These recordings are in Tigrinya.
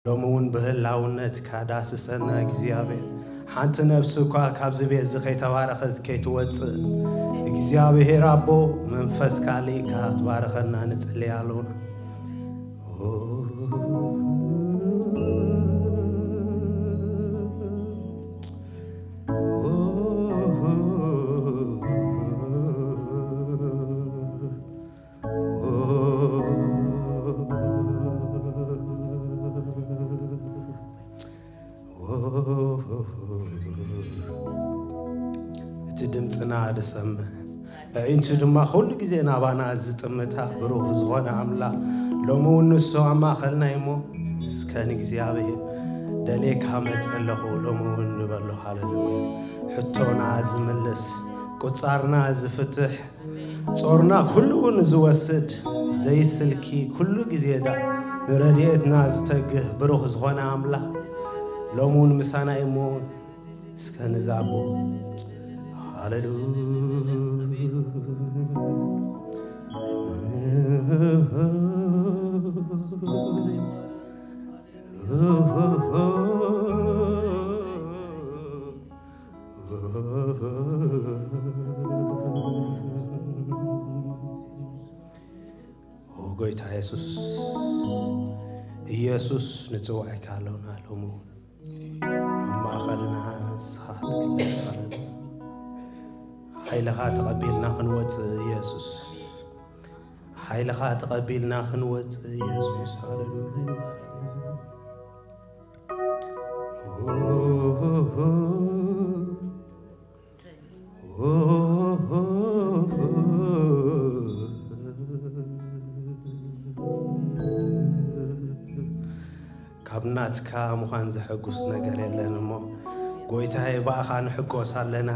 ሎሚ እውን ብህላውነትካ ዳስሰና እግዚኣብሔር። ሓንቲ ነፍሲ እኳ ካብዚ ቤት እዚ ከይተባረኸት ከይትወፅእ እግዚኣብሔር ኣቦ፣ መንፈስካ ልኢካ ትባረኸና ንጽሊ ኣለና። እቲ ድምፅና ዝሰምዕ፣ ኣዒንቱ ድማ ኩሉ ግዜ ናባና ዝጥምታ ብሩኽ ዝኾነ ኣምላኽ፣ ሎሚ እውን ንሱ ኣብ ማእኸልና እሞ፣ እስከ ንእግዚኣብሔር ደልየካ መፅእ ኣለኹ ሎሚ እውን ንበሎ። ሃለሉያ። ሕቶና ዝምልስ፣ ቁፃርና ዝፍትሕ፣ ጾርና ኩሉ እውን ዝወስድ፣ ዘይስልኪ ኩሉ ግዜ ዳ ንረድኤትና ዝተግህ ብሩኽ ዝኾነ ኣምላኽ፣ ሎሚ እውን ምሳና እሞ፣ እስከ ንዛቦ። ሃሌሉያ። ኦ ጎይታ የሱስ፣ ኢየሱስ ንጽውዐካ ኣለና ሎሚ። ኣብ ማእኸልና ንስኻ ክትግለጽ ኣለና። ሓይልኻ ተቐቢልና ክንወጽእ ኢየሱስ። ሓይልኻ ተቐቢልና ክንወጽእ ኢየሱስ። ሃሌሉያ። ካብ ናትካ ምዃን ዘሐጉስ ነገር የለን እሞ፣ ጎይታዬ፣ ብኣኻ ንሕጎስ ኣለና።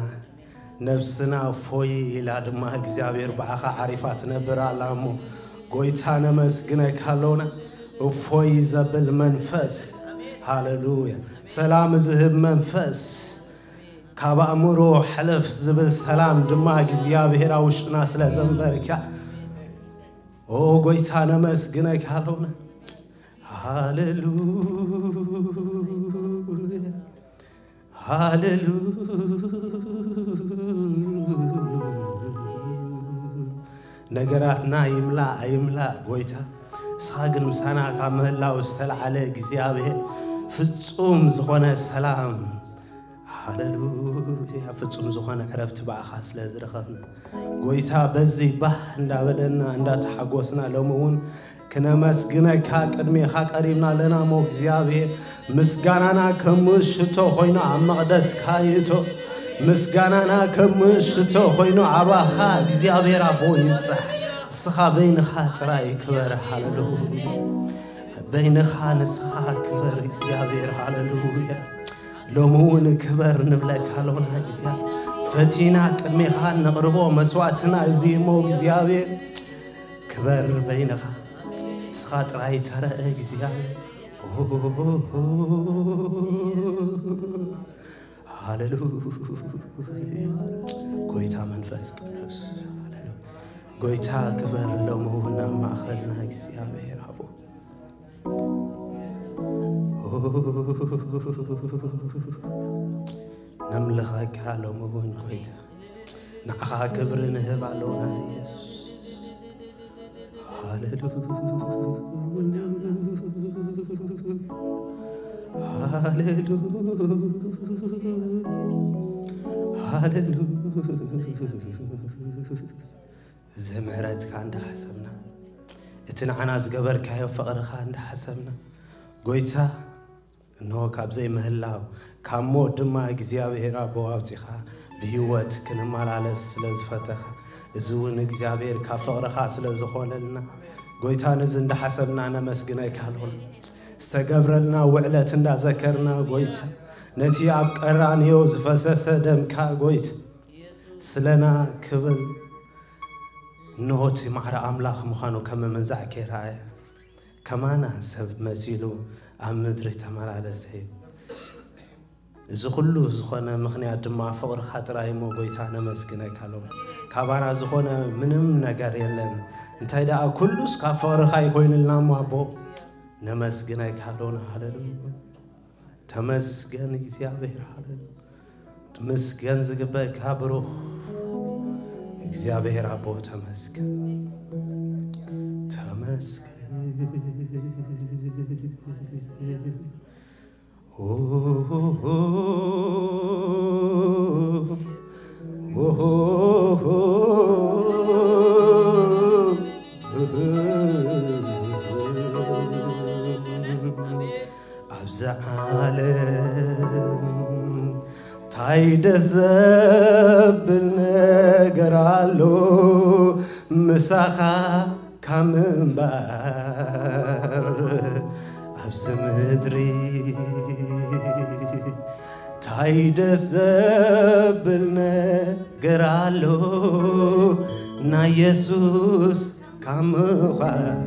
ነብስና እፎይ ኢላ ድማ እግዚኣብሔር ብኣኻ ዓሪፋ ትነብር ኣላ እሞ፣ ጎይታ ነመስግነካ ኣለውና። እፎይ ዘብል መንፈስ፣ ሃሌሉያ፣ ሰላም ዝህብ መንፈስ፣ ካብ ኣእምሮ ሕልፍ ዝብል ሰላም ድማ እግዚኣብሔር ኣብ ውሽጥና ስለ ዘንበርካ፣ ኦ ጎይታ ነመስግነካ ኣለውና። ሃሌሉያ፣ ሃሌሉያ። ነገራትና ይምላእ ኣይምላእ ጎይታ፣ ንስኻ ግን ምሳና ካብ ምህላው ዝተልዓለ እግዚኣብሔር፣ ፍጹም ዝኾነ ሰላም፣ ሃሌሉያ፣ ፍጹም ዝኾነ ዕረፍቲ ብኣኻ ስለ ዝረኸብና፣ ጎይታ በዚ ባህ እንዳበለና እንዳተሓጎስና ሎሚ እውን ክነመስግነካ ቅድሜኻ ቀሪብና ኣለና እሞ እግዚኣብሔር፣ ምስጋናና ከም ሽቶ ኮይኑ ኣብ መቕደስካ ይእቶ። ምስጋናና ከም ሽቶ ኮይኑ ኣባኻ እግዚኣብሔር ኣቦ ይብጻሕ። ንስኻ በይንኻ ጥራይ ክበር። ሃሌሉያ። በይንኻ ንስኻ ክበር እግዚኣብሔር። ሃሌሉያ። ሎሚ እውን ክበር ንብለካ ኣለና እግዚኣብሔር። ፈቲና ቅድሜኻ ነቕርቦ መስዋዕትና እዚ እሞ እግዚኣብሔር፣ ክበር በይንኻ። ንስኻ ጥራይ ተረአ እግዚኣብሔር። ሃሌሉያ። ጎይታ መንፈስ ቅዱስ፣ ሃሌሉያ። ጎይታ ክበር ሎሚ እውን ኣብ ማእኸልና እግዚኣብሔር ኣቦ። ነምልኸካ ሎሚ እውን ጎይታ፣ ንዓኻ ክብሪ ንህብ ኣለውና ኢየሱስ። ሃሌሉያ፣ ሃሌሉያ፣ ሃሌሉያ። እዚ ምሕረትካ እንዳሓሰብና፣ እቲ ንዓና ዝገበርካዮ ፍቕርኻ እንዳሓሰብና፣ ጎይታ፣ እንሆ ካብ ዘይምህላው፣ ካብ ሞት ድማ እግዚኣብሔር ኣቦ ኣውጺኻ ብህይወት ክንመላለስ ስለ ዝፈተኻ፣ እዚ እውን እግዚኣብሔር ካብ ፍቕርኻ ስለ ዝኾነልና፣ ጎይታ፣ ነዚ እንዳሓሰብና ነመስግነካ ኣሎና። ዝተገብረልና ውዕለት እንዳዘከርና፣ ጎይታ፣ ነቲ ኣብ ቀራንዮ ዝፈሰሰ ደምካ፣ ጎይታ፣ ስለና ክብል፣ እንሆ እቲ ማዕረ ኣምላኽ ምዃኑ ከም ምንዛዕ ከይረኣየ፣ ከማና ሰብ መሲሉ ኣብ ምድሪ ተመላለሰ እዩ። እዚ ኩሉ ዝኾነ ምኽንያት ድማ ፍቕርኻ ጥራይ እሞ፣ ጎይታ፣ ነመስግነካ ኣሎ። ካባና ዝኾነ ምንም ነገር የለን። እንታይ ደኣ፣ ኩሉስ ካብ ፍቕርኻ ይኮይንልና እሞ፣ ኣቦ፣ ነመስግነካ ኣሎና። ሃሌሉያ። ተመስገን እግዚኣብሔር። ሃሌሉያ። ትመስገን ዝግበእካ ብሩኽ እግዚኣብሔር ኣቦ፣ ተመስገን። ተመስገን። ኣብዚ ዓለም ታይ ደስ ዘብል ነገር ኣሎ ምሳኻ ካብ ምንባር ኣብዚ ምድሪ ታይ ደስ ዘብል ነገር ኣሎ ናይ የሱስ ካብ ምዃን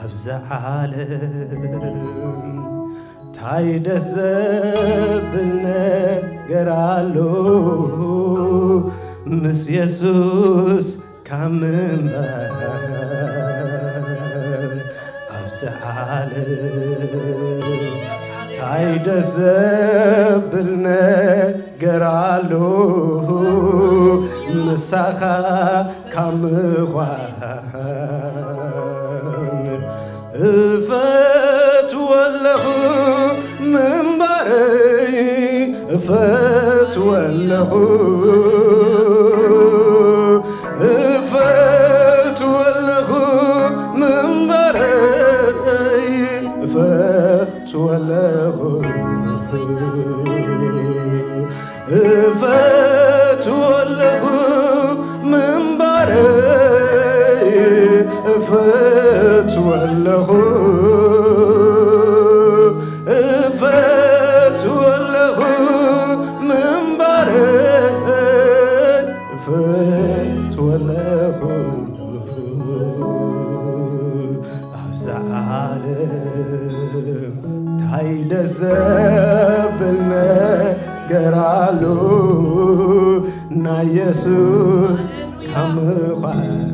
ኣብዚ ዓለም ታይ ደስ ዘብል ነገር ኣሎ ምስ የሱስ ካብ ምንባር ኣብዚ ዓለም ታይ ደስ ዘብል ነገር ኣሎ ምሳኻ ካብ ምዃን እፈትወለኹ ምንባረይ እፈትወለኹ እፈትወለኹ ምንባረይ እፈትወለኹ እፈትወለኹ ምንባረይ እፈትወለኹ እፈትወለኹ ምንባረይ እፈትወለኹ ኣብዚ ዓለም ታይ ደስ ዘብል ነገር ኣሎ ናይ የሱስ ካብ ምዃን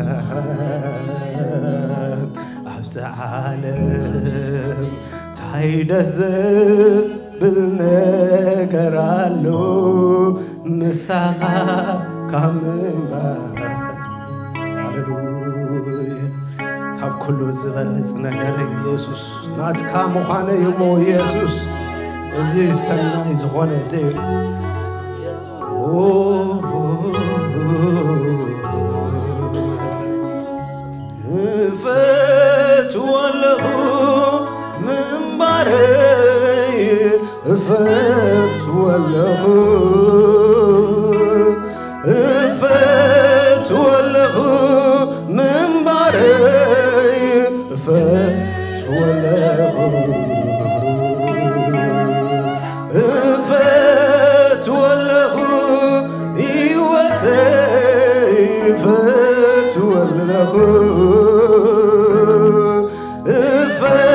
ኣብዚ ዓለም ታይ ደስ ዘብል ነገር ኣሎ ምሳኻ ካብ ምንባር። ሃሌሉያ። ካብ ኩሉ ዝበልጽ ነገር ኢየሱስ ናትካ ምዃነ እዩ እሞ ኢየሱስ እዚ ሰናይ ዝኾነ እዚ እፈትወለኹ ምንባረይ እፈትወለኹ እፈትወለኹ ምንባረይ እፈትወለኹ እፈትወለኹ ህይወተይ እፈትወለኹ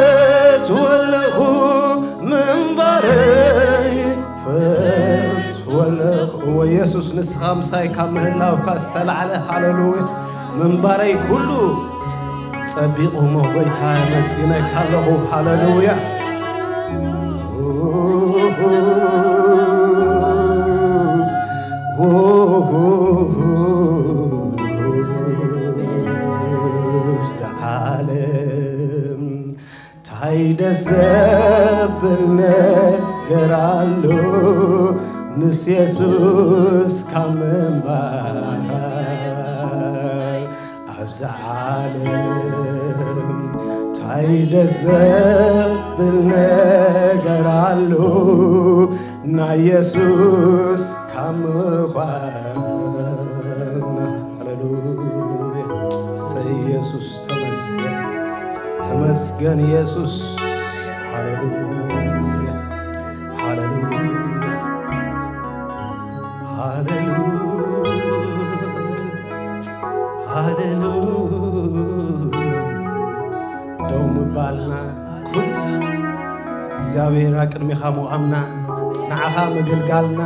እፈትወለኹ ምንባረይ እፈትወለኹ። እወ የሱስ ንስኻ ምሳይ ካብ ምህላውካ ዝተላዕለ ሃሌሉያ ምንባረይ ኩሉ ጸቢቑ እሞ ጎይታ የመስግነካ ኣለኹ። ሃሌሉያ። ኣብዚ ዓለም ታይ ደስ ዘብል ነገር ኣሎ ምስ የሱስ ካብ ምንባር ኣብዚ ዓለም ታይ ደስ ዘብል ነገር ኣሎ ናይ የሱስ ካብ ምዃን ሃሌሉያ ሰይ የሱስ ተመስገን ተመስገን የሱስ ሃሌሉያ ሃሌሉያ ሃሌሉያ ሃሌሉያ ደው ምባልና ኩሉ እግዚኣብሔር ኣቅድሚኻ ምቋምና ንዓኻ ምግልጋልና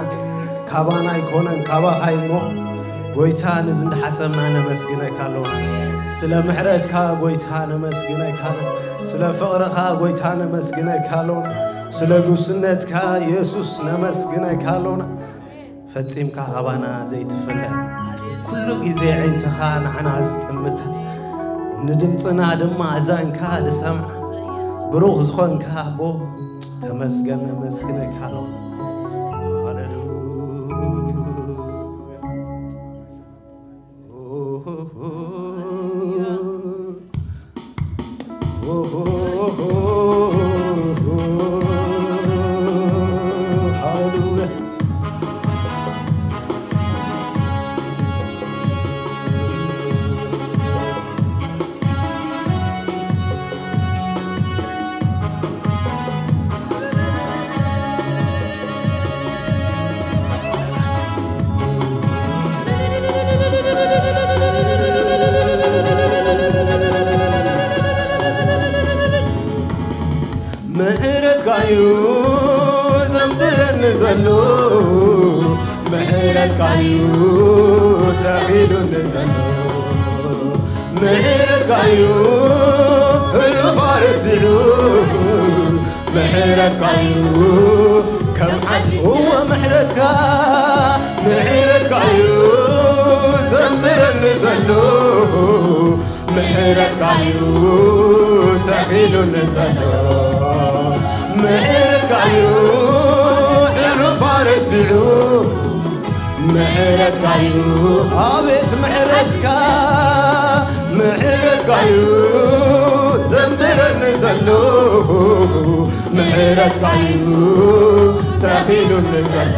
ካባና ኣይኮነን ካባኻ እሞ ጎይታ ንዚ እንዳሓሰብና ነመስግነካ ኣለና ስለ ምሕረትካ ጎይታ ነመስግነካ ኣለና። ስለ ፍቕርኻ ጎይታ ነመስግነካ ኣለና። ስለ ጉስነትካ የሱስ ነመስግነካ ኣለና። ፈጺምካ ካባና ዘይትፍለ፣ ኩሉ ግዜ ዓይንትኻ ንዓና ዝጥምታ፣ ንድምጽና ድማ ኣዛንካ ዝሰምዓ ብሩኽ ዝኾንካ ኣቦ ተመስገን ነመስግነካ ኣለና። ሃሌሉያ። ምሕረትካዩ ዘንብረኒ ዘሎ፣ ምሕረትካዩ ተኺሉኒ ዘሎ፣ ምሕረትካዩ ህሉፍ ኣረሲዑ፣ ምሕረትካዩ ከም ሓድሽ እወ ምሕረትካ፣ ምሕረትካዩ ዘንብረኒ ዘሎ፣ ምሕረትካዩ ተኺሉኒ ዘሎ፣ ምሕረትካዩ ሕሉፍ ኣረሲዑ፣ ምሕረትካዩ ኣቤት ምሕረትካ፣ ምሕረትካዩ ዘንብረኒ ዘሎ፣ ምሕረትካዩ ተኺሉኒ ዘሎ፣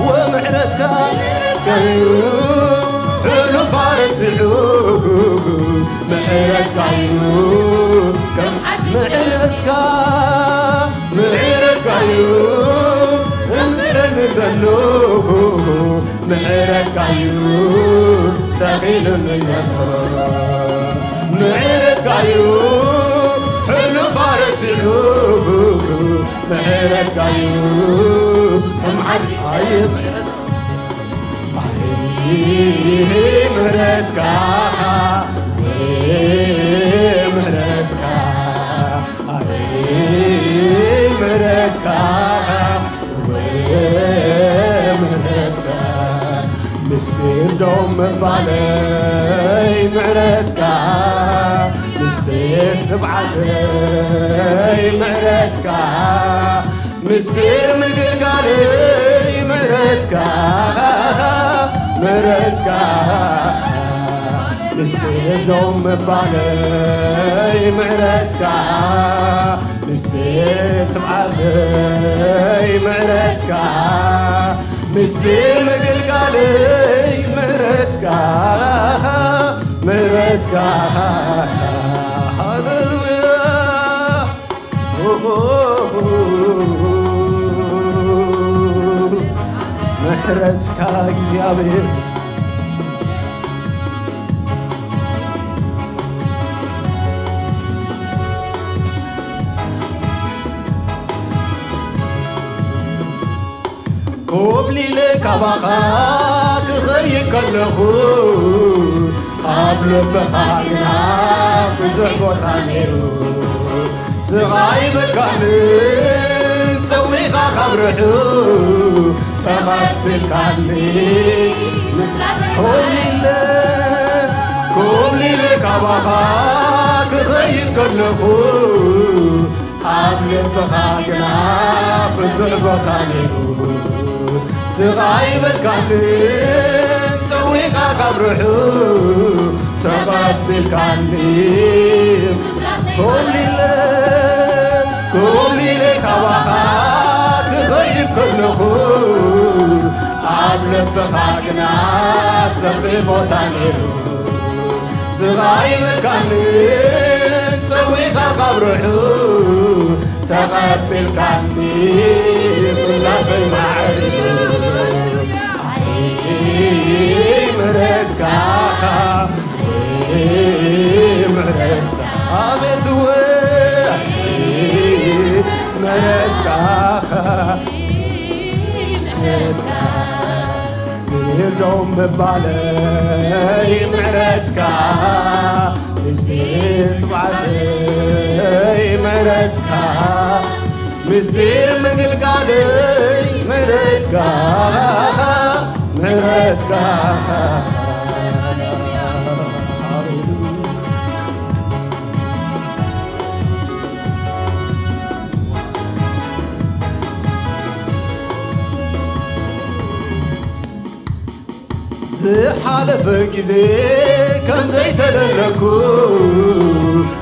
ወምሕረትካ እዩ ሕሉፍ ኣረሲዑ፣ ምሕረትካዩ ከም ምሕረትካ፣ ምሕረትካዩ ዘንብረኒ ዘሎ፣ ምሕረትካዩ ተኺሉኒ ዘሎ፣ ምሕረትካዩ ሕሉፍ ኣረሲዑ፣ ምሕረትካዩ ከም ዓዲ ኣየ ምሕረትካ፣ ኣየ ምሕረትካ፣ ኣየ ምሕረትካ፣ ኣየ ምሕረትካ፣ ምሕረትካ ምስጢር ዶ ምባለይ ምሕረትካ፣ ምስጢር ትብዓተይ ምሕረትካ፣ ምስጢር ምግልጋለይ ምሕረትካ፣ ምሕረትካ ምስጢር ዶ ምባለይ ምሕረትካ፣ ምስጢር ትብዓተይ ምሕረትካ፣ ምስጢር ምግልጋለይ ምሕረትካ፣ ምሕረትካ። ሃሌሉያ። ምሕረትካ እግዚኣብሔር ኮብሊለ ካባኻ ክኸይድ ከለኹ ኣብ ልብኻ ግና ብዙሕ ቦታ ነይሩ። ስቓይ በልካኒ ጸዊኻ ካብ ርሑ ተቐቢልካኒ። ኮብሊለ ኮብሊለ ካባኻ ክኸይድ ከለኹ ኣብ ልብኻ ግና ብዙሕ ቦታ ነይሩ። ስቓይ በልካኒ ጸዊኻ ካብ ርሑ ተቐቢልካኒ። ኮብሊለ ኮብሊለ ካባኻ ክኸይድ ከለኹ ኣብ ልብኻ ግና ሰፊሕ ቦታ ነይሩ። ስቓይ በልካኒ ጸዊኻ ካብ ርሑ ተቐቢልካኒ ምላሰይ ማዕሪጉ። ኣይ ምሕረትካ፣ ኣይ ምሕረትካ፣ ኣቤት ወይ ምሕረትካ፣ ምሕረትካ ዶም ምባለይ ምሕረትካ፣ ምስጢር ትብዓተይ ምሕረትካ፣ ምስጢር ምግልጋለይ ምሕረትካ፣ ምሕረትካ። ዝሓለፈ ግዜ ከም ዘይተደነኩ፣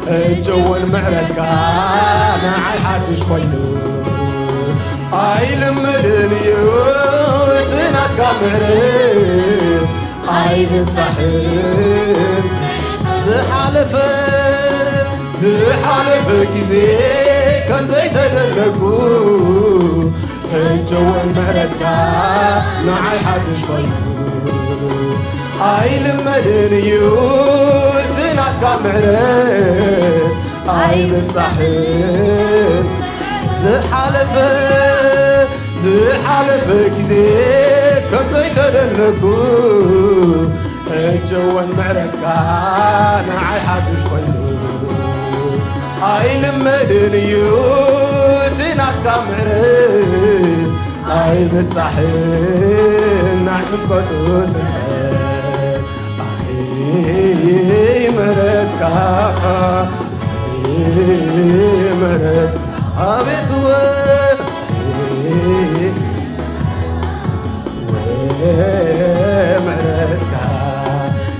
ሕጂ እውን ምሕረትካ ንዓይ ሓድሽ ኮይኑ። ኣይልመድን እዩ እቲ ናትካ ምሕረት፣ ኣይብጻሕን። ዝሓለፈ፣ ዝሓለፈ ግዜ ከም ዘይተደነኩ፣ ሕጂ እውን ምሕረትካ ንዓይ ሓድሽ ኮይኑ። ኣይልመድን እዩ እቲ ናትካ ምሕረት፣ ኣይብጻሕን። ዝሓለፈ፣ ዝሓለፈ ግዜ ከም ዘይተደነኩ፣ ሕጂ እውን ምሕረትካ ንዓይ ሓድሽ ኮይኑ። ኣይልመድን እዩ እቲ ናትካ ምሕረት፣ ኣይብጻሕን ናይ ሕምቀቱ ጥልቀት። ኣይ ምሕረትካ፣ ኣይ ምሕረትካ፣ ኣቤት ወ-፣ ምሕረትካ፣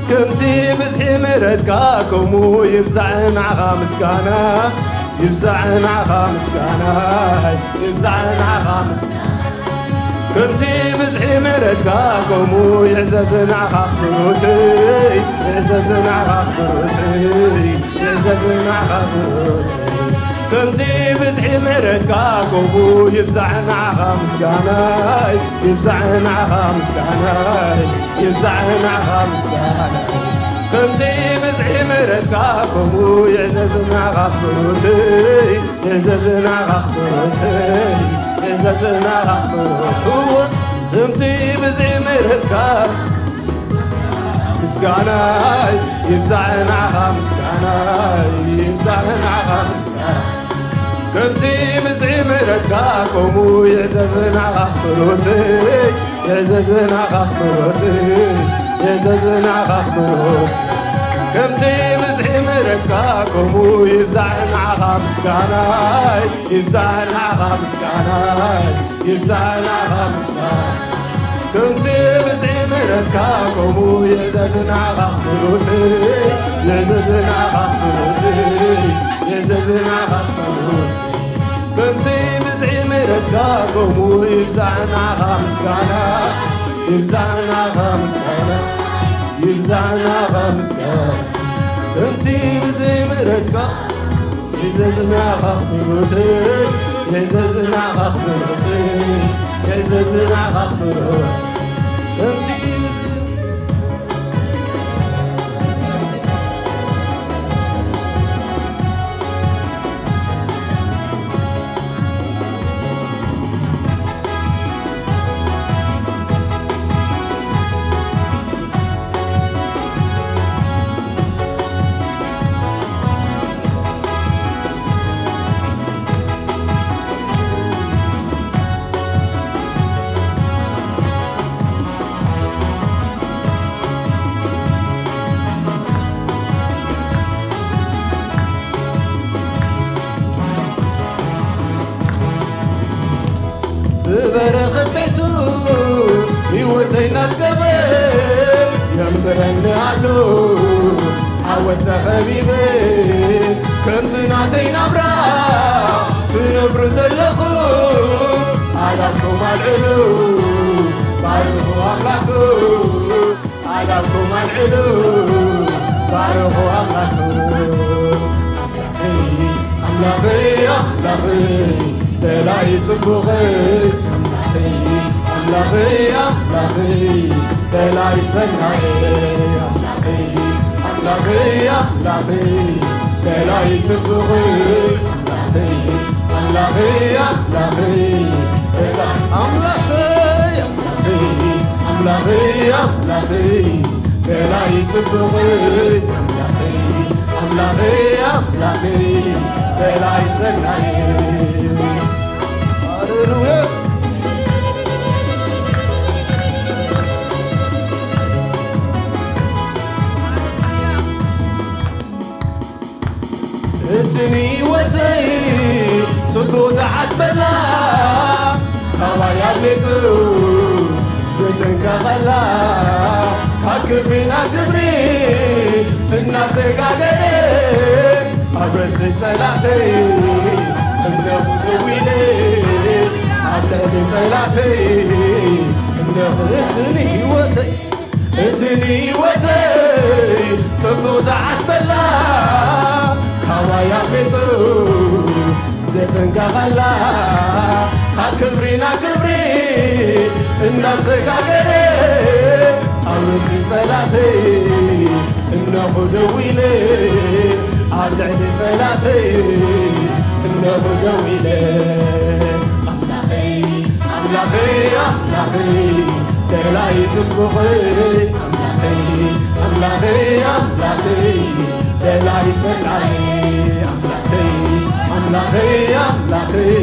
ከምቲ ብዝሒ ምሕረትካ፣ ከምኡ ይብዛዕ ንዓኻ ምስጋና፣ ይብዛዕ ንዓኻ ምስጋና፣ ይብዛዕ ንዓኻ ምስጋና። ከምቲ ብዝሒ ምሕረትካ፣ ከምኡ ይዕዘዝ ንዓኻ ኣኽብሮተይ፣ ይዕዘዝ ንዓኻ ኣኽብሮተይ። ይዕዘዝ ንዓኻ ኣኽብሮት። ከምቲ ብዝሒ ምሕረትካ ከምኡ ይብዛዕ ንዓኻ ምስጋናይ፣ ይብዛዕ ንዓኻ ምስጋናይ፣ ይብዛዕ ንዓኻ ምስጋናይ። ከምቲ ብዝሒ ምሕረትካ ከምኡ ይዕዘዝ ንዓኻ ኣኽብሮተይ፣ ይዕዘዝ ንዓኻ ኣኽብሮተይ፣ ይዕዘዝ ንዓኻ ኣኽብሮት። እወ፣ ከምቲ ብዝሒ ምሕረትካ ምስጋናይ ይብዛዕ ንዓኻ፣ ምስጋናይ ይብዛዕ ንዓኻ፣ ምስጋና። ከምቲ ብዝሒ ምሕረትካ ከምኡ ይዕዘዝ ንዓኻ ኣኽብሮተይ፣ ይዕዘዝ ንዓኻ ኣኽብሮተይ፣ ይዕዘዝ ንዓኻ ኣኽብሮተይ። ከምቲ ብዝሒ ምሕረትካ ከምኡ ይብዛዕ ንዓኻ ምስጋናይ፣ ይብዛዕ ንዓኻ ምስጋናይ፣ ይብዛዕ ንዓኻ ምስጋና። ከምቲ ብዝሒ ምሕረትካ ከምኡ ይዕዘዝ ንዓኻ ኣኽብሮተይ፣ ይዕዘዝ ንዓኻ ኣኽብሮተይ፣ ይዕዘዝ ንዓኻ ኣኽብሮተይ። ከምቲ ብዝሒ ምሕረትካ ከምኡ ይብዛዕ ንዓኻ ምስጋና፣ ይብዛዕ ንዓኻ ምስጋና፣ ይብዛዕ ንዓኻ ምስጋና። ከምቲ ብዝሒ ምሕረትካ ይዕዘዝ ንዓኻ ኣኽብሮተይ፣ ይዕዘዝ ንዓኻ ኣኽብሮተይ፣ ይዕዘዝ ንዓኻ ኣኽብሮተይ። ከምቲ ብበረኸት ቤቱ ህይወተይ እናጥገበ የንብረኒ ኣሎ ዓወት ተኸቢበ። ከምዚ ናተይ ናብራ ትነብሩ ዘለኹም ኣላኩም ኣልዕሉ፣ ባርኹ ኣምላኩም። ኣላኩም ኣልዕሉ፣ ባርኹ ኣምላኩም። ኣምላኸይ፣ ኣምላኸይ፣ ኣምላኸይ፣ በላይ ጽቡቐይ። ኣምላኸይ፣ ኣምላኸይ፣ ኣምላኸይ፣ በላይ ሰናየይ። ኣምላኸይ፣ ኣምላኸይ፣ ኣምላኸይ፣ በላይ ጽቡቐይ። ኣምላኸይ፣ ኣምላኸይ፣ ኣምላኸይ፣ በላይ ኣምላኸይ፣ ኣምላኸይ፣ ኣምላኸይ፣ ኣምላኸይ ኣምላኸይ በላይ ጽቡቕ ኣምላኸይ ኣምላኸይ ኣምላኸይ በላይ ሰናይ ሃሌሉያ። እቲ ንህይወተይ ጽቡቕ ዝሓስበላ ካባይ ኣምሊጡ ዝጥንቀቐላ ካብ ክብሪ ናብ ክብሪ እናሰጋገረ ኣብ ርእሲ ጸላእተይ እነኹ ደው ኢለ ኣብ ልዕሊ ጸላእተይ እነኹ እቲ ንህይወተይ እቲ ንህይወተይ ጽቡቕ ዝዓስበላ ካባይ ኣምሊጡ ዘተንጋቐላ ካብ ክብሪ ናብ ክብሪ እናሰጋገረ ኣብ ርእሲ ጸላተይ እነኹ ደው ኢለ ኣብ ልዕሊ ጸላተይ እነኹ ደው ኢለ ኣምላኸይ ኣምላኸይ ኣምላኸይ ደላይ ጽቡቐይ ኣምላኸይ ኣምላኸይ ኣምላኸይ ደላይ ሰናይ ኣምላኸይ ኣምላኸይ ኣምላኸይ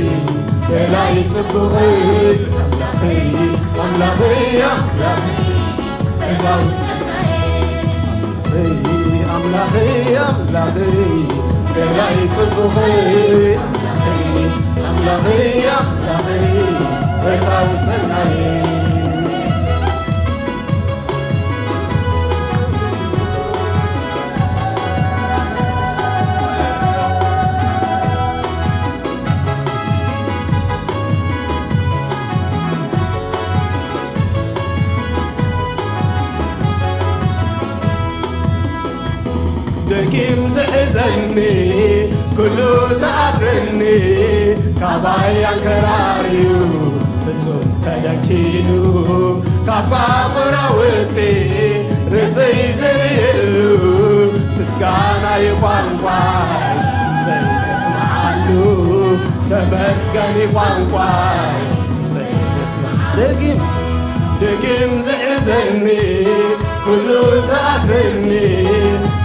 ደላይ ጽቡቐይ ኣምላኸይ ኣምላኸይ ኣምላኸይ ኣምላኸይ ኣምላኸይ ኣምላኸይ ደላይ ጽቡቐይ ኣምላኸይ ኣምላኸይ ኣምላኸይ ፈታዊ ሰናይ ደጊም ዝሕዘኒ ኩሉ ዝኣስረኒ ካባይ ኣንከራርዩ ፍጹም ተደኪሉ ካብ ባቑራ ውጺ ርእሰይ ዘርእየሉ ምስጋና ይቋንቋይ ድምፀይ ዘስምዓሉ ተመስገን ይቋንቋይ ድምፀይ ዘስምዓ ደጊም ደጊም ዝሕዘኒ ኩሉ ዝኣስረኒ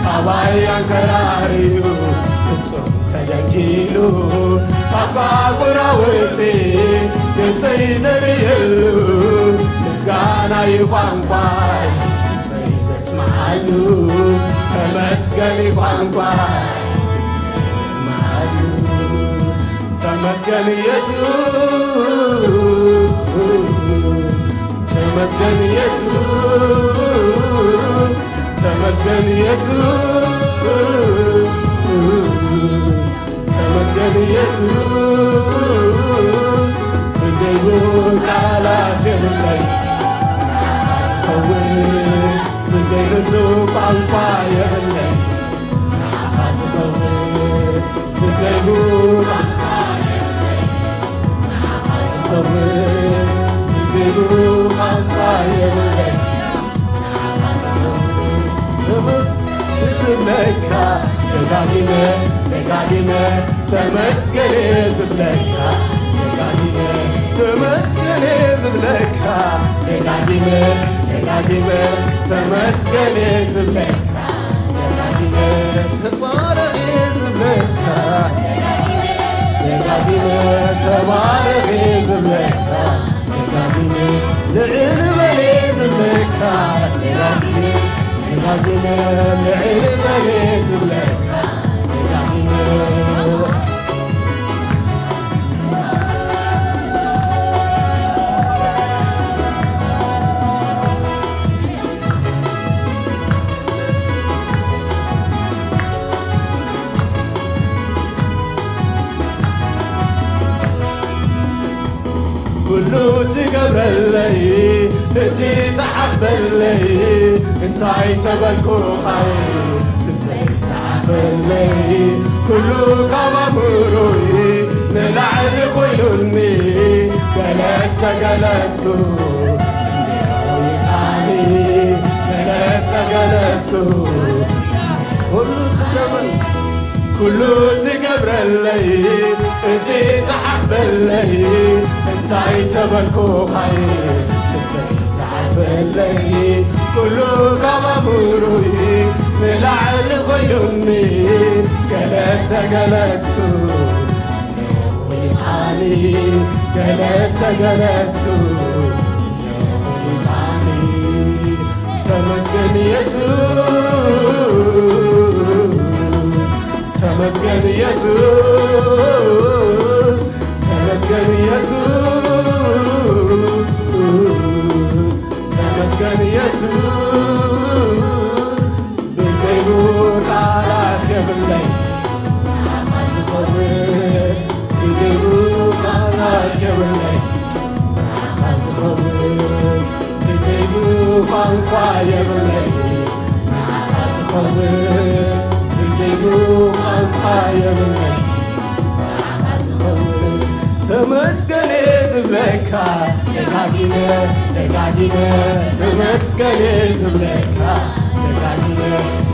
ካባይ ኣንከራርዩ ፍጹም ተደኪሉ ካብ ባቁራ ውፂ ገፀይ ዘርእየሉ ምስጋና ይቋንቋይ ድምፀይ ዘስምዓሉ ተመስገን ይቋንቋይ ዘስምዓሉ ተመስገን ኢየሱስ ተመስገን ኢየሱስ ተመስገን ኢየሱስ ተመስገን ኢየሱስ ብዘይብኡ ቃላት የብለይ ንዓኻ ዝኸውን ብዘይ ንሱ ቋንቋ የብለይ ንዓኻ ዝኸውን ብዘይብኡ ቋንቋ የብለይ ንዓኻ ዝኸውን ብዘይብኡ ቋንቋ የብለይ ንዓኻ ዝኸውን ክብር ዝብለካ ደጋጊመ ደጋጊመ ተመስገን ዝብለካ ደጋጊመ ተመስገን ዝብለካ ደጋጊመ ደጋጊመ ተመስገን ዝብለካ ደጋጊመ ተባረኽ ዝብለካ ደጋጊመ ተባረኽ ዝብለካ ደጋጊመ ልዕል በል ዝብለካ ደጋጊመ ደጋጊመ ልዕል በል ዝብለካ ደጋጊመ ኩሉ ትገብረለይ እቲ ተሓስበለይ እንታይ ተበልኩኻይ ልበይ ዝዓፈለይ ኩሉ ካብ ኣእምሮይ ንላዕሊ ኮይኑኒ ገለስ ተገለጽኩ እንዲሆ ይጣኒ ገለስ ተገለጽኩ ኩሉ ትገብር ኩሉ ትገብረለይ እቲ ተሓስበለይ እንታይ ተበልኩኻይ ልበይ ዝዓፈ ለይ ኩሉ ካብ ኣእምሮይ ንላዕሊ ኮይኑኒ፣ ገለ ተገለጽኩ ነዊሓኒ፣ ገለ ተገለጽኩ ነዊሓኒ። ተመስገን የሱስ፣ ተመስገን የሱስ፣ ተመስገን የሱስ፣ ተመስገን የሱስ። ብዘይብኡ ቃላት የብለይ ንዓኻ ዝኸውን፣ ብዘይብኡ ቃላት የብለይ ንዓኻ ዝኸውን፣ ብዘይብኡ ቋንቋ የብለይ ንዓኻ ዝኸውን፣ ብዘይብኡ ቋንቋ የብለይ ንዓኻ ዝኸውን። ተመስገን ዝብለካ ደጋጊመ፣ ደጋጊመ፣ ተመስገን ዝብለካ ደጋጊመ፣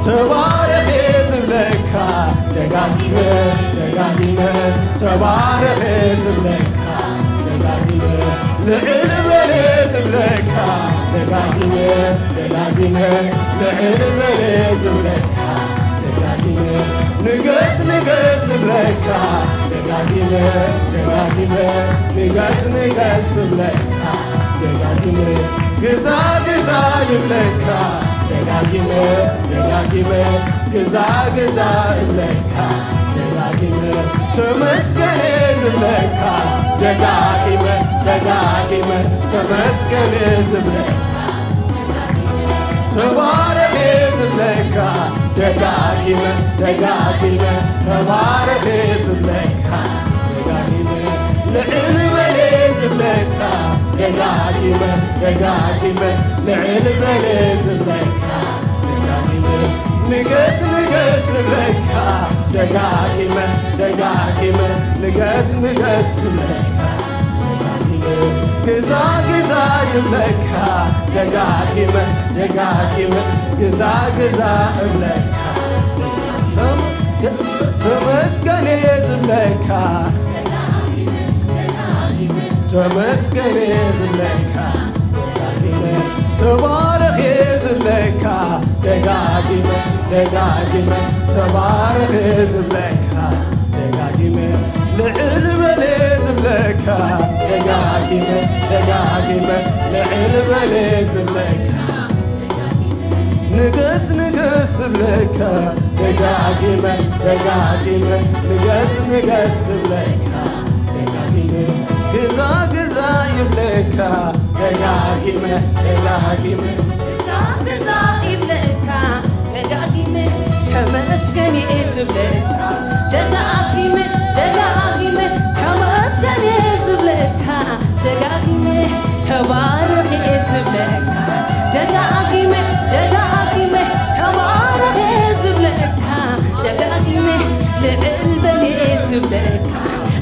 ተባረኽ ዝብለካ ደጋጊመ፣ ደጋጊመ፣ ተባረኽ ዝብለካ ደጋጊመ፣ ልዕል በል ዝብለካ ደጋጊመ፣ ደጋጊመ፣ ልዕል በል ዝብለካ ደጋጊመ፣ ንገስ ንገስ ዝብለካ ደጋጊመ፣ ደጋጊመ፣ ንገስ ንገስ ዝብለካ ደጋጊመ፣ ግዛ ግዛ ይብለካ ደጋጊመ፣ ደጋጊመ፣ ግዛ ግዛ ይብለካ ደጋጊመ፣ ተመስገን ዝብለካ ደጋጊመ፣ ደጋጊመ፣ ተመስገን ዝብለካ፣ ተባረኽ ዝብለካ ደጋጊመ፣ ደጋጊመ፣ ተባረኽ ዝብለካ ደጋጊመ፣ ልዕል በል ዝብለካ ደጋጊመ፣ ደጋጊመ፣ ልዕል በል ዝብለካ ደጋጊመ፣ ንገስ ንገስ ዝብለካ ደጋጊመ፣ ደጋጊመ፣ ንገስ ንገስ ዝብለካ ደጋጊመ፣ ግዛ ግዛ ይብለካ ደጋጊመ፣ ደጋጊመ፣ ግዛ ግዛ እብለካ ተመስገን፣ ተመስገን ዝብለካ፣ ተመስገን ዝብለካ ደጋጊመ፣ ተባረኽ ዝብለካ ደጋጊመ፣ ደጋጊመ፣ ተባረኽ ዝብለካ ደጋጊመ፣ ልዕል በል ዝብለካ ደጋጊመ፣ ደጋጊመ፣ ልዕል በል ዝብለካ ንገስ ንገስ ዝብለካ ደጋጊመ፣ ደጋጊመ፣ ንገስ ንገስ ዝብለካ ደጋጊመ፣ ግዛ ግዛ ይብለካ ደጋጊመ፣ ደጋጊመ፣ ግዛ ግዛ ይብለካ ደጋጊመ፣ ተመስገን እየ ዝብለካ ደጋጊመ፣ ደጋጊመ፣ ተመስገን እየ ዝብለካ ደጋጊመ፣ ተባረኽ እየ ዝብለካ ደጋጊመ፣ ደጋጊመ፣ ተባረኽ እየ ዝብለካ ደጋጊመ፣ ልዕል በል እየ ዝብለካ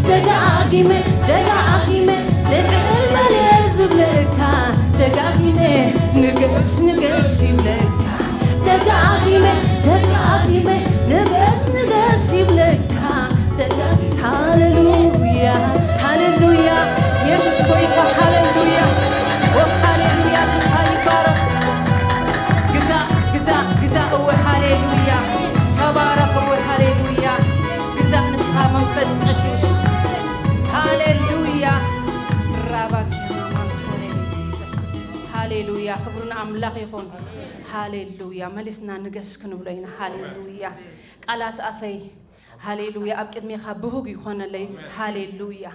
ደጋጊመ፣ ደጋጊመ፣ ልዕል በል እየ ዝብለካ ደጋጊመ፣ ንገስ ንገስ ይብለካ ደጋጊመ፣ ደጋጊመ፣ ንገስ ንገስ ይብለካ ደጋ-፣ ሃሌሉያ፣ ሃሌሉያ፣ ኢየሱስ ጎይታ፣ ሃሌሉያ፣ ኦ፣ ሃሌሉያ፣ ስምካ ይባረኽ። ግዛእ፣ ግዛእ፣ ግዛእ፣ እወ፣ ሃሌሉያ፣ ተባረኽ፣ እወ፣ ሃሌሉያ፣ ግዛእ ንስኻ መንፈስ ቅዱስ፣ ሃሌሉያ፣ ራባኪ ማማን፣ ሃሌሉያ፣ ክብሪ ንኣምላኽ ይኹን። ሃሌሉያ፣ መሊስና ንገስ ክንብሎ ኢና። ሃሌሉያ፣ ቃላት ኣፈይ ሃሌሉያ ኣብ ቅድሜኻ ብሁግ ይኾነለይ። ሃሌሉያ።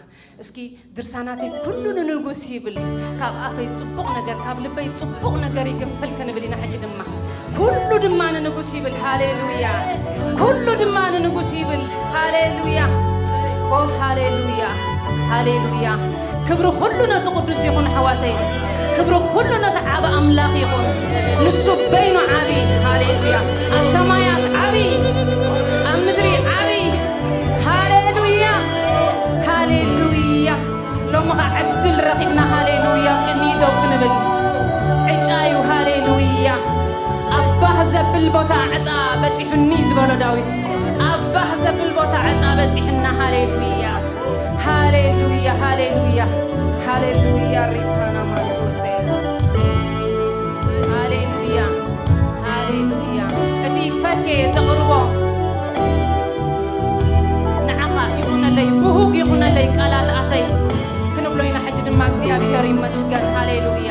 እስኪ ድርሳናተይ ኩሉ ንንጉስ ይብል፣ ካብ ኣፈይ ጽቡቕ ነገር፣ ካብ ልበይ ጽቡቕ ነገር ይግፍል ክንብል ኢና። ሕጂ ድማ ኩሉ ድማ ንንጉስ ይብል። ሃሌሉያ። ኩሉ ድማ ንንጉስ ይብል። ሃሌሉያ። ኦ ሃሌሉያ። ሃሌሉያ። ክብሪ ኩሉ ነቲ ቅዱስ ይኹን ኣሕዋተይ። ክብሪ ኩሉ ነቲ ዓቢ ኣምላኽ ይኹን። ንሱ በይኑ ዓቢ። ሃሌሉያ። ኣብ ሰማያት ዓቢ፣ ኣብ ምድሪ ዓቢ። ሃሌሉያ። ሃሌሉያ። ሎሚ ኸዓ ዕድል ረኺብና ሃሌሉያ ቅድሚ ደው ክንብል። ዕጫ እዩ ሃሌሉያ። ኣብ ባህ ዘብል ቦታ ዕፃ በፂሑኒ ዝበሎ ዳዊት። ኣብ ባህ ዘብል ቦታ ዕፃ በፂሕና ሃሌሉያ። ሃሌሉያ፣ ሃሌሉያ፣ ሃሌሉያ። ሪፓና ማንቶሴ ብሁግ ይኹነለይ ቃላት ኣፈይ ክንብሎ ኢና። ሕጂ ድማ እግዚኣብሔር ይመስገን። ሃሌሉያ።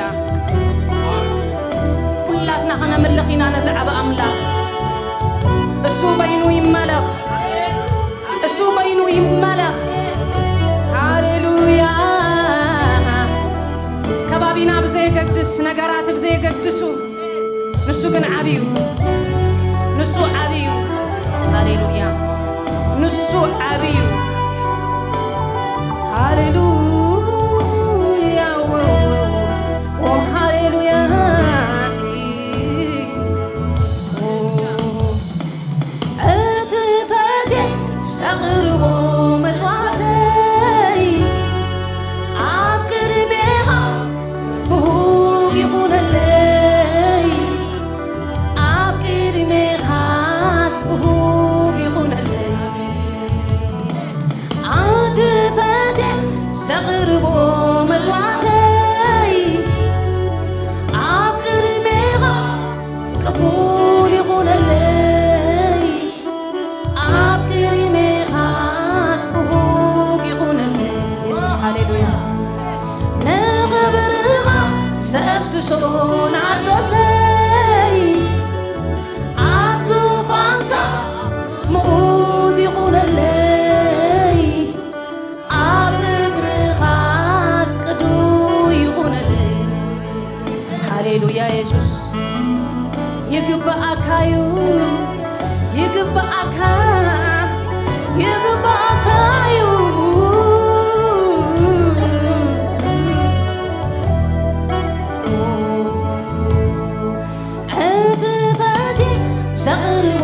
ኩላትና ከነምልኽ ኢና ነዚ ዓቢ ኣምላኽ። እሱ በይኑ ይመለኽ። እሱ በይኑ ይመለኽ። ሃሌሉያ። ከባቢና ብዘየገድስ፣ ነገራት ብዘየገድሱ፣ ንሱ ግን ዓቢ እዩ። ንሱ ዓቢ እዩ። ሃሌሉያ። ንሱ ዓቢ እዩ። ሃሌሉያ። ኦ፣ ሃሌሉያ። ኦ፣ እቲ ፈትየ ዘቕርቦ መስዋዕተይ ኣብ ቅድሜኻ ብሁግ ይኹነለይ፣ ኣብ ቅድሜኻስ ብሁግ ይኹነለይ። ኣቲ ፈትየ ዘቕርቦ መስዋዕተይ ኣብ ቅድሜኻ ቅቡል ይኹነለይ፣ ኣብ ቅድሜኻስ ብሁግ ይኹነለይ። የሱስ፣ ሃሌሉያ። ንኽብርኻ ዘፍስሶ ናርዶሰይ ኣብ ዙፋንካ ምኡዝ ይኹነለይ፣ ኣብ እግርኻስ ቅዱይ ይኹነለይ። ሃሌሉያ የሱስ፣ ይግብኣካ እዩ፣ ይግብኣካ፣ ይግብኣካ እዩ። እቲ ፈትየ ዘቕርቦ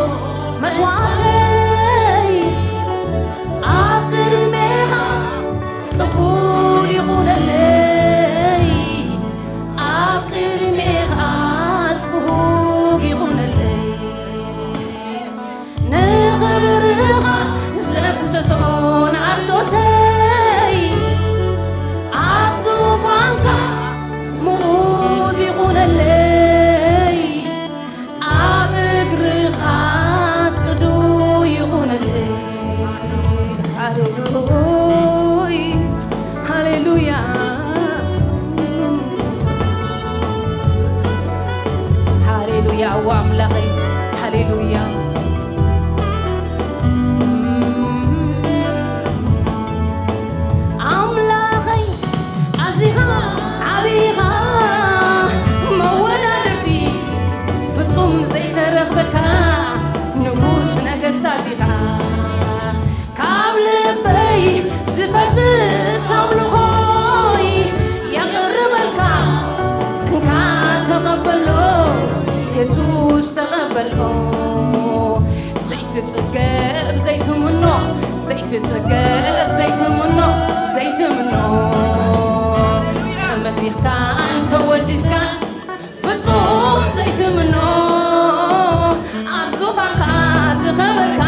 መስዋዕተይ ኣብ ቅድሜኻ ቅቡል ይኹነለይ፣ ኣብ ቅድሜኻስ ብሁግ ይኹነለይ። ንኽብርኻ ዘፍሰሶ ናርዶሰይ ኣብ ዙፋንካ ምኡዝ ይኹነለይ፣ ኣብ እግርኻስ ቅዱይ ይኹነለይ። ሃሌሉይ፣ ሃሌሉያ፣ ሃሌሉያ፣ እወ ኣምላኸይ፣ ሃሌሉያ። ኣምላኸይ ኣዚኻ ዓቢኻ፣ መወዳድርቲ ፍጹም ዘይተረኽበካ፣ ንጉስ ነገስታት ኢኻ። ካብ ልበይ ዝፈስስ ኣምልኾይ የቕርበልካ፣ እንካ ተቐበሎ የሱስ ተቐበሎ። ዘይትጽገብ ዘይትምኖ፣ ዘይትጽገብ ዘይትምኖ፣ ዘይትምኖ፣ ተመሊኽካን ተወዲስካን ፍጹም ዘይትምኖ፣ ኣብ ዙፋንካ ዝኸበርካ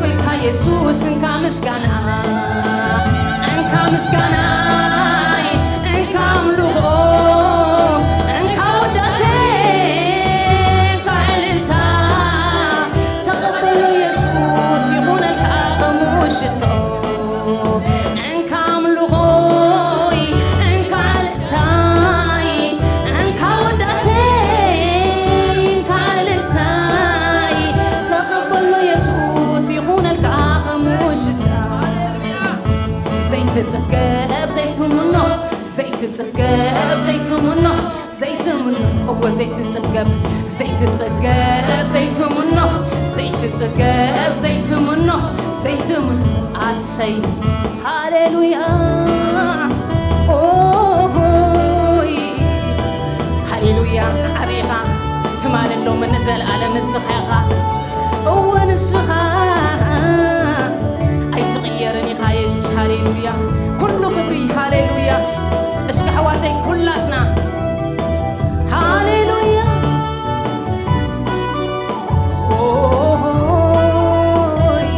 ጎይታ የሱስ እንካ ምስጋና፣ እንካ ምስጋናይ፣ እንካ ኣምልኾ፣ እንካ ውዳሴ፣ እንካ ዕልልታ፣ ተቐበሎ የሱስ ይኹነልካ ከምኡ ሽቶ። እንካ ኣምልኾይ፣ እንካ ዕልልታይ፣ እንካ ውዳሴ፣ እንካ ዕልልታይ፣ ተቐበሎ የሱስ ይኹነልካ ከምኡ ሽታ። ዘይትጽገብ ዘይትምኖ፣ ዘይትጽገብ ዘይትምኖ፣ ዘይትምኖ፣ እወ ዘይትጽገብ፣ ዘይትጽገብ ዘይትምኖ፣ ዘይትጽገብ ዘይትምኖ፣ ዘይትምኖ። ኣሰይ ሃሌሉያ። ኦሆይ ሃሌሉያ። ዓቢኻ ትማልን ሎምን ንዘለኣለም ንስኻ ኢኻ። እወ ንስኻ ኣይትቕየርን ኢኻ የሱስ። ሃሌሉያ። ኩሉ ክብሪ ሃሌሉያ። እስኪ ኣሕዋተይ ኩላትና ሃሌሉያ። ኦሆይ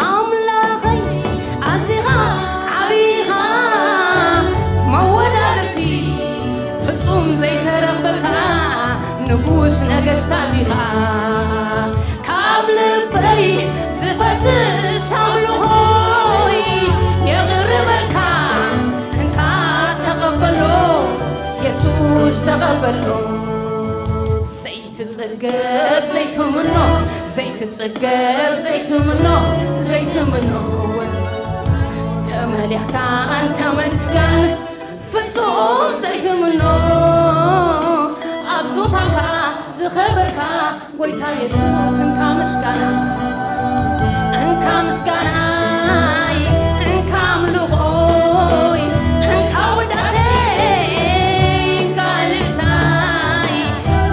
ኣምላኸይ ኣዚኻ ዓቢኻ መወዳድርቲ ፍጹም ዘይተረ ካብ ልበይ ዝፈስስ ኣምልኾይ የቕርበልካ፣ እንካ ተቐበሎ፣ የሱስ ተቐበሎ። ዘይትጽገብ ዘይትምኖ፣ ዘይትጽገብ ዘይትምኖ፣ ዘይትምኖ። ተመሊኽካ ኣንታ መድጋን ፍጹም ዘይትምኖ፣ ኣብ ዙፋንካ ዝኸበርካ ጎይታ የሱስ፣ እንካ ምስጋና፣ እንካ ምስጋናይ፣ እንካ ኣምልኾይ፣ እንካ ውዳሴይ፣ እንካ እልልታይ፣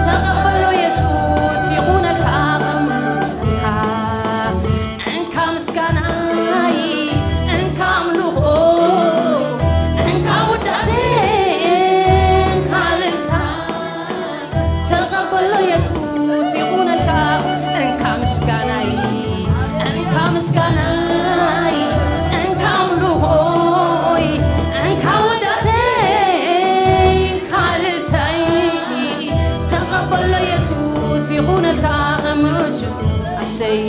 ተቐበሎ የሱስ፣ ይኹነልካ ከም እንካ እንካ ምስጋናይ፣ እንካ ኣምልኾ፣ እንካ ውዳሴ፣ እንካ እልልታ፣ ተቐበሎ የሱስ ይኹነልካ። እንካ ምስጋናይ፣ እንካ ምስጋናይ፣ እንካ ኣምልኾይ፣ እንካ ውዳሴ፣ እንካ እልልታይ፣ ተቐበሎ የሱስ ይኹነልካ። ምእዙ ኣሰይ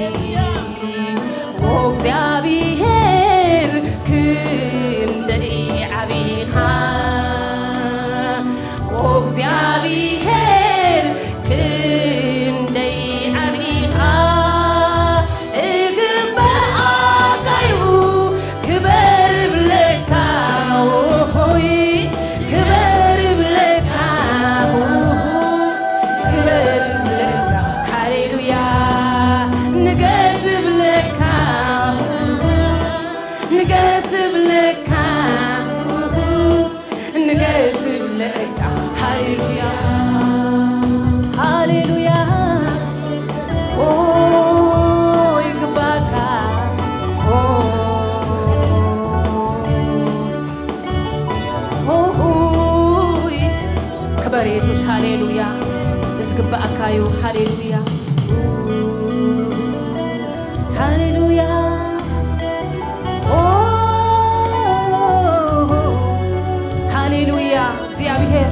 ኦ እግዚኣብሔር ክንደይ ዓቢኻ፣ ኦ እግዚኣብሔር ክንደይ ዓቢኻ፣ እግበኣካዩ ክበር እብለካ፣ ኦሆይ ክበር እብለካ፣ ኦሆ ክበር እብለካ፣ ሃሌሉያ ንገስ እብለካ፣ ንገስ እብለካ፣ ንገስ እብለካ፣ ሃሌሉያ ሃሌሉያ፣ ኦ ይግባካ፣ ኦ ኦሆይ ክበር የሱስ፣ ሃሌሉያ። እዚ ግባኣካ እዩ፣ ሃሌሉያ ሃሌሉያ፣ ኦ ሃሌሉያ። እግዚኣብሔር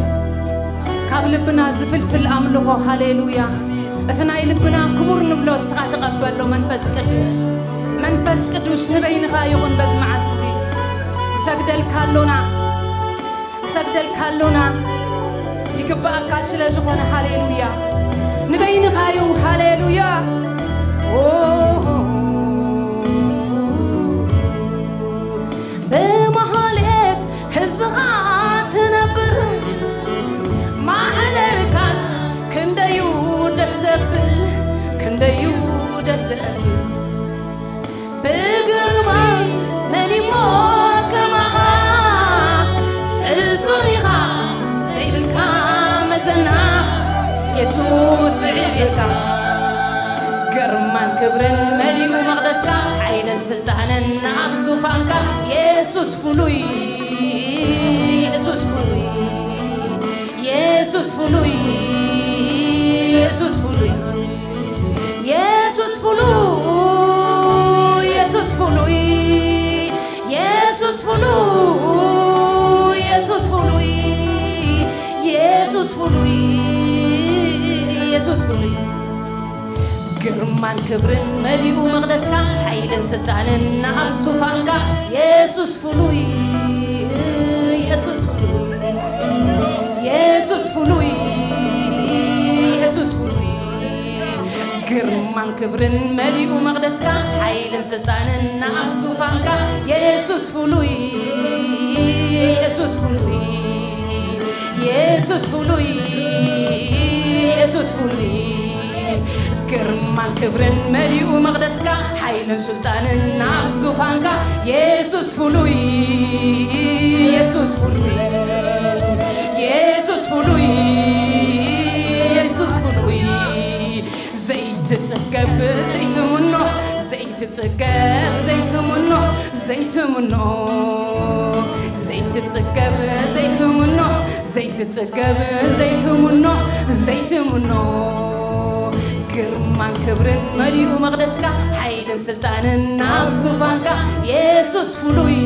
ካብ ልብና ዝፍልፍል ኣምልኾ፣ ሃሌሉያ። እቲ ናይ ልብና ክቡር ንብሎ እስኻ ተቐበሎ መንፈስ ቅዱስ። መንፈስ ቅዱስ ንበይንኻ ይኹን በዚ መዓልቲ እዚ። ሰግደልካ ኣሎና፣ ሰግደልካ ኣሎና። ይግባኣካ ስለ ዝኾነ፣ ሃሌሉያ። ንበይንኻ እዩ፣ ሃሌሉያ። ኦ ብማህሌት ህዝብኻ ትነብር፣ ማሕለልካስ ክንደዩ ደስ ዘብል፣ ክንደዩ ደስ ዘብል። ብግርማ መን እሞ ከማኻ ስልጡን ኢኻ ዘይብልካ መዘና የሱስ ብዕቤትካ ግርማን ክብርን መሊኡ መቕደስካ ሓይልን ስልጣንን ኣብ ዙፋንካ የሱስ ፍሉይ የሱስ ፍሉይ የሱስ ፍሉይ የሱስ ፍሉይ የሱስ ፍሉይ የሱስ ፍሉይ የሱስ ፍሉይ የሱስ ፍሉይ የሱስ ፍሉይ የሱስ ፍሉይ ግርማን ክብርን መሊኡ መቕደስካ ሓይልን ስልጣንን ኣብ ዙፋንካ የሱስ ፍሉይ የሱስ ፍሉይ የሱስ ፍሉይ የሱስ ፍሉይ ግርማን ክብርን መሊኡ መቕደስካ ሓይልን ስልጣንን ኣብ ዙፋንካ የሱስ ፍሉይ የሱስ ፍሉይ የሱስ ፍሉይ የሱስ ፍሉይ ግርማን ክብርን መሊኡ መቕደስካ ሓይልን ስልጣንን ኣብ ዙፋንካ የሱስ ፍሉይ የሱስ ፍሉይ የሱስ ፍሉይ የሱስ ፍሉይ ዘይትጽገብ ዘይትምኖ ዘይትጽገብ ዘይትምኖ ዘይትምኖ ዘይትጽገብ ዘይትምኖ ዘይትጽገብ ዘይትምኖ ዘይትምኖ ግርማን ክብርን መሊኡ መቕደስካ ሓይልን ስልጣንን ኣብ ዙፋንካ የሱስ ፍሉይ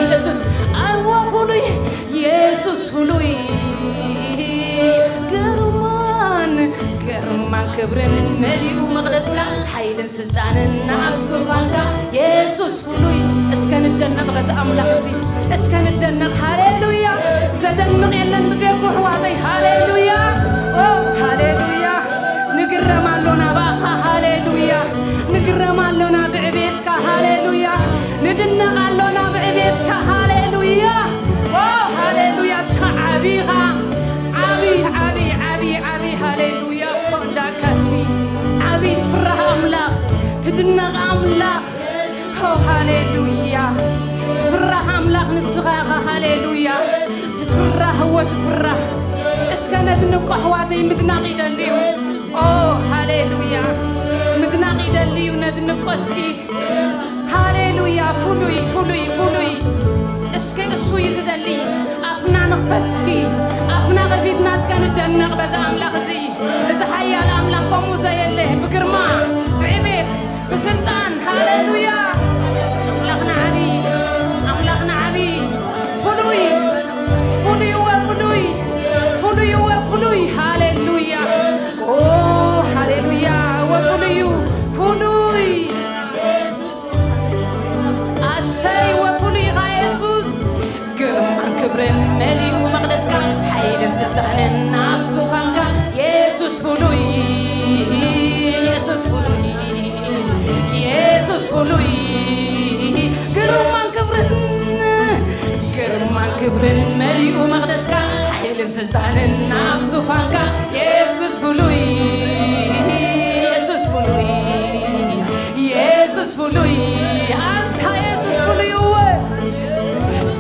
የሱስ ኣዋ ፍሉይ የሱስ ፍሉይ ግርማን ግርማን ክብርን መሊኡ መቕደስካ፣ ሓይልን ስልጣንን ኣብ ዙፋንካ የሱስ ፍሉይ። እስከ ንደነቕ በዚ ኣምላኽ እዚ፣ እስከ ንደነቕ። ሃሌሉያ! ዘደንቕ የለን ብዘይኩ ኣሕዋተይ። ሃሌሉያ! ኦ፣ ሃሌሉያ! ንግረም ኣሎና ብኣኻ። ሃሌሉያ! ንግረም ኣሎና ብዕቤትካ። ሃሌሉያ! ንድነቕ ኣሎና ብዕቤትካ። ሃሌሉያ! ኦ፣ ሃሌሉያ! እስኻ ዓቢኻ። ዓቢ፣ ዓቢ፣ ዓቢ፣ ዓቢ። ሃሌሉያ! ኮንዳካሲ። ዓቢ ትፍራህ ኣምላኽ፣ ትድነቕ ኣምላኽ። ኦ፣ ሃሌሉያ! ትፍራህ ኣምላኽ ንስኻ ኢኻ። ሃሌሉያ! ትፍራህ፣ እወ ትፍራህ። እስከ ነድንቆ ኣሕዋተይ፣ ምድናቕ ይደልዩ። ኦ፣ ሃሌሉያ! ምድናቕ ይደልዩ፣ ነድንቆ እስኪ። ሃሌሉያ! ፍሉይ፣ ፍሉይ፣ ፍሉይ። እስከ እሱ እዩ ዝደሊ። ኣፍና ንኽፈት እስኪ። ኣፍና ከፊትና እስከ ንደነቕ በዚ ኣምላኽ እዚ። እዚ ሓያል ኣምላኽ ከምኡ ዘየለ፣ ብግርማ፣ ብዕቤት፣ ብስልጣን። ሃሌሉያ! ኣምላኽና ዓቢ፣ ኣምላኽና ዓቢ። ፍሉይ፣ ፍሉይ፣ እወ ፍሉይ፣ ፍሉይ፣ እወ ፍሉይ። ሃሌሉያ! ኦ፣ ሃሌሉያ! እወ ፍሉይ እዩ፣ ፍሉይ። ኣሰይ፣ እወ ፍሉይ ኢኻ የሱስ። ግርማን ክብርን መሊኡ መቕደስካ፣ ሓይልን ስልጣንን ኣብ ዙፋንካ። የሱስ ፍሉይ፣ የሱስ ፍሉይ፣ የሱስ ፍሉይ። ግርማን ክብርን፣ ግርማን ክብርን መሊኡ መቕደስካ፣ ሓይልን ስልጣንን ኣብ ዙፋንካ። የሱስ ፍሉይ፣ የሱስ ፍሉይ፣ የሱስ ፍሉይ። ኣንታ የሱስ ፍሉይ፣ እወ።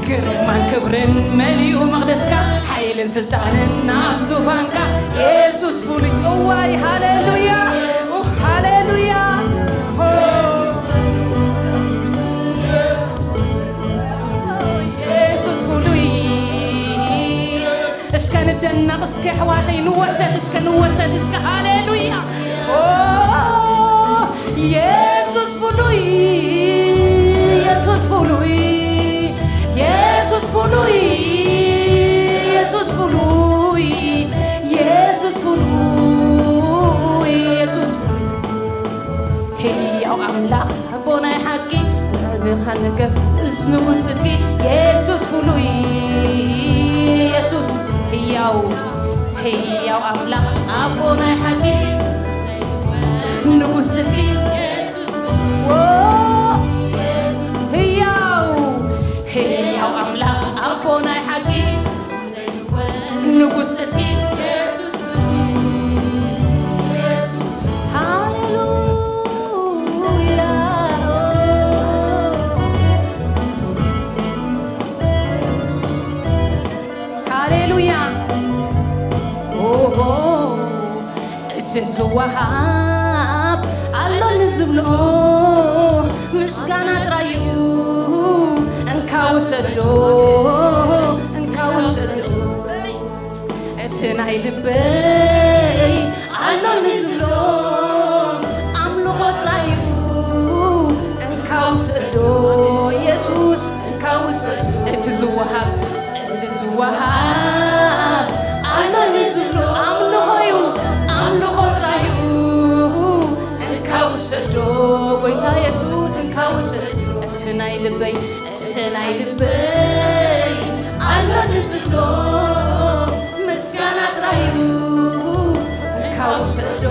ግርማን ክብርን መሊኡ መቕደስካ፣ ሓይልን ስልጣንን ኣብ ዙፋንካ። የሱስ ፍሉይ፣ እዋይ፣ ሃሌሉያ፣ ኡፍ፣ ሃሌሉያ። ኦ፣ የሱስ ፍሉይ። እስከ ንደነቕ እስከ ኣሕዋተይ፣ ንወሰድ እስከ፣ ንወሰድ እስከ። ሃሌሉያ። ኦ፣ የሱስ ፍሉይ፣ የሱስ ፍሉይ፣ የሱስ ፍሉይ፣ የሱስ ፍሉይ፣ የሱስ ፍሉይ፣ የሱስ ፍሉይ። ህያው ኣምላኽ ኣቦ ናይ ሓቂ፣ ንዕድኻ ንገስ ንጉስ ጽድቂ። የሱስ ፍሉይ፣ የሱስ ህያው፣ ህያው ኣምላኽ ኣቦ ናይ ሓቂ፣ ንጉስ ጽድቂ። ዎ፣ ህያው፣ ህያው ኣምላኽ ኣቦ ናይ ሓቂ፣ ንጉስ ጽድቂ። የሱስ፣ የሱስ፣ ሃሌሉያ። ሃሌሉያ። ኦሆ፣ እቲ ዝወሃብ ኣሎኒ ዝብሎ ምስጋና ጥራይ እዩ። እንካ ውሰዶ፣ እንካ ውሰዶ። እቲ ናይ ልበይ ኣሎኒ ዝብሎ ኣምልኾ ጥራይ እዩ። እንካ ውሰዶ የሱስ፣ እንካ ውሰዶ። እቲ ዝወሃብ፣ እቲ ዝወሃብ ኣሎኒ ዝብሎ ኣምልኾ እዩ፣ ኣምልኾ ጥራይ እዩ። እንካ ውሰዶ ጎይታ የሱስ፣ እንካ ውሰዶ። እቲ ናይ ልበይ፣ እቲ ናይ ልበይ ኣሎኒ ዝብሎ ምስጋና ጥራይ እዩ። እንካ ውሰዶ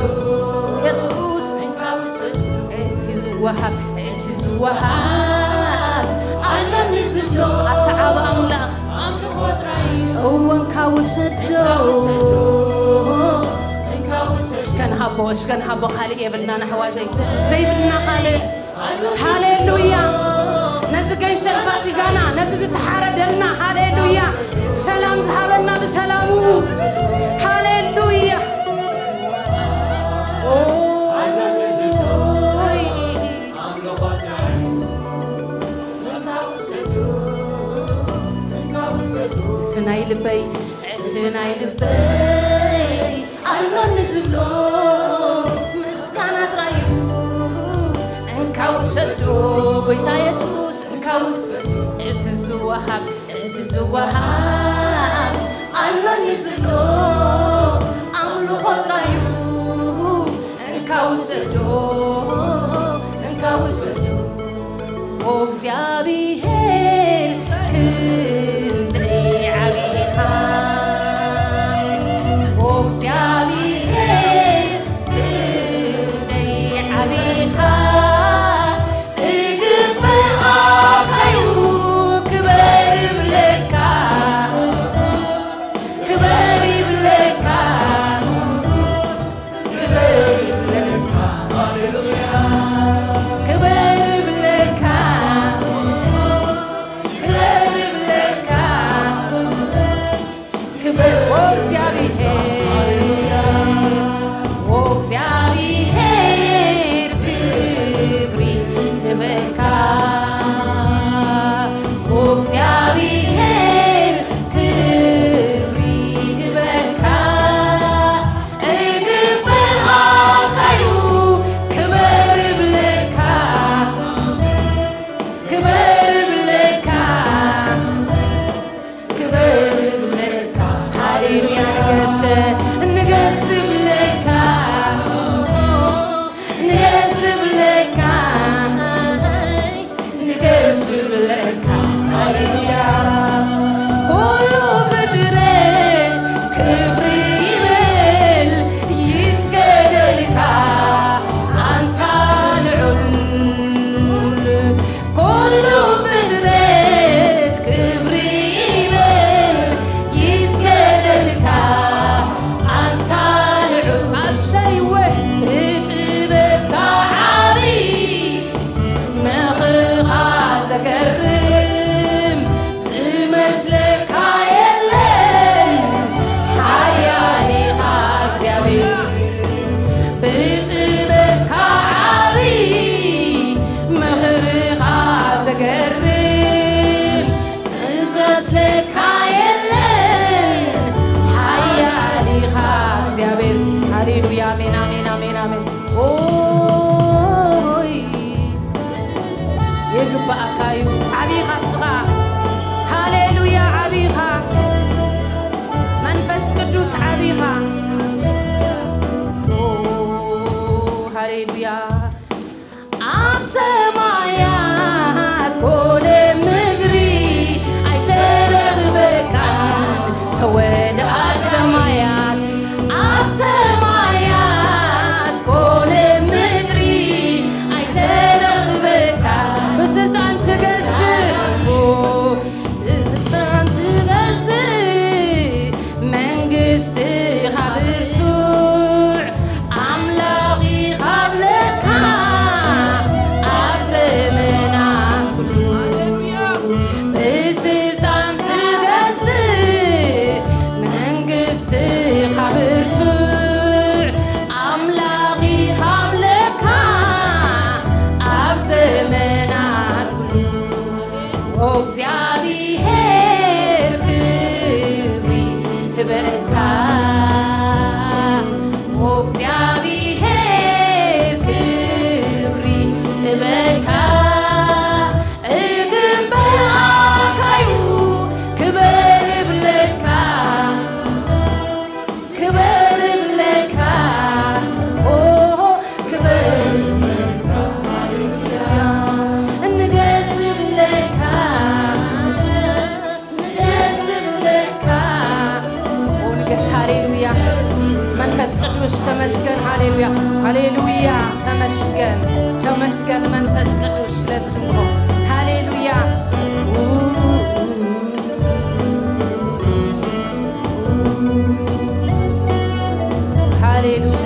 የሱስ፣ እንካ ውሰዶ። እቲ ዝወሃብ፣ እቲ ዝወሃብ ኣሎኒ ዝብሎ ኣታ ዓቢ ኣምላኽ፣ ኣምልኾ ጥራይ እዩ። እወ፣ እንካ ውሰዶ፣ እንካ ውሰዶ። እስከ ንሃቦ፣ እስከ ንሃቦ፣ ካልእ የብልናን ኣሕዋተይ፣ ዘይብልና ካልእ። ሃሌሉያ። ነዚ ገንሸል ፋሲጋና፣ ነዚ ዝተሓረደልና፣ ሃሌሉያ። ሰላም ዝሃበና ብሰላሙ። ሃሌሉያ። ኦይ። እቲ ናይ ልበይ፣ እቲ ናይ ልበይ ኣሎኒ ዝብሎ ምስጋና ጥራይ እዩ። እንካ ውሰዶ ጎይታ የሱስ፣ እንካ ውሰዶ። እቲ ዝወሃብ፣ እቲ ዝወሃብ ኣሎኒ ዝብሎ ኣምልኾ ጥራይ እዩ። እንካ ውሰዶ፣ እንካ ውሰዶ። ኦ እግዚኣብሔር ክንደይ ዓቢኻ፣ ኦ እግዚኣብሔር ክንደይ ዓቢኻ፣ እግባእካዩ ክበር ይብለካ፣ ክበር ይብለካ። ክበር ይብለካ፣ ሃሌሉያ። ክበር ይብለካ፣ ክበር ይብለካ። ክበር ወእግዚኣብሔር፣ ወእግዚኣብሔር ክብሪ ይበካ። ወእግዚኣብሔር ክብሪ ይበካ። እግባእካዩ ክበር ይብለካ፣ ክበር ይብለካ፣ ክበር ይብለካ። ሃሌሉያ። ንገሰ፣ ንገስ ይብለካ፣ ንገስ ይብለካ። ንገስ ይብለካ። ሃሌሉያ። ኩሉ ፍጥረት ክብሪ ይብል ይስገደልካ ኣንታ ልዑል። ኩሉ ፍጥረት ክብሪ ይብል ይስገደልካ ኣንታ ልዑል። ኣሰይወ ብጥበብካ ዓብዪ ምኽርኻ ዘገርም ዝመስለካ የለን። ሓያል ኢኻ እግዚኣብሔር፣ ብጥበብካ ዓብዪ ምኽርኻ ዘገርም ዝመስለካ የለን። ሓያል ኢኻ እግዚኣብሔር። ሃሌሉያ። ኣሜን፣ ኣሜን፣ ኣሜን፣ ኣሜን። ኦይ፣ ይግባእካ እዩ። ዓቢኻ እስኻ። ሃሌሉያ፣ ዓቢኻ። መንፈስ ቅዱስ ዓቢኻ። ኦ፣ ሃሌሉያ። ኣብ ሰማያት ኮነ ምድሪ ኣይተረኽበካን ተወደ ኣብ ሰማያት፣ ኣብ ሰማያት ኮነ ምድሪ ኣይተረኽበካን። ብስልጣን ትገዝእ፣ ብስልጣን ትገዝእ፣ መንግስትኻ ብርቱዕ ኣምላኽ ኢኻ ኣለካ ኣብ ዘመናት ኩሉ። ብስልጣን ትገዝእ መንግስትኻ ብርቱዕ ኣምላኽ ኢኻ ኣለካ ኣብ ዘመናት ኩሉ። ኦ እግዚኣብሔር ክብሪ ህበካ፣ ኦ እግዚኣብሔር ክብሪ ህበካ፣ እግባእካዩ ክበር ይብለካ። ክበር ይብለካ፣ ኦ፣ ክበር ይብለካ፣ ሃሌሉያ። ንገስ ይብለካ፣ ንገስ ይብለካ። ኦ፣ ንገስ፣ ሃሌሉያ። መንፈስ ቅዱስ ተመስገን፣ ሃሌሉያ፣ ሃሌሉያ። ተመስገን፣ ተመስገን መንፈስ ቅዱስ ስለዚ ድምቆ፣ ሃሌሉያ። ሃሌሉያ።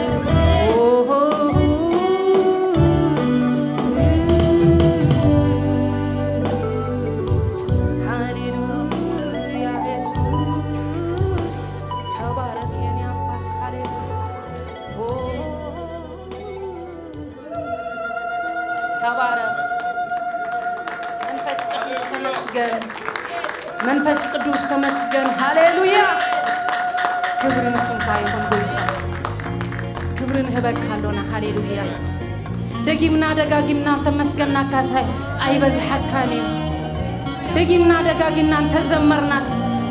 ሃሌሉያ። ኢየሱስ ተባረክ የኔ አባት። ሃሌሉያ። ተባረክ። መንፈስ ቅዱስ ተመስገን። መንፈስ ቅዱስ ተመስገን። ሃሌሉያ። ክብሪ ንስምካ ይኹን ጎይታ። ክብሪ ንህበካ ኣሎና። ሃሌሉያ። ደጊምና ደጋጊምና እንተመስገናካስ ኣይ-፣ ኣይበዝሓካን እዩ። ደጊምና ደጋጊምና እንተዘመርናስ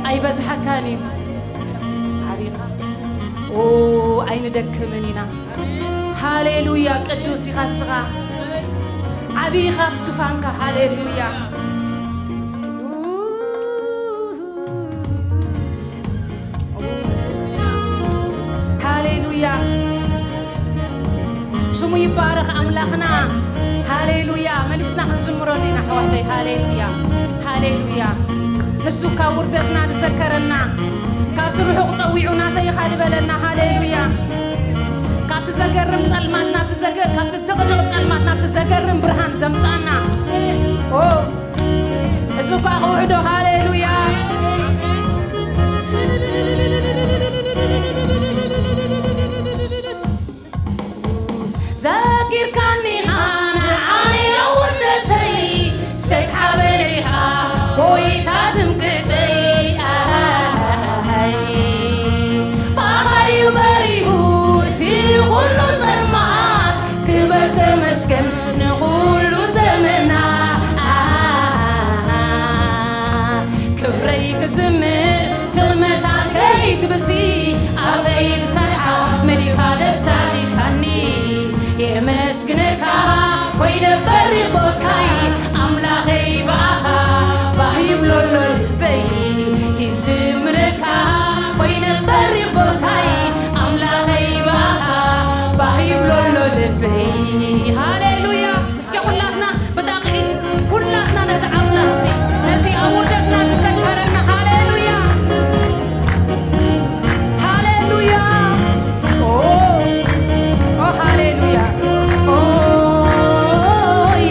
ኣይበዝሓካን እዩ። ዓቢኻ። ኦ፣ ኣይንደክምን ኢና። ሃሌሉያ። ቅዱስ ኢኻ ስኻ፣ ዓብዪ ኢኻ ኣብ ዙፋንካ። ሃሌሉያ። ሃሌሉያ። ስሙ ይባረኽ ኣምላኽና። ሃሌሉያ። መሊስና ክንዝምሮ ኢና ኣሕዋተይ። ሃሌሉያ። ሃሌሉያ። ንሱ ካብ ውርደትና ዝዘከረና፣ ካብቲ ርሑቕ ጸዊዑ ናተይ ኢኻ ዝበለና። ሃሌሉያ። ካብቲ ዘገርም ጸልማት ናብቲ ዘገ-፣ ካብቲ ድቕድቕ ጸልማት ናብቲ ዘገርም ብርሃን ዘምጻና። ኦ፣ እዚ እኳ ክውሕዶ። ሃሌሉያ። ዘኪርካኒ ኢኻ ንዓይ ውርደተይ፣ ሸግ ሓበነይ ኢኻ ጎይታ ትምክሕተይ። ኣይ፣ ብኣኻ እዩ በሪሁ እቲ ኩሉ ጸልማት፣ ክበር ተመስገን ንኹሉ ዘመና። ክብረይ ክዝምር ስመታን ከይትብልሲ፣ ኣፈይ ብሰሓቕ መሊእካ ደስታ ዲካኒ። የመስግነካ ኮይነ በሪኽ ቦታይ፣ ኣምላኸይ ብኣኻ ባህ ይብሎ ኣሎ ልበይ። ይዝምረካ ኮይነ በሪኽ ቦታይ፣ ኣምላኸይ ብኣኻ ባህ ይብሎ ኣሎ ልበይ። ሃሌሉያ። እስኪ ኩላትና ብጣቕዒት፣ ኩላትና ነዚ ኣምላኽ እዚ፣ ነዚ ኣብ ውርደትና ዝዘከረና። ሃሌሉያ። ሃሌሉያ። ኦ፣ ኦ፣ ሃሌሉያ። ኦይ፣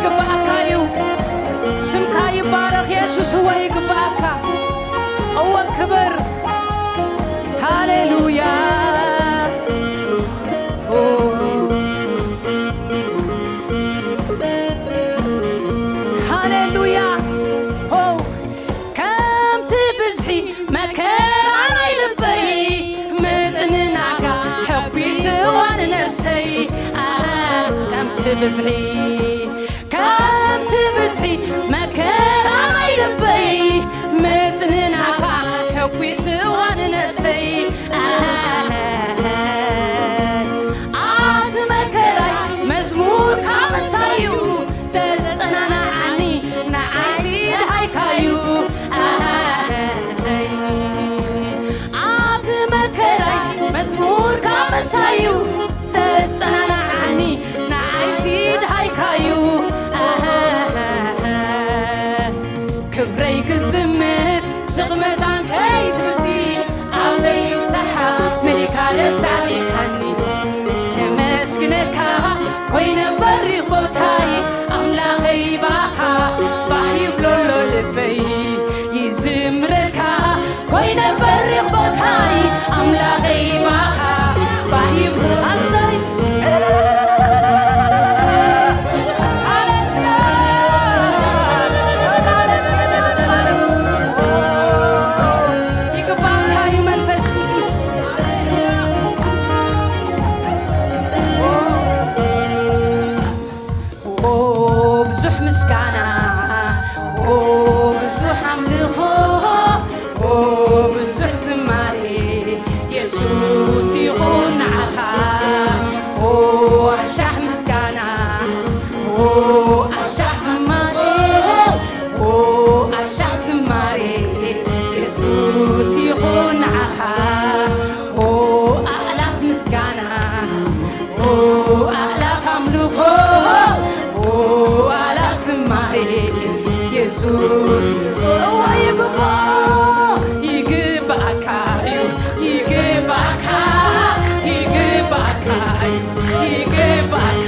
ይግባኣካ እዩ። ስምካ ይባረኽ የሱስ፣ እወ ይግባኣካ። እወ ክብር። ሃሌሉያ። ኦ። ሃሌሉያ። ኦ። ከምቲ ብዝሒ መከራ ናይ ልበይ፣ ምጽንናዕካ ሕጒስዋ ንነፍሰይ። ኣሃ፣ ከምቲ ብዝሒ፣ ከምቲ ብዝሒ መከራ ናይ ልበይ፣ ምጽንናዕካ ሕጒስዋ ንነፍሰይ። ኣሃ፣ ኣብቲ መከራይ መዝሙርካ ምሳዩ፣ ዘጸናንዓኒ ንዓይሲ ደሃይካዩ። ኣብቲ መከራይ መዝሙርካ ምሳዩ፣ ዘጸናንዓኒ ንዓይሲ ደሃይካዩ። ክብረይ ክዝምር ስቕ መታን ከይትብዚ፣ ኣብ ዘይብዝሓ መሊካ ደስታ ጢካኒ። ነመስግነካ ኮይነ በሪኽ ቦታይ፣ ኣምላኸይ ባኻ ባህ ይብሎ ኣሎ ልበይ። ይዝምረልካ ኮይነ በሪኽ ቦታይ፣ ኣምላኸይ ባኻ ባህ ይብሎ ኣሰይ። ይግባእካ እዩ መንፈስ ቅዱስ። ኦ፣ ብዙሕ ምስጋና፣ ኦ፣ ብዙሕ ኣምልኾ፣ ኦ፣ ብዙሕ ዝማሬ የሱስ ይኹን ንዓኻ። ኦ፣ ኣሻሕ ምስጋና፣ ኦ፣ ኣሻሕ ዝማሬ፣ ኦ፣ ኣሻሕ ዝማሬ የሱስ ይኹን ንዓኻ። ኦ፣ ኣእላፍ ምስጋና፣ ኦ፣ ኣእላፍ ኣምልኾ፣ ኦ፣ ኣእላፍ ዝማሬ፣ የሱስ፣ እወ፣ ይግባእ፣ ይግባእካ እዩ፣ ይግባእካ፣ ይግባእካ እዩ፣ ይግባእካ፣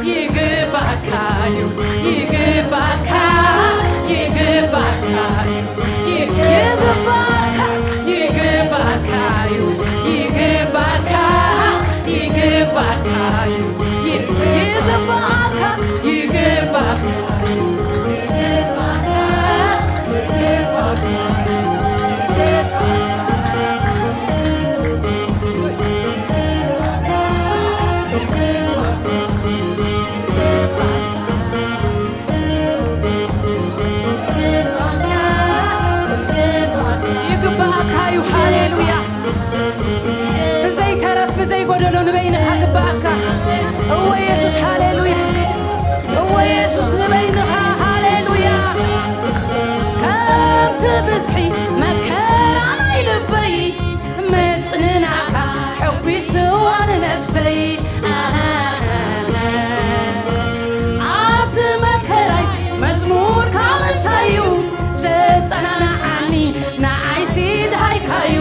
ይግባእካ እዩ፣ ይግባእካ፣ ይግባእካ እዩ። ይግባእካ፣ ይግባእካ እዩ፣ ይግባእካ፣ ይግባእካ እዩ፣ ይ-፣ ይግባእካ፣ ይግባእካ፣ ይግባእካ፣ ይግባእካ። ይግባኣካ እዩ። ሃሌሉያ። ብዘይ ተረፍ፣ ብዘይ ጎደሎ ንበይንኻ ግባኣካ። እወ የሱስ፣ ሃሌሉያ። እወ የሱስ፣ ንበይንኻ፣ ሃሌሉያ። ከምቲ ብዝሒ መከራ ናይ ልበይ፣ ምጽንናዕካ ሕጒስዋ ንነፍሰይ። ኣብቲ መከራይ መዝሙርካ ምሳዩ፣ ዘጸናንዓኒ ንዓይሲ ደሃይካዩ።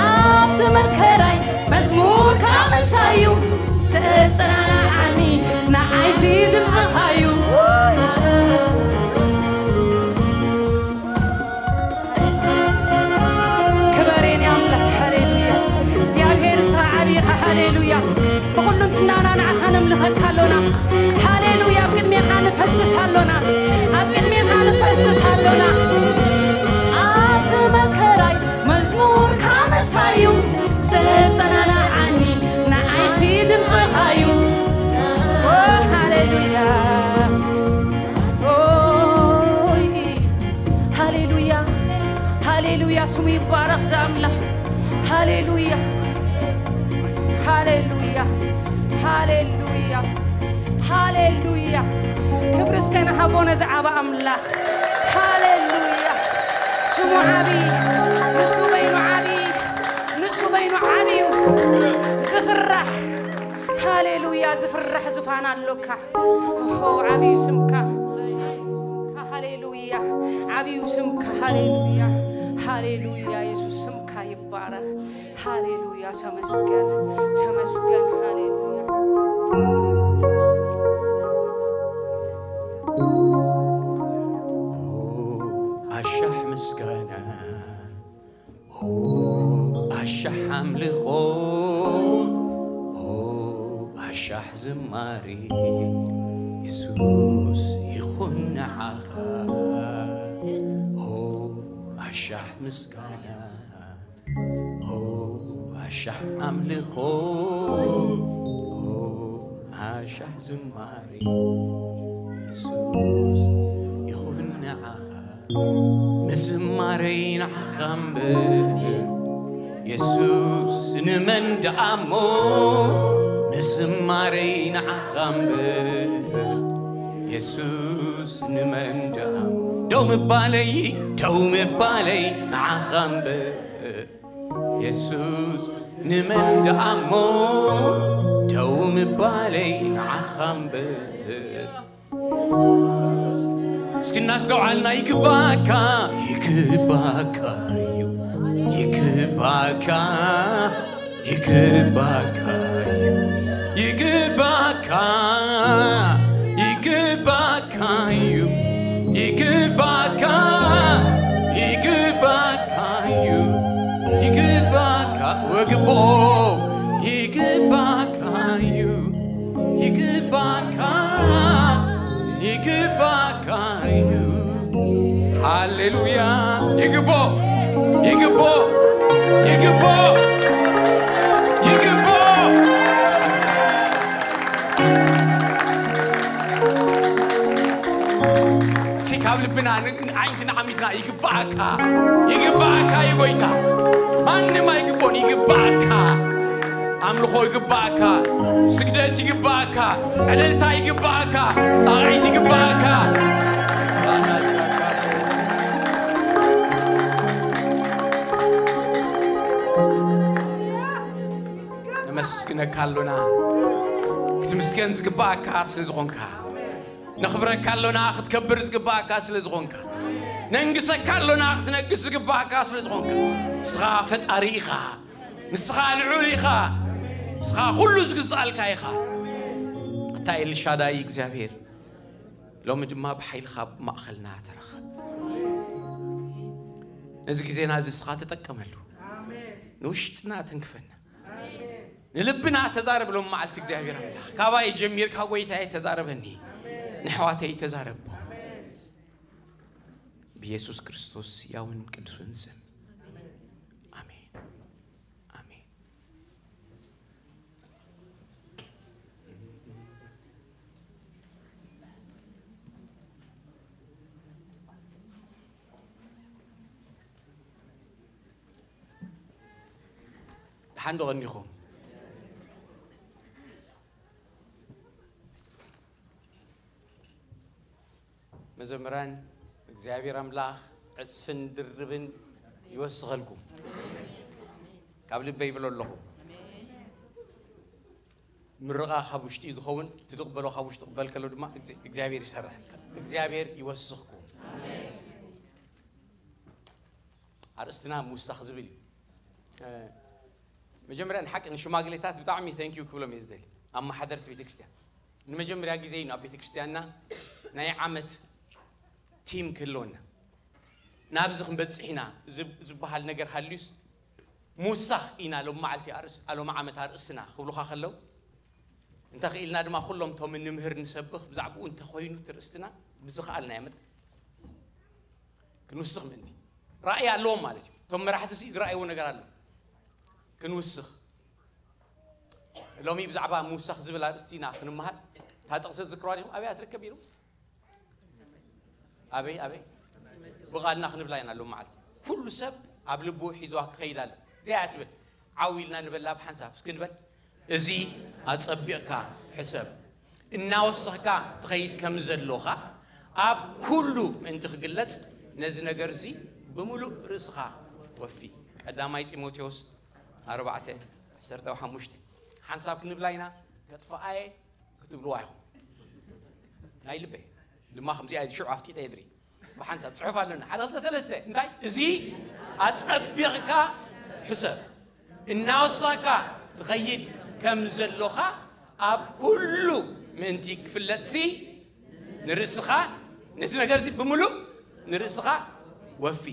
ኣብቲ መከራይ መዝሙርካ ምሳዩ፣ ዘጸናንዓኒ ንዓይሲ ድምጽኻዩ። ክበር የኔ ኣምላኽ፣ ሃሌሉያ። እግዚኣብሔር ንስኻ ዓቢ ኢኻ፣ ሃሌሉያ። ብኹሉ እንትናና ንዓኻ ነምልኸካ ኣሎና። ሃሌሉያ፣ ኣብ ቅድሜኻ ንፈስስ ኣሎና። ኣብ ቅድሜኻ ንፈስስ ኣሎና። ኣብቲ መከራይ መዝሙርካ ምሳዩ፣ ዘጸናንዓኒ ንዓይሲ ድምጽኻዩ። ኦ፣ ሃሌሉያ። ኦይ፣ ሃሌሉያ፣ ሃሌሉያ፣ ስሙ ይባረኽ እዛ ኣምላኽ። ሃሌሉያ፣ ሃሌሉያ፣ ሃሌሉያ፣ ሃሌሉያ። ክብሪ እስከ ንሃቦ ነዚ ዓቢ ኣምላኽ። ሃሌሉያ። ስሙ ዓቢ፣ ንሱ በይኑ ዓቢ፣ ንሱ በይኑ ዓቢ እዩ። ዝፍራሕ፣ ሃሌሉያ፣ ዝፍራሕ ዙፋን ኣሎካ። ኦሆ፣ ዓብዩ ስምካ። ሃሌሉያ። ዓብዩ ስምካ። ሃሌሉያ። ሃሌሉያ። የሱስ ስምካ ይባረኽ። ሃሌሉያ። ተመስገን። ተመስገን። ሃሌሉያ። ኦ ኣሻሕ ዝማሪ የሱስ ይኹን ንዓኻ። ኦ ኣሻሕ ምስጋና፣ ኦ ኣሻሕ ኣምልኾ፣ ኦ ኣሻሕ ዝማሪ የሱስ ይኹን ንዓኻ። ምዝማረይ ንዓኻ እምበር የሱስ ንመን ደኣ እሞ? ምዝማረይ ንዓኻ እምበር የሱስ ንመን ደኣ እሞ? ደው ምባለይ፣ ደው ምባለይ ንዓኻ እምበር የሱስ ንመን ደኣ እሞ? ደው ምባለይ ንዓኻ እምበር። እስኪ እናስተውዓልና፣ ይግባካ፣ ይግባካ እዩ፣ ይግባካ፣ ይግባካ እዩ፣ ይግባካ፣ ይግባካ እዩ፣ ይግባካ፣ ይግባካ እዩ፣ ይግባካ ወግቦ፣ ይግባካ እዩ፣ ይግባካ፣ ይግባካ እዩ። ሃሌሉያ። ይግቦ፣ ይግቦ፣ ይግቦ፣ ይግቦ። እስኪ ካብ ልብና ን-፣ ዓይንትና ዓሚትና፣ ይግባእካ፣ ይግባእካ እዩ ጎይታ። ማንም ኣይግቦን፣ ይግባእካ። ኣምልኾ ይግባእካ፣ ስግደት ይግባእካ፣ ዕልልታ ይግባእካ፣ ጣቕዒት ይግባእካ። ነመስግነካ ኣሎና፣ ክትምስገን ዝግባእካ ስለ ዝኾንካ። ነኽብረካ ኣሎና፣ ክትከብር ዝግባእካ ስለ ዝኾንካ። ነንግሰካ ኣሎና፣ ክትነግስ ዝግባእካ ስለ ዝኾንካ። ንስኻ ፈጣሪ ኢኻ። ንስኻ ልዑል ኢኻ። ንስኻ ኩሉ ዝግዝኣልካ ኢኻ። ኣታ ኤልሻዳይ እግዚኣብሔር፣ ሎሚ ድማ ብሓይልኻ ኣብ ማእኸልና ተረኸብ። ነዚ ግዜና እዚ ንስኻ ተጠቀመሉ። ንውሽጥና ተንክፈና። ንልብና ተዛረብ ሎም መዓልቲ እግዚኣብሔር ኣምላኽ። ካባይ ጀሚርካ ጎይታዬ ተዛረበኒ። ንሕዋተይ ተዛረቦ። ብየሱስ ክርስቶስ ያውን ቅዱስን ስም። ኣሜን። ኣሜን። ደሓን ዶ ቀኒኹም? መዘምራን እግዚኣብሔር ኣምላኽ ዕጽፍን ድርብን ይወስኸልኩም። ካብ ልበይ ይብሎ ኣለኹ። ምርቓ ካብ ውሽጢ እዩ ዝኸውን፣ ትድቕበሎ ካብ ውሽጢ ቅበል ከሎ ድማ እግዚኣብ-፣ እግዚኣብሔር ይሰርሕ። እግዚኣብሔር ይወስኽኩም። ኣርእስትና ምውሳኽ ዝብል እዩ። እ፣ መጀመርያ ንሓቂ ንሽማግሌታት ብጣዕሚ thank you ክብሎም እየ ዝደሊ። ኣመሓደርቲ ቤተክርስትያን ንመጀመርያ ግዜ እዩ ናብ ቤተክርስትያንና ናይ ዓመት ቲም ክህልወና። ናብዚ ክንበጽሕ ኢና ዝብ-፣ ዝበሃል ነገር ሃልዩስ ምውሳኽ ኢና ሎም መዓልቲ ኣርእስ-፣ ሎም ዓመት ኣርእስና ክብሉኻ ከለዉ፣ እንተኽኢልና ድማ ኩሎም እቶም እንምህር ንሰብኽ ብዛዕባኡ እንተኾይኑ እቲ ርእስትና ብዝኸኣልናዮ መጠን ክንውስኽ ምእንቲ። ራእይ ኣለዎም ማለት እዩ። እቶም መራሕቲ ሲ ዝረኣይዎ ነገር ኣሎ። ክንውስኽ። ሎሚ ብዛዕባ ምውሳኽ ዝብል ኣርእስቲ ኢና ክንመሃር። እታ ጥቕሲ ትዝክርዋ ዲኹም? ኣበይ ትርከብ ኢሉ? ኣበይ፣ ኣበይ? ብቓልና ክንብላ ኢና ሎም መዓልቲ። ኩሉ ሰብ ኣብ ልቡ ሒዝዋ ክኸይድ ኣሎ። እዚኣ ትብል። ዓው ኢልና ንበላ ብሓንሳብ። እስኪ ንበል። እዚ ኣጸቢቕካ ሕሰብ። እናወሰኽካ ትኸይድ ከም ዘሎኻ ኣብ ኩሉ ምእንቲ ክግለጽ፣ ነዚ ነገር እዚ ብምሉእ ርእስኻ ወፊ። ቀዳማይ ጢሞቴዎስ ኣርባዕተ ዓሰርተ ሓሙሽተ። ሓንሳብ ክንብላ ኢና፣ ከጥፍኣየ ክትብልዋ ኢኹም። ናይ ልበይ ድማ ከምዚኣ ሽዑ ኣፍጢጠ የድሪ። ብሓንሳብ ጽሑፍ ኣለና። ሓደ፣ ክልተ፣ ሰለስተ። እንታይ? እዚ ኣጸቢቕካ ሕሰብ። እናወሳካ ትኸይድ ከም ዘሎኻ ኣብ ኩሉ ምእንቲ ክፍለጥሲ ንርእስኻ፣ ነዚ ነገር እዚ ብምሉእ ንርእስኻ ወፊ።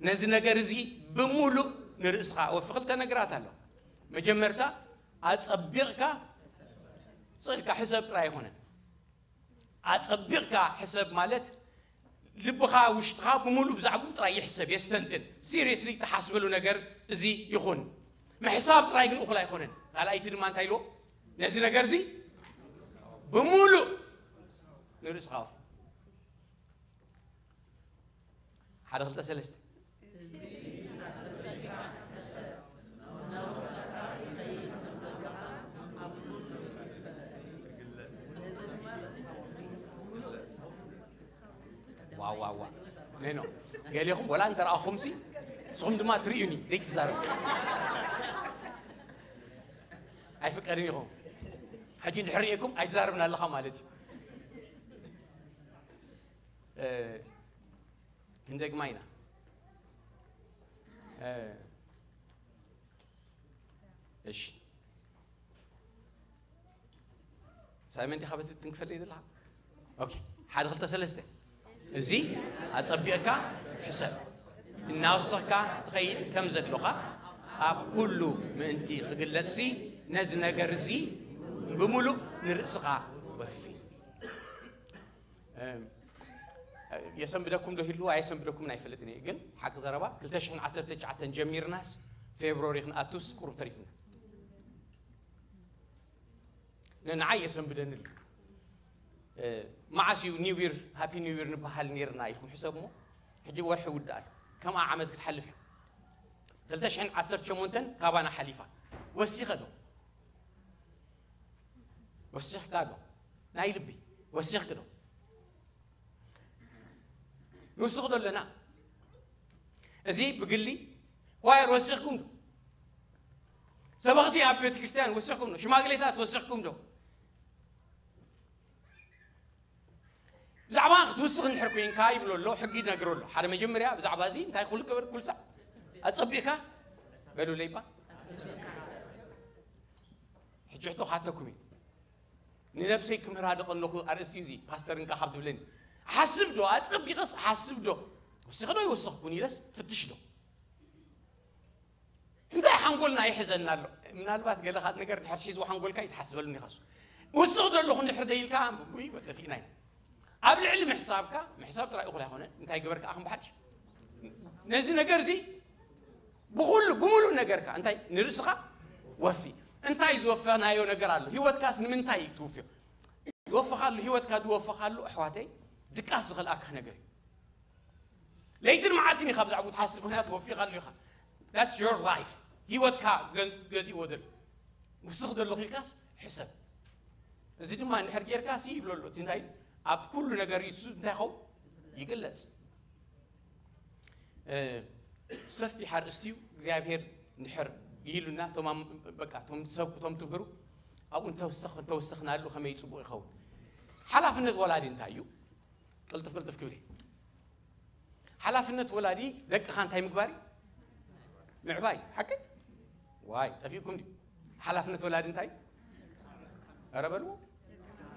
ነዚ ነገር እዚ ብምሉእ ንርእስኻ ወፊ። ክልተ ነገራት ኣሎ። መጀመርታ ኣጸቢቕካ ስቕ ኢልካ ሕሰብ ጥራይ ኣይኮነን። ኣጸቢቕካ ሕሰብ ማለት ልብኻ፣ ውሽጥኻ ብምሉእ ብዛዕባኡ ጥራይ ይሕሰብ፣ የስተንትን። ሲሪየስሊ ተሓስበሉ ነገር እዚ ይኹን። ምሕሳብ ጥራይ ግን እኹል ኣይኮነን። ካልኣይቲ ድማ እንታይ ኢልዎ? ነዚ ነገር እዚ ብምሉእ ንርእስኻ ኣፍ ሓደ ክልተ ሰለስተ ዋዋዋ ኔኖ ገሌኹም ወላ እንተረኣኹምሲ ንስኹም ድማ ትርእዩኒ ዘይትዛረቡ ኣይፍቀድን ኢኹም። ሕጂ እንድሕር ርእየኩም ኣይትዛረብን ኣለኻ ማለት እዩ። እ፣ ክንደግማ ኢና። እ፣ እሺ። ሳይመን ዲኻ በቲ ትንክፈለይ ዘለኻ? ኦኬ። ሓደ ክልተ ሰለስተ። እዚ ኣጸቢቕካ ሕሰብ። እናወሰኽካ ትኸይድ ከም ዘሎኻ ኣብ ኩሉ ምእንቲ ክግለጽሲ ነዚ ነገር እዚ ብምሉእ ንርእስኻ ወፊ። እም፣ የሰንብደኩም ዶ ይህልዎ ኣየሰንብደኩምን ኣይፈልጥን እየ፣ ግን ሓቂ ዘረባ ክልተ ሽሕን ዓሰርተ ትሽዓተን ጀሚርናስ ፌብሩዋሪ ክንኣቱስ ቁሩብ ተሪፍና። ንዓይ የሰንብደኒ ኣሎ። እ፣ መዓስ እዩ ኒው ይር፣ ሃፒ ኒው ይር ንበሃል ኔርና ኢልኩም ሕሰብሞ። ሕጂ ወርሒ ይውዳእ ኣሎ። ከምኣ ዓመት ክትሓልፍ እያ። ክልተ ሽሕን ዓሰርተ ሸሞንተን ካባና ሓሊፋ። ወሲኸ ዶ? ወሲኽካ ዶ? ናይ ልቢ ወሲኽክ ዶ? ንውስኽ ዶ ኣለና? እዚ ብግሊ ኳየር ወሲኽኩም ዶ? ሰበኽቲ ኣብ ቤተ ክርስቲያን ወሲኽኩም ዶ? ሽማግሌታት ወሲኽኩም ዶ? ብዛዕባ ክትውስኽ እንድሕር ኮይንካ ይብሎ ኣሎ፣ ሕጊ ይነግሮ ኣሎ። ሓደ መጀመርያ ብዛዕባ እዚ እንታይ ኩሉ ገበር ኩሉ ሳዕ ኣጸቢቕካ በሉለይ እባ። ሕጂ ሕቶ ክሓተኩም እዩ። ንነብሰይ ክምህራ ዶ ቀለኹ ኣርእስቲ እዩ እዚ፣ ፓስተር እንካ ካብ ትብለኒ። ሓስብ ዶ፣ ኣጸቢቐስ ሓስብ ዶ? ወሲኸ ዶ ይወሰኽኩን ኢለስ ፍትሽ ዶ? እንታይ ሓንጎልና ይሕዘና ኣሎ? ምናልባት ገለ ካልእ ነገር እንድሕር ሒዝዎ ሓንጎልካ ይትሓስበሉ ኢኻሱ። ውስኽ ዘለኹ እንድሕር ደይልካ፣ ውይ፣ ጠፊእና ኢና። ኣብ ልዕሊ ምሕሳብካ፣ ምሕሳብ ጥራይ እኹል ኣይኮነን። እንታይ ገበርካ ኣኽም ብሓድሽ? ነዚ ነገር እዚ ብኹሉ፣ ብምሉእ ነገርካ፣ እንታይ ንርእስኻ ወፊ። እንታይ ዝወፈናዮ ነገር ኣሎ? ህይወትካስ ንምንታይ እዩ ትውፍዮ? ዝወፈኻሉ፣ ህይወትካ ዝወፈኻሉ፣ ኣሕዋተይ፣ ድቃስ ዝኸልኣካ ነገር እዩ። ለይትን መዓልትን ኢኻ ብዛዕባኡ ትሓስብ፣ ምኽንያቱ ወፊኻሉ ኢኻ። That's your life። ህይወትካ ገዝ-፣ ገዚእዎ ዘሎ። ውስኽ ዘለኹ ኢልካስ ሕሰብ። እዚ ድማ እንድሕር ጌርካሲ ይብሎ ኣሎ። እቲ እንታይ ኣብ ኩሉ ነገር እዩ፣ እሱ እንታይ ይኸውን? ይግለጽ። እ፣ ሰፊሕ ኣርእስቲ እዩ። እግዚኣብሔር እንድሕር ኢሉና፣ እቶም ኣም-፣ በቃ፣ እቶም ትሰብኩ፣ እቶም ትምህሩ፣ ኣብኡ እንተወሰኽ-፣ እንተወሰኽናሉ ከመይ ጽቡቕ ይኸውን። ሓላፍነት ወላዲ እንታይ እዩ? ቅልጥፍ ቅልጥፍ ክብል እየ። ሓላፍነት ወላዲ ደቅኻ እንታይ ምግባር እዩ? ምዕባይ። ሓቂ? ዋይ፣ ጠፊእኩም ድዩ? ሓላፍነት ወላዲ እንታይ? ኧረ በልዎ።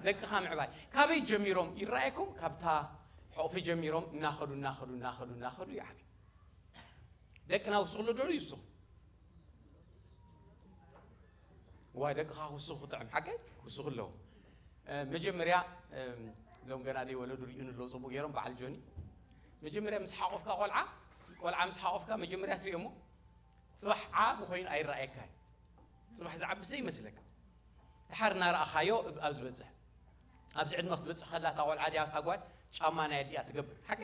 ደቅኻ ምዕባይ። ካበይ ጀሚሮም ይረኣየኩም? ካብታ ሕቑፊ ጀሚሮም እናኸዱ፣ እናኸዱ፣ እናኸዱ፣ እናኸዱ ይዓብዩ። ደቅና ውስኽ ዶ ይውስኹ? ዋይ፣ ደቅኻ ክውስኹ ክጥዕም። ሓቀይ? ክውስኹ ኣለዎ። እ፣ መጀመርያ፣ እም፣ እዞም ገና ዘይወለዱ ሪኡን ኣለዉ፣ ጽቡቕ ገይሮም፣ በዓል ጆኒ። መጀመርያ ምስ ሓቆፍካ ቆልዓ፣ ቆልዓ ምስ ሓቆፍካ መጀመርያ ትሪኦ እሞ፣ ጽባሕ ዓቢ ኮይኑ ኣይረኣየካን። ጽባሕ ዝዓቢ ዘይመስለካ። ድሓር እናረኣኻዮ ኣብ ዝበጽሕ። ኣብዚ ዕድመ ክትበጽሕ ከላ እታ ቆልዓ ድያ እታ ጓል ጫማ ናይ ኣዲኣ ትገብር። ሓቂ?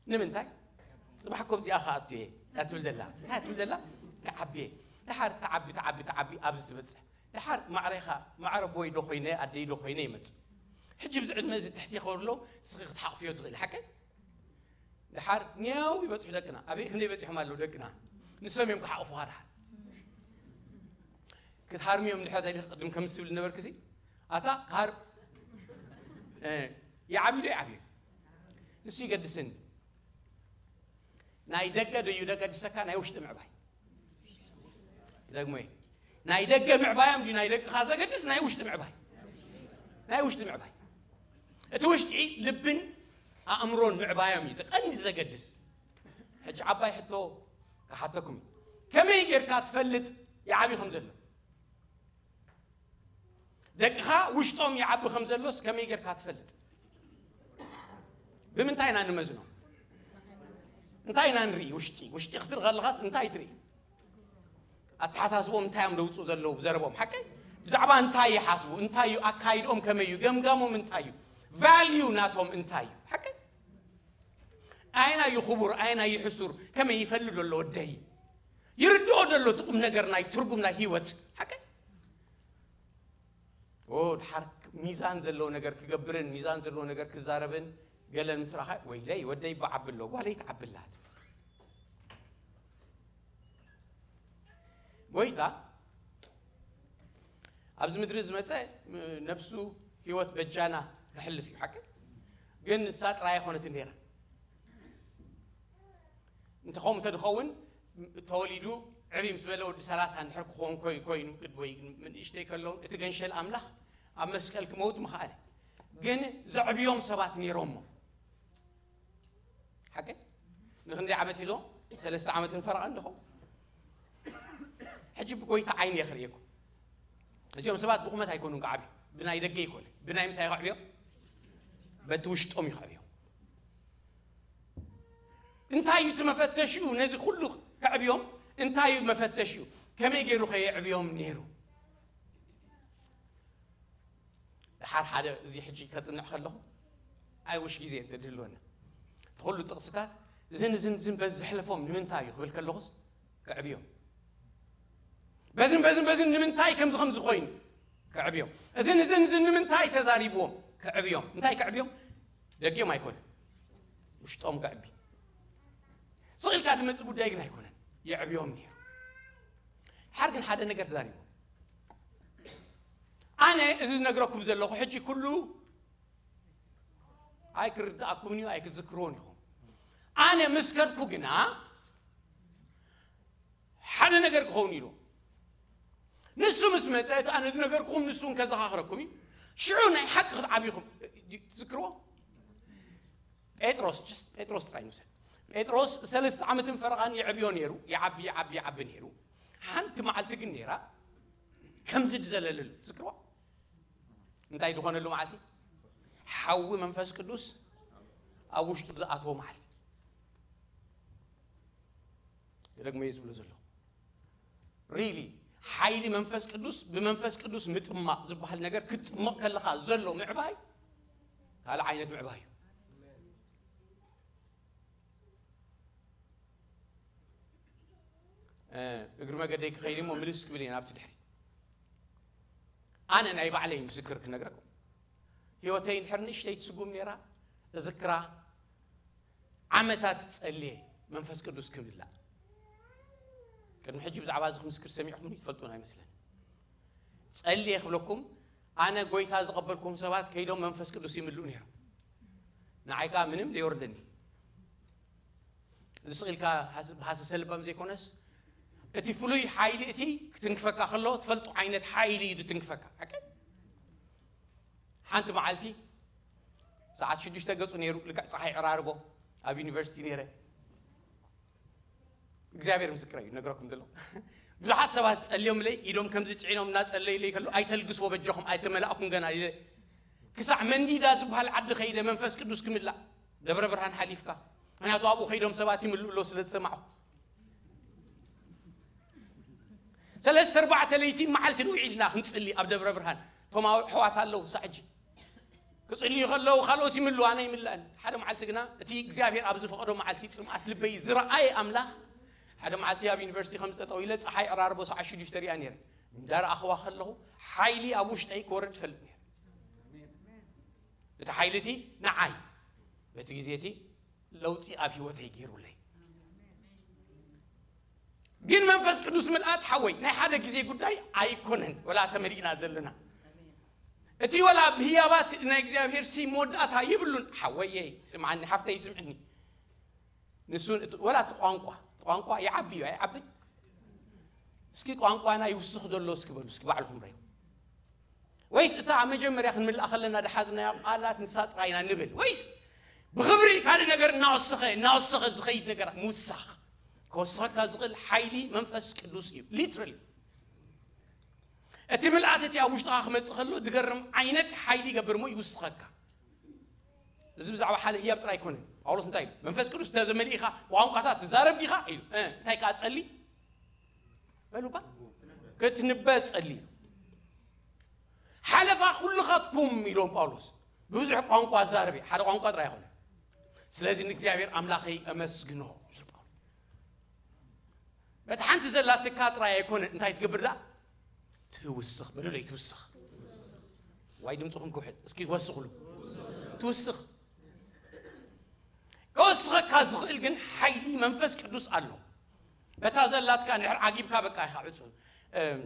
ንምንታይ? ጽባሕ እኮ ኣብዚኣ ከኣቱ እየ እያ ትብል ዘላ። እንታይ ትብል ዘላ? ክዓቢ እየ። ድሓር ትዓቢ፣ ትዓቢ፣ ትዓቢ ኣብዚ ትበጽሕ። ድሓር ማዕረኻ፣ ማዕረ ኣቦይ ዶ ኮይነ፣ ኣደይ ዶ ኮይነ ይመጽእ። ሕጂ ኣብዚ ዕድመ እዚ ትሕቲ ከሎ ንስኺ ክትሓቕፍዮ ትኽእሊ። ሓቂ? ድሓር ኒያው ይበጽሑ ደቅና። ኣበይ ክንደይ በጺሖም ኣለዉ ደቅና? ንሶም እዮም ክሓቑፉኻ ድሓር። ክትሃርምዮም ድሕር ተይልካ ቅድም ከምዚ ትብል ነበርክሲ፣ ኣታ ክሃር-፣ እ፣ ይዓብዩ ዶ ይዓብዩ? ንሱ ይገድስን። ናይ ደገ ዶ እዩ ደገድሰካ? ናይ ውሽጢ ምዕባይ። ክደግሞ እየ። ናይ ደገ ምዕባዮም ድዩ ናይ ደቅኻ ዘገድስ? ናይ ውሽጢ ምዕባይ። ናይ ውሽጢ ምዕባይ። እቲ ውሽጢ ልብን ኣእምሮን ምዕባዮም እዩ እቲ ቀንዲ ዘገድስ። ሕጂ ዓባይ ሕቶ ክሓተኩም እዩ። ከመይ ጌርካ ትፈልጥ ይዓቢ ከም ዘሎ? ደቅኻ ውሽጦም ይዓቢ ከም ዘሎስ ከመይ ጌርካ ትፈልጥ? ብምንታይ ኢና ንመዝኖ? እንታይ ኢና ንርኢ? ውሽጢ ውሽጢ ክትርኢ ከለኻስ እንታይ ትርኢ? ኣተሓሳስቦም እንታይ እዮም ደውፁ ዘለዉ? ዘረቦም ሓቀይ ብዛዕባ እንታይ ይሓስቡ? እንታይ እዩ ኣካይድኦም? ከመይ እዩ ገምጋሞም? እንታይ እዩ ቫልዩ ናቶም? እንታይ እዩ ሓቀይ? ኣየናይ እዩ ክቡር? ኣየናይ እዩ ሕሱር? ከመይ ይፈልጥ ዘሎ ወደይ? ይርድኦ ዘሎ እቲ ቁም ነገር ናይ ትርጉም ናይ ህይወት ሓቀይ? ኦ ድሓር ሚዛን ዘለዎ ነገር ክገብርን ሚዛን ዘለዎ ነገር ክዛረብን ገለን ምስ ረኸ፣ ወይለይ ወደይ ይበዓቢ ኣሎ፣ ጓለይ ትዓቢ ኣላ ትብል። ጎይታ ኣብዚ ምድሪ ዝመጸ ነብሱ ህይወት በጃና ክሕልፍ እዩ ሓቂ። ግን ንሳ ጥራይ ኣይኮነትን ነይራ። እንተ ከምኡ እንተዝኸውን ተወሊዱ ዕብይ ምስ በለ ወዲ ሰላሳ እንድሕር ክኸውን ኮይ- ኮይኑ ቅድ- ወይ ንእሽተይ ከለውን እቲ ገንሸል ኣምላኽ ኣብ መስቀል ክመውት ምኽኣለ። ግን ዘዕብዮም ሰባት ነይሮሞ ሓቂ። ንክንደይ ዓመት ሒዞ? ሰለስተ ዓመትን ፈረቓን ድኾ? ሕጂ ብጎይታ ዓይኒ እየ ክርእየኩም። እዚኦም ሰባት ብቑመት ኣይኮኑን ክዓብዩ፣ ብናይ ደገ ኣይኮነ። ብናይ ምንታይ ክዕብዮም? በቲ ውሽጦም እዩ ክዕብዮም። እንታይ እዩ እቲ መፈተሽኡ ነዚ ኩሉ ክዕብዮም? እንታይ እዩ መፈተሽኡ? ከመይ ገይሩ ከየዕብዮም ነይሩ? ድሓር ሓደ እዚ ሕጂ ከጽንዕ ከለኹ ኣይ ውሽ ግዜ እንተድህልወና እቲ ኩሉ ጥቕስታት እዝን እዝን እዝን በዚ ዘሕለፎም ንምንታይ እዩ ክብል ከለኹስ ክዕብዮም። በዝን በዝን በዝን ንምንታይ ከምዚ ከምዚ ኮይኑ ክዕብዮም። እዝን እዝን እዝን ንምንታይ ተዛሪብዎም ክዕብዮም። እንታይ ክዕብዮም? ደጊኦም ኣይኮነን ውሽጦም ክዕቢ። ስቕ ኢልካ ድመጽእ ጉዳይ ግን ኣይኮነን። የዕብዮም ነይሩ። ሓር ግን ሓደ ነገር ተዛሪቡ። ኣነ እዚ ዝነግረኩም ዘለኹ ሕጂ ኩሉ ኣይክርድኣኩምን እዩ ኣይክዝክርዎን ኢኹም። ኣነ ምስ ከድኩ ግና ሓደ ነገር ክኸውን ኢሉ ንሱ ምስ መጸ እቲ ኣነ ዝነገርኩም ንሱ እውን ከዘኻኽረኩም እዩ። ሽዑ ናይ ሓቂ ክትዓብኹም ትዝክርዎ? ጴጥሮስ just ጴጥሮስ ጥራይ ንውሰድ። ጴጥሮስ ሰለስተ ዓመትን ፈረቓን ይዕብዮ ነይሩ። ይዓቢ ይዓቢ ይዓቢ ነይሩ። ሓንቲ መዓልቲ ግን ነይራ ከምዚ ድዘለለሉ ትዝክርዎ? እንታይ ዝኾነሉ መዓልቲ? ሓዊ መንፈስ ቅዱስ ኣብ ውሽጡ ዝኣተዎ መዓልቲ። ደግሞ እየ ዝብሎ ዘለኹ። ሪሊ ሓይሊ መንፈስ ቅዱስ ብመንፈስ ቅዱስ ምጥማቕ ዝበሃል ነገር ክትጥመቕ ከለኻ ዘሎ ምዕባይ ካልእ ዓይነት ምዕባይ እዩ። እግሪ መገደይ ክኸይድ እሞ ምልስ ክብል እየ ናብቲ ድሕሪት። ኣነ ናይ ባዕለይ ምስክር ክነግረኩም። ህይወተይ እንድሕር ንእሽተይ ትስጉም ነይራ እዝክራ። ዓመታት ጸልየ መንፈስ ቅዱስ ክምላእ። ቅድሚ ሕጂ ብዛዕባ እዚ ክምስክር ሰሚዕኹም ትፈልጡን ኣይመስለን። ጸልየ ክብለኩም ኣነ ጎይታ ዝቐበልኩም ሰባት ከይዶም መንፈስ ቅዱስ ይምልኡ ነይሮም። ንዓይ ከኣ ምንም ዘይወርደኒ። እዚ ስቕ ኢልካ ሃስ- ብሃሰሰ ልባም ዘይኮነስ እቲ ፍሉይ ሓይሊ እቲ ክትንክፈካ ከሎ ትፈልጡ ዓይነት ሓይሊ እዩ ዝትንክፈካ። ሓቂ ሓንቲ መዓልቲ ሰዓት ሽዱሽተ ገጹ ነይሩ ልክዕ ፀሓይ ዕራርቦ ኣብ ዩኒቨርሲቲ ነይረ። እግዚኣብሔር ምስክረ እዩ ነግረኩም ዘሎ። ብዙሓት ሰባት ጸልዮምለይ ኢዶም ከምዚ ጽዒኖም እናጸለዩለይ ከሎ ኣይተልግስዎ በጃኹም ኣይተመላእኩም ገና ኢለ ክሳዕ መንዲዳ ዝበሃል ዓዲ ከይደ መንፈስ ቅዱስ ክምላእ ደብረ ብርሃን ሓሊፍካ ምክንያቱ ኣብኡ ከይዶም ሰባት ይምልኡ ኣለዉ ስለ ዝሰማዕኩ ሰለስተ ኣርባዕተ ለይቲ መዓልቲ ንውዒልና ክንጽሊ ኣብ ደብረ ብርሃን እቶም ኣሕዋት ኣለዉ ክሳዕ ሕጂ ክጽልዩ ከለዉ ካልኦት ይምልኡ ኣነ ይምላእን ሓደ መዓልቲ ግና እቲ እግዚኣብሔር ኣብ ዝፈቐዶ መዓልቲ ጽምኣት ልበይ ዝረኣየ ኣምላኽ ሓደ መዓልቲ ኣብ ዩኒቨርሲቲ ከም ዝጠጠው ኢለ ፀሓይ ዕራርቦ ሰዓት ሽዱሽተ ሪኣ ነይረ እንዳረኣኽዋ ከለኹ ሓይሊ ኣብ ውሽጠይ ክወርድ ይፈልጥ ነይረ እቲ ሓይሊ እቲ ንዓይ በቲ ግዜ እቲ ለውጢ ኣብ ህይወተይ ገይሩለይ ግን መንፈስ ቅዱስ ምልኣት ሓወይ ናይ ሓደ ግዜ ጉዳይ ኣይኮነን ወላ ተመሊእና ዘለና እቲ ወላ ብህያባት ናይ እግዚኣብሔር ሲ መወዳእታ ይብሉን ሓወየይ ስምዓኒ ሓፍተይ ስምዕኒ ንሱ ወላ እቲ ቋንቋ እቲ ቋንቋ ይዓቢ እዩ ኣይዓብን እስኪ ቋንቋና ይውስኽ ዘሎ እስኪ በሉ እስኪ ባዕልኩም ረዩ ወይስ እታ ኣብ መጀመርያ ክንምልኣ ከለና ድሓዝናያ ቃላት ንሳ ጥራይና ንብል ወይስ ብኽብሪ ካልእ ነገር እናወሰኸ እናወሰኸ ዝኸይድ ነገር ምውሳኽ ክወስኸካ ዝኽእል ሓይሊ መንፈስ ቅዱስ እዩ። Literally እቲ ምልኣት እቲ ኣብ ውሽጥኻ ክመጽእ ከሎ ዝገርም ዓይነት ሓይሊ ይገብር እሞ ይውስኸካ። እዚ ብዛዕባ ሓደ ህያብ ጥራይ ኣይኮነን። ጳውሎስ እንታይ ኢሉ? መንፈስ ቅዱስ ተዘመሊእኻ ብቋንቋታት ትዛረብ ዲኻ ኢሉ። እ፣ እንታይ ከኣ ጸሊ? በሉ እባ። ክትንበ ጸሊ። ሓለፋ ኩልኻትኩም ኢሎም ጳውሎስ። ብብዙሕ ቋንቋ ኣዛረበ፣ ሓደ ቋንቋ ጥራይ ኣይኮነ። ስለዚ ንእግዚኣብሔር ኣምላኸይ ኣመስግኖ ኢሉ ጳውሎስ። በቲ ሓንቲ ዘላትካ ጥራይ ኣይኮነ፣ እንታይ ትገብር ደኣ? ትውስኽ። በሉ ለይ ትውስኽ። ዋይ ድምፅኹም ክውሕድ። እስኪ ወስኽሉ። ትውስኽ። ከወስኸካ ዝኽእል ግን ሓይሊ መንፈስ ቅዱስ ኣሎ። በታ ዘላትካ እንድሕር ዓጊብካ በቃ ኢኻ ዕፁ። እም፣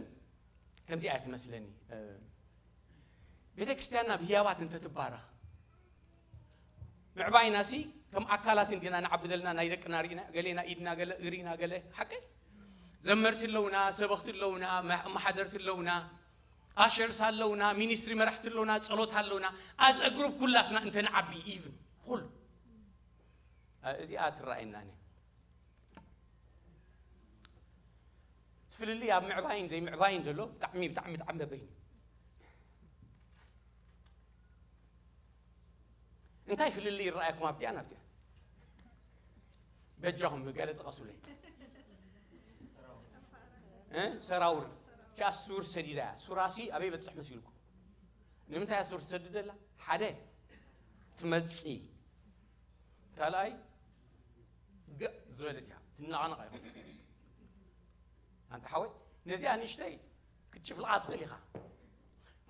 ከምዚኣ እያ ትመስለኒ። እም፣ ቤተ ክርስቲያንና ብህያባት እንተትባረኽ፣ ምዕባይናሲ ከም ኣካላት እንዲና ንዓብደልና፣ ናይ ደቅና ርኢና፣ ገሌና ኢድና፣ ገለ እግሪና፣ ገለ ሓቀይ። ዘመርቲ ኣለውና፣ ሰበኽቲ ኣለውና፣ መ-፣ መሓደርቲ ኣለውና፣ ኣሸርስ ኣለውና፣ ሚኒስትሪ መራሕቲ ኣለውና፣ ጸሎት ኣለውና። ኣዝ አ ግሩፕ ኩላትና እንተ ንዓቢ ኢቭን ኩሉ፣ እ፣ እዚኣ ትረኣየና እያ። እቲ ፍልልይ ኣብ ምዕባይን ዘይምዕባይን ዘሎ ብጣዕሚ፣ ብጣዕሚ፣ ብጣዕሚ በበይኑ። እንታይ ፍልልይ ይረኣየኩም ኣብቲኣን ኣብቲኣን? በጃኹም ገለ ጥቐሱለይ። እ? ሰራውር። እቲኣ ሱር ሰዲዳ እያ። ሱራሲ ኣበይ በጽሕ መሲልኩም? ንምንታይ እያ ሱር ትሰድድ ዘላ? ሓደ፣ ትመጽእ። ካልኣይ፣ ገእ ዝበለት እያ። ትነቓነቕ ኣይኮነን። ኣንታ ሓወይ፣ ነዚኣ ንእሽተይ ክትጭፍልቓ ትኽእል ኢኻ።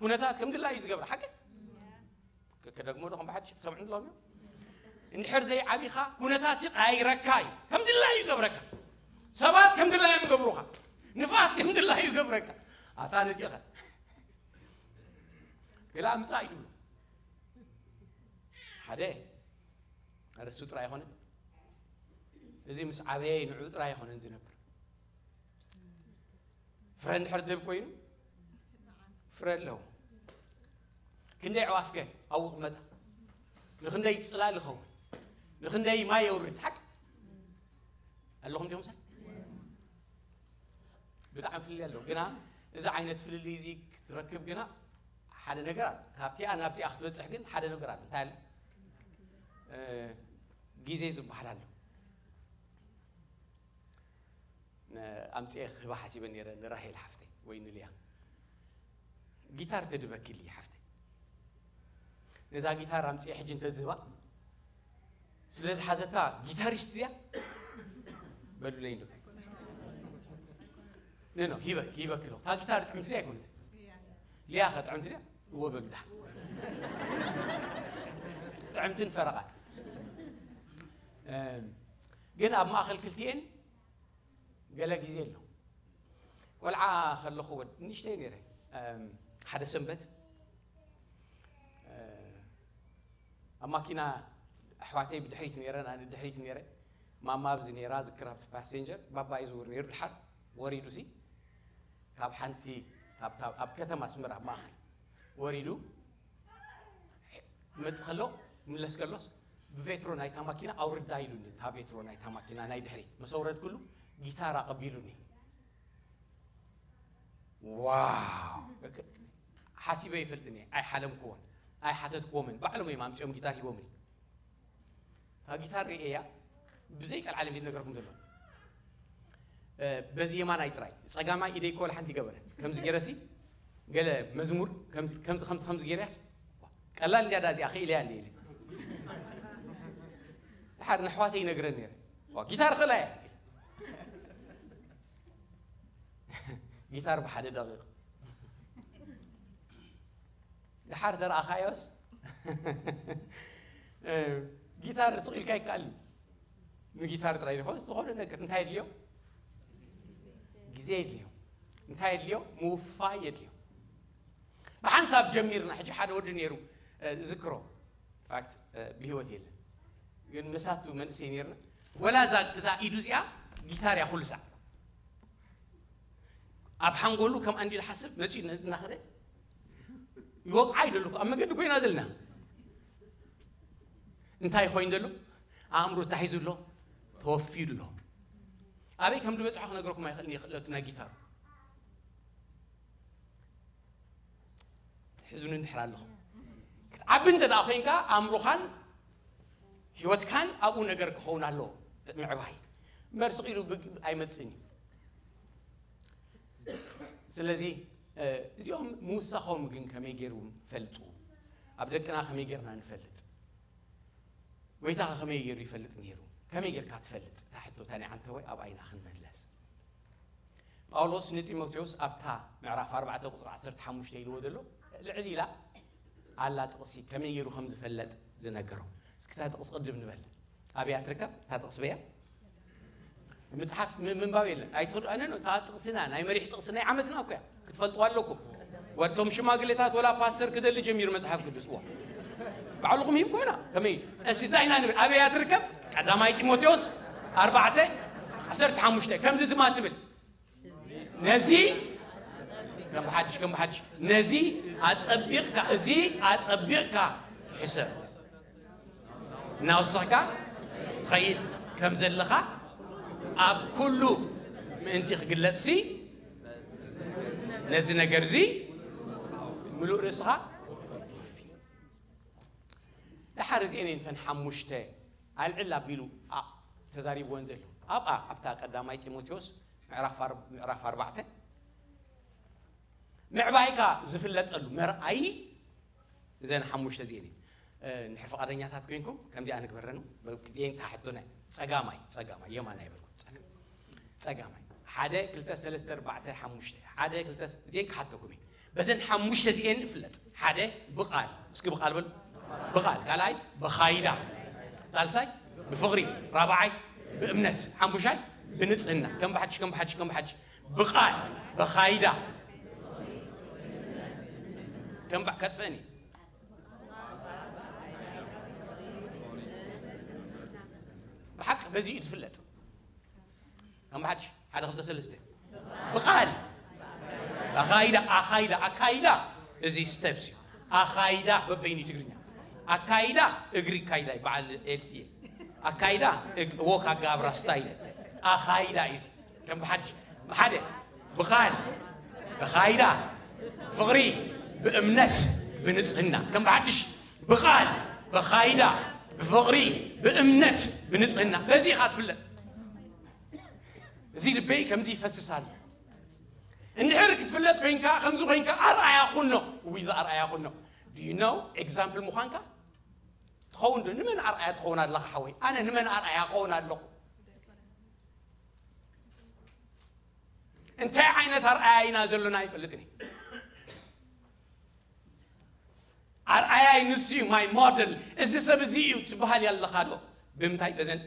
ኩነታት ከም ድላዩ ዝገብራ፣ ሓቂ? ከ-፣ ከደግሞ ዶ ከም ብሓድሽ ክሰምዑ ኣለዎም እዮም? እንድሕር ዘይዓቢኻ፣ ኩነታት ይቐያይረካ እዩ። ከም ድላዩ ይገብረካ። ሰባት ከም ድላዮም ይገብሩኻ። ንፋስ ከም ድላዩ ይገብረካ። ኣታ ነጢኸ። ገለ ኣምጻእ እዩ ትብሎ። ሓደ፣ ኣረ እሱ ጥራይ ኣይኮነን። እዚ ምስ ዓበየ ንዕኡ ጥራይ ኣይኮነን ዝነብር። ፍረ እንድሕር ዝህብ ኮይኑ ፍረ ኣለዎ። ክንደይ ኣዕዋፍከ ኣብኡ ክመጣ? ንክንደይ ጽላል ይኸውን? ንክንደይ ማይ የውርድ? ሓቂ ኣለኹም ዲኹም ሳይ? ብጣዕሚ ፍልልይ ኣለዎ። ግና እዚ ዓይነት ፍልልይ እዚ ክትረክብ ግና ሓደ ነገር ኣሎ። ካብቲኣ ናብቲኣ ክትበጽሕ ግን ሓደ ነገር ኣሎ። እንታይ ኣሎ? እ፣ ግዜ ዝበሃል ኣሎ። ነ-፣ ኣምጽኤ ክህባ ሓሲበ ነይረ ንራሄል ሓፍተይ ወይ ንልያ። ጊታር ተድበኪልይ ሓፍተይ። ነዛ ጊታር ኣምጽኤ ሕጂ እንተዝህባ፣ ስለ ዝሓዘታ ጊታሪስት እያ በሉለይ እንዶ። ኖ፣ ኖ፣ ሂበ-፣ ሂበኪ ኣለኹ። እታ ጊታር ጥዕምቲ ድያ ኣይኮነትን? ልያ ኸ ጥዕምቲ ድያ? እወ በሉ ደሓን። ጥዕምትን ፈረቓን። እም፣ ግን ኣብ ማእከል ክልቲኤን ገለ ግዜ ኣሎ። ቆልዓ ከለኹ ወድ-፣ ንእሽተይ ነይረ። እም፣ ሓደ ሰንበት፣ እ፣ ኣብ ማኪና ኣሕዋተይ ብድሕሪት ነይረን፣ ኣነ ድሕሪት ነይረ። ማማ ኣብዚ ነይራ፣ ዝክር ኣብቲ ፓሴንጀር፣ ባባ እዩ ዝውር ነይሩ። ድሓር ወሪዱሲ፣ ካብ ሓንቲ፣ ካብ፣ ካብ፣ ኣብ ከተማ ኣስመራ፣ ኣብ ማእከል ወሪዱ፣ መጽእ ከሎ፣ ምለስ ከሎስ፣ ብቬትሮ ናይታ ማኪና ኣውርዳ ኢሉኒ። እታ ቬትሮ ናይታ ማኪና ናይ ድሕሪት። ምስ ኣውረድኩሉ፣ ጊታር ኣቐቢሉኒ። ዋው! ሓሲበ ይፈልጥን እየ። ኣይሓለምክዎን። ኣይሓተትክዎምን። ባዕሎም እዮም ኣምጺኦም ጊታር ሂቦምኒ። እታ ጊታር ርእየያ፣ ብዘይ ቀልዓለም እዩ ዝነገርኩም ዘሎ። እ፣ በዚ የማናይ ጥራይ፣ ጸጋማይ ኢደይ እኮ ወላ ሓንቲ ይገበረ። ከምዚ ገይረሲ፣ ገለ መዝሙር፣ ከምዚ፣ ከምዚ፣ ከምዚ፣ ከምዚ ገይረያስ፣ ቀላል እንድያ ዳ እዚኣ፣ ክኢለያ እንድየ ኢለ። ድሓር ንኣሕዋተይ ይነግረን ነይረ። ዋ፣ ጊታር ክእላ እየ። ጊታር ብሓደ ደቂቕ። ድሓር ተረኣኻዮስ፣ እ፣ ጊታር ስቕ ኢልካ ይከኣል እዩ። ንጊታር ጥራይ ይኾን፣ ዝኾነ ነገር እንታይ የድልዮ? ግዜ የድልዮ። እንታይ የድልዮ? ምውፋይ የድልዮ። ብሓንሳብ ጀሚርና፣ ሕጂ ሓደ ወዲ ነይሩ፣ እ፣ ዝክሮ፣ ፋክት፣ እ፣ ብህይወት የለን። ግን መሳቱ መንእሰይ ነይርና። ወላ እዛ፣ እዛ ኢዱ እዚኣ ጊታር እያ ኩሉ ሳዕ። ኣብ ሓንጎሉ ከም ኣንዲሉ ሓስብ መጺኡ እናኸደ ይወቕዓ ይደሉ። ኣብ መገዲ ኮይና ዘለና። እንታይ ኮይኑ ዘሎ? ኣእምሮ ታሒዙ ኣሎ፣ ተወፊዩ ኣሎ። ኣበይ ከም ዝበፅሖ ክነግረኩም ኣይኽእልን እየ ክእለቱ ናይ ጊታሩ። ሕዙኒ እንድሕር ኣለኹም። ክትዓቢ እንተ ደኣ ኮይንካ ኣእምሮኻን ህይወትካን ኣብኡ ነገር ክኸውን ኣለዎ። ምዕባይ እምበር ስቕ ኢሉ ብግ- ኣይመጽእን እዩ። ስለዚ እዚኦም ምውሳኾም ግን ከመይ ገይሩ ፈልጡ? ኣብ ደቅና ከመይ ጌርና ንፈልጥ? ጎይታኸ ከመይ ገይሩ ይፈልጥ ነይሩ? ከመይ ጌርካ ትፈልጥ? እታ ሕቶ እታ ናይ ዓንተወ ኣብኣ ኢና ክንመለስ። ጳውሎስ ንጢሞቴዎስ ኣብታ ምዕራፍ ኣርባዕተ ቁጽሪ ዓሰርተ ሓሙሽተ ኢልዎ ዘሎ ልዕል ኢላ ኣላ ጥቕሲ ከመይ ገይሩ ከም ዝፈለጥ ዝነገሮ። እስኪ እታ ጥቕሲ ቅድም ንበል። ኣበያ ትርከብ እታ ጥቕሲ በያ? መጽሓፍ ም- ምንባብ የለን ኣይትኽዱ ኣነ ነው እታ ጥቕስና ናይ መሪሕ ጥቕሲ ናይ ዓመትና እኮ እያ ክትፈልጥዋ ኣለኩም። ወርቶም ሽማግሌታት ወላ ፓስተር ክደሊ ጀሚሩ መጽሓፍ ቅዱስ እዋ ባዕልኹም ሂብኩምና ከመይ እሲ እንታይ ኢና ንብል ኣበያ ትርከብ? ቀዳማይ ጢሞቴዎስ ኣርባዕተ ዓሰርተ ሓሙሽተ ከምዚ ድማ ትብል ነዚ ከም ብሓድሽ ከም ብሓድሽ ነዚ ኣጸቢቕካ እዚ ኣጸቢቕካ ሕሰብ እናወሰኽካ ትኸይድ ከም ዘለኻ ኣብ ኩሉ ምእንቲ ክግለጽሲ ነዚ ነገር እዚ ምሉእ ርእስኻ ድሓር እዚአን እየን እተን ሓሙሽተ ኣልዕል ኣቢሉ ኣ- ተዛሪብወን ዘሎ ኣብኣ ኣብታ ቀዳማይ ጢሞቴዎስ ምዕራፍ ኣር- ምዕራፍ ኣርባዕተ ምዕባይካ ዝፍለጠሉ መርኣይ እዘን ሓሙሽተ እዚአን እየን። እ፣ ንድሕር ፍቓደኛታት ኮይንኩም ከምዚኣ ንግበረን። እዚአን እታ ሕቶና ጸጋማይ ጸጋማይ የማናይ ይበልኩም ጸጋማይ ጸጋማይ ሓደ ክልተ ሰለስተ ኣርባዕተ ሓሙሽተ ሓደ ክልተ እዚአን ክሓተኩም እየ። በዘን ሓሙሽተ እዚአን እፍለጥ። ሓደ ብቓል፣ እስኪ ብቓል በሉ። ብቓል ካልኣይ ብኻይዳ፣ ሳልሳይ ብፍቕሪ፣ ራብዓይ ብእምነት፣ ሓሙሻይ ብንጽህና። ከም ብሓድሽ ከም ብሓድሽ ከም ብሓድሽ ብቓል ብኻይዳ ከም ባ- ከጥፈኒ ብሓቂ በዚ እዩ ትፍለጥ። ከም ሓድሽ ሓደ ክልተ ሰለስተ ብቓል ኣኻይዳ ኣኻይዳ ኣካይዳ እዚ ስተፕስ እዩ። ኣኻይዳ በበይኑ ትግርኛ ኣካይዳ እግሪ ካይዳ በዓል ኤልሲየ ኣካይዳ እግ- ወክ ኣጋብራ ስታይል ኣኻይዳ እዩ። ከም ብሓድሽ ሓደ ብቓል ብኻይዳ ፍቕሪ ብእምነት ብንጽህና ከም ብሓድሽ ብቓል ብኻይዳ ብፍቕሪ ብእምነት ብንጽህና በዚ ኢኻ ትፍለጥ። እዚ ልበይ ከምዚ ይፈስስ ኣሎ። እንድሕር ክትፍለጥ ኮይንካ ከምዚ ኮይንካ ኣርኣያ ኩኖ። እዊ እዚ ኣርኣያ ኩኖ ድዩ ነው ኤግዛምፕል ምዃንካ ትኸውን ዶ? ንመን ኣርኣያ ትኸውን ኣለኻ ሓወይ? ኣነ ንመን ኣርኣያ ክኸውን ኣለኹ? እንታይ ዓይነት ኣርኣያ ኢና ዘለና ኣይፈልጥን እየ። ኣርኣያይ ንሱ እዩ ማይ ሞደል እዚ ሰብ እዚ እዩ ትበሃል ያለኻ ዶ? ብምንታይ በዘን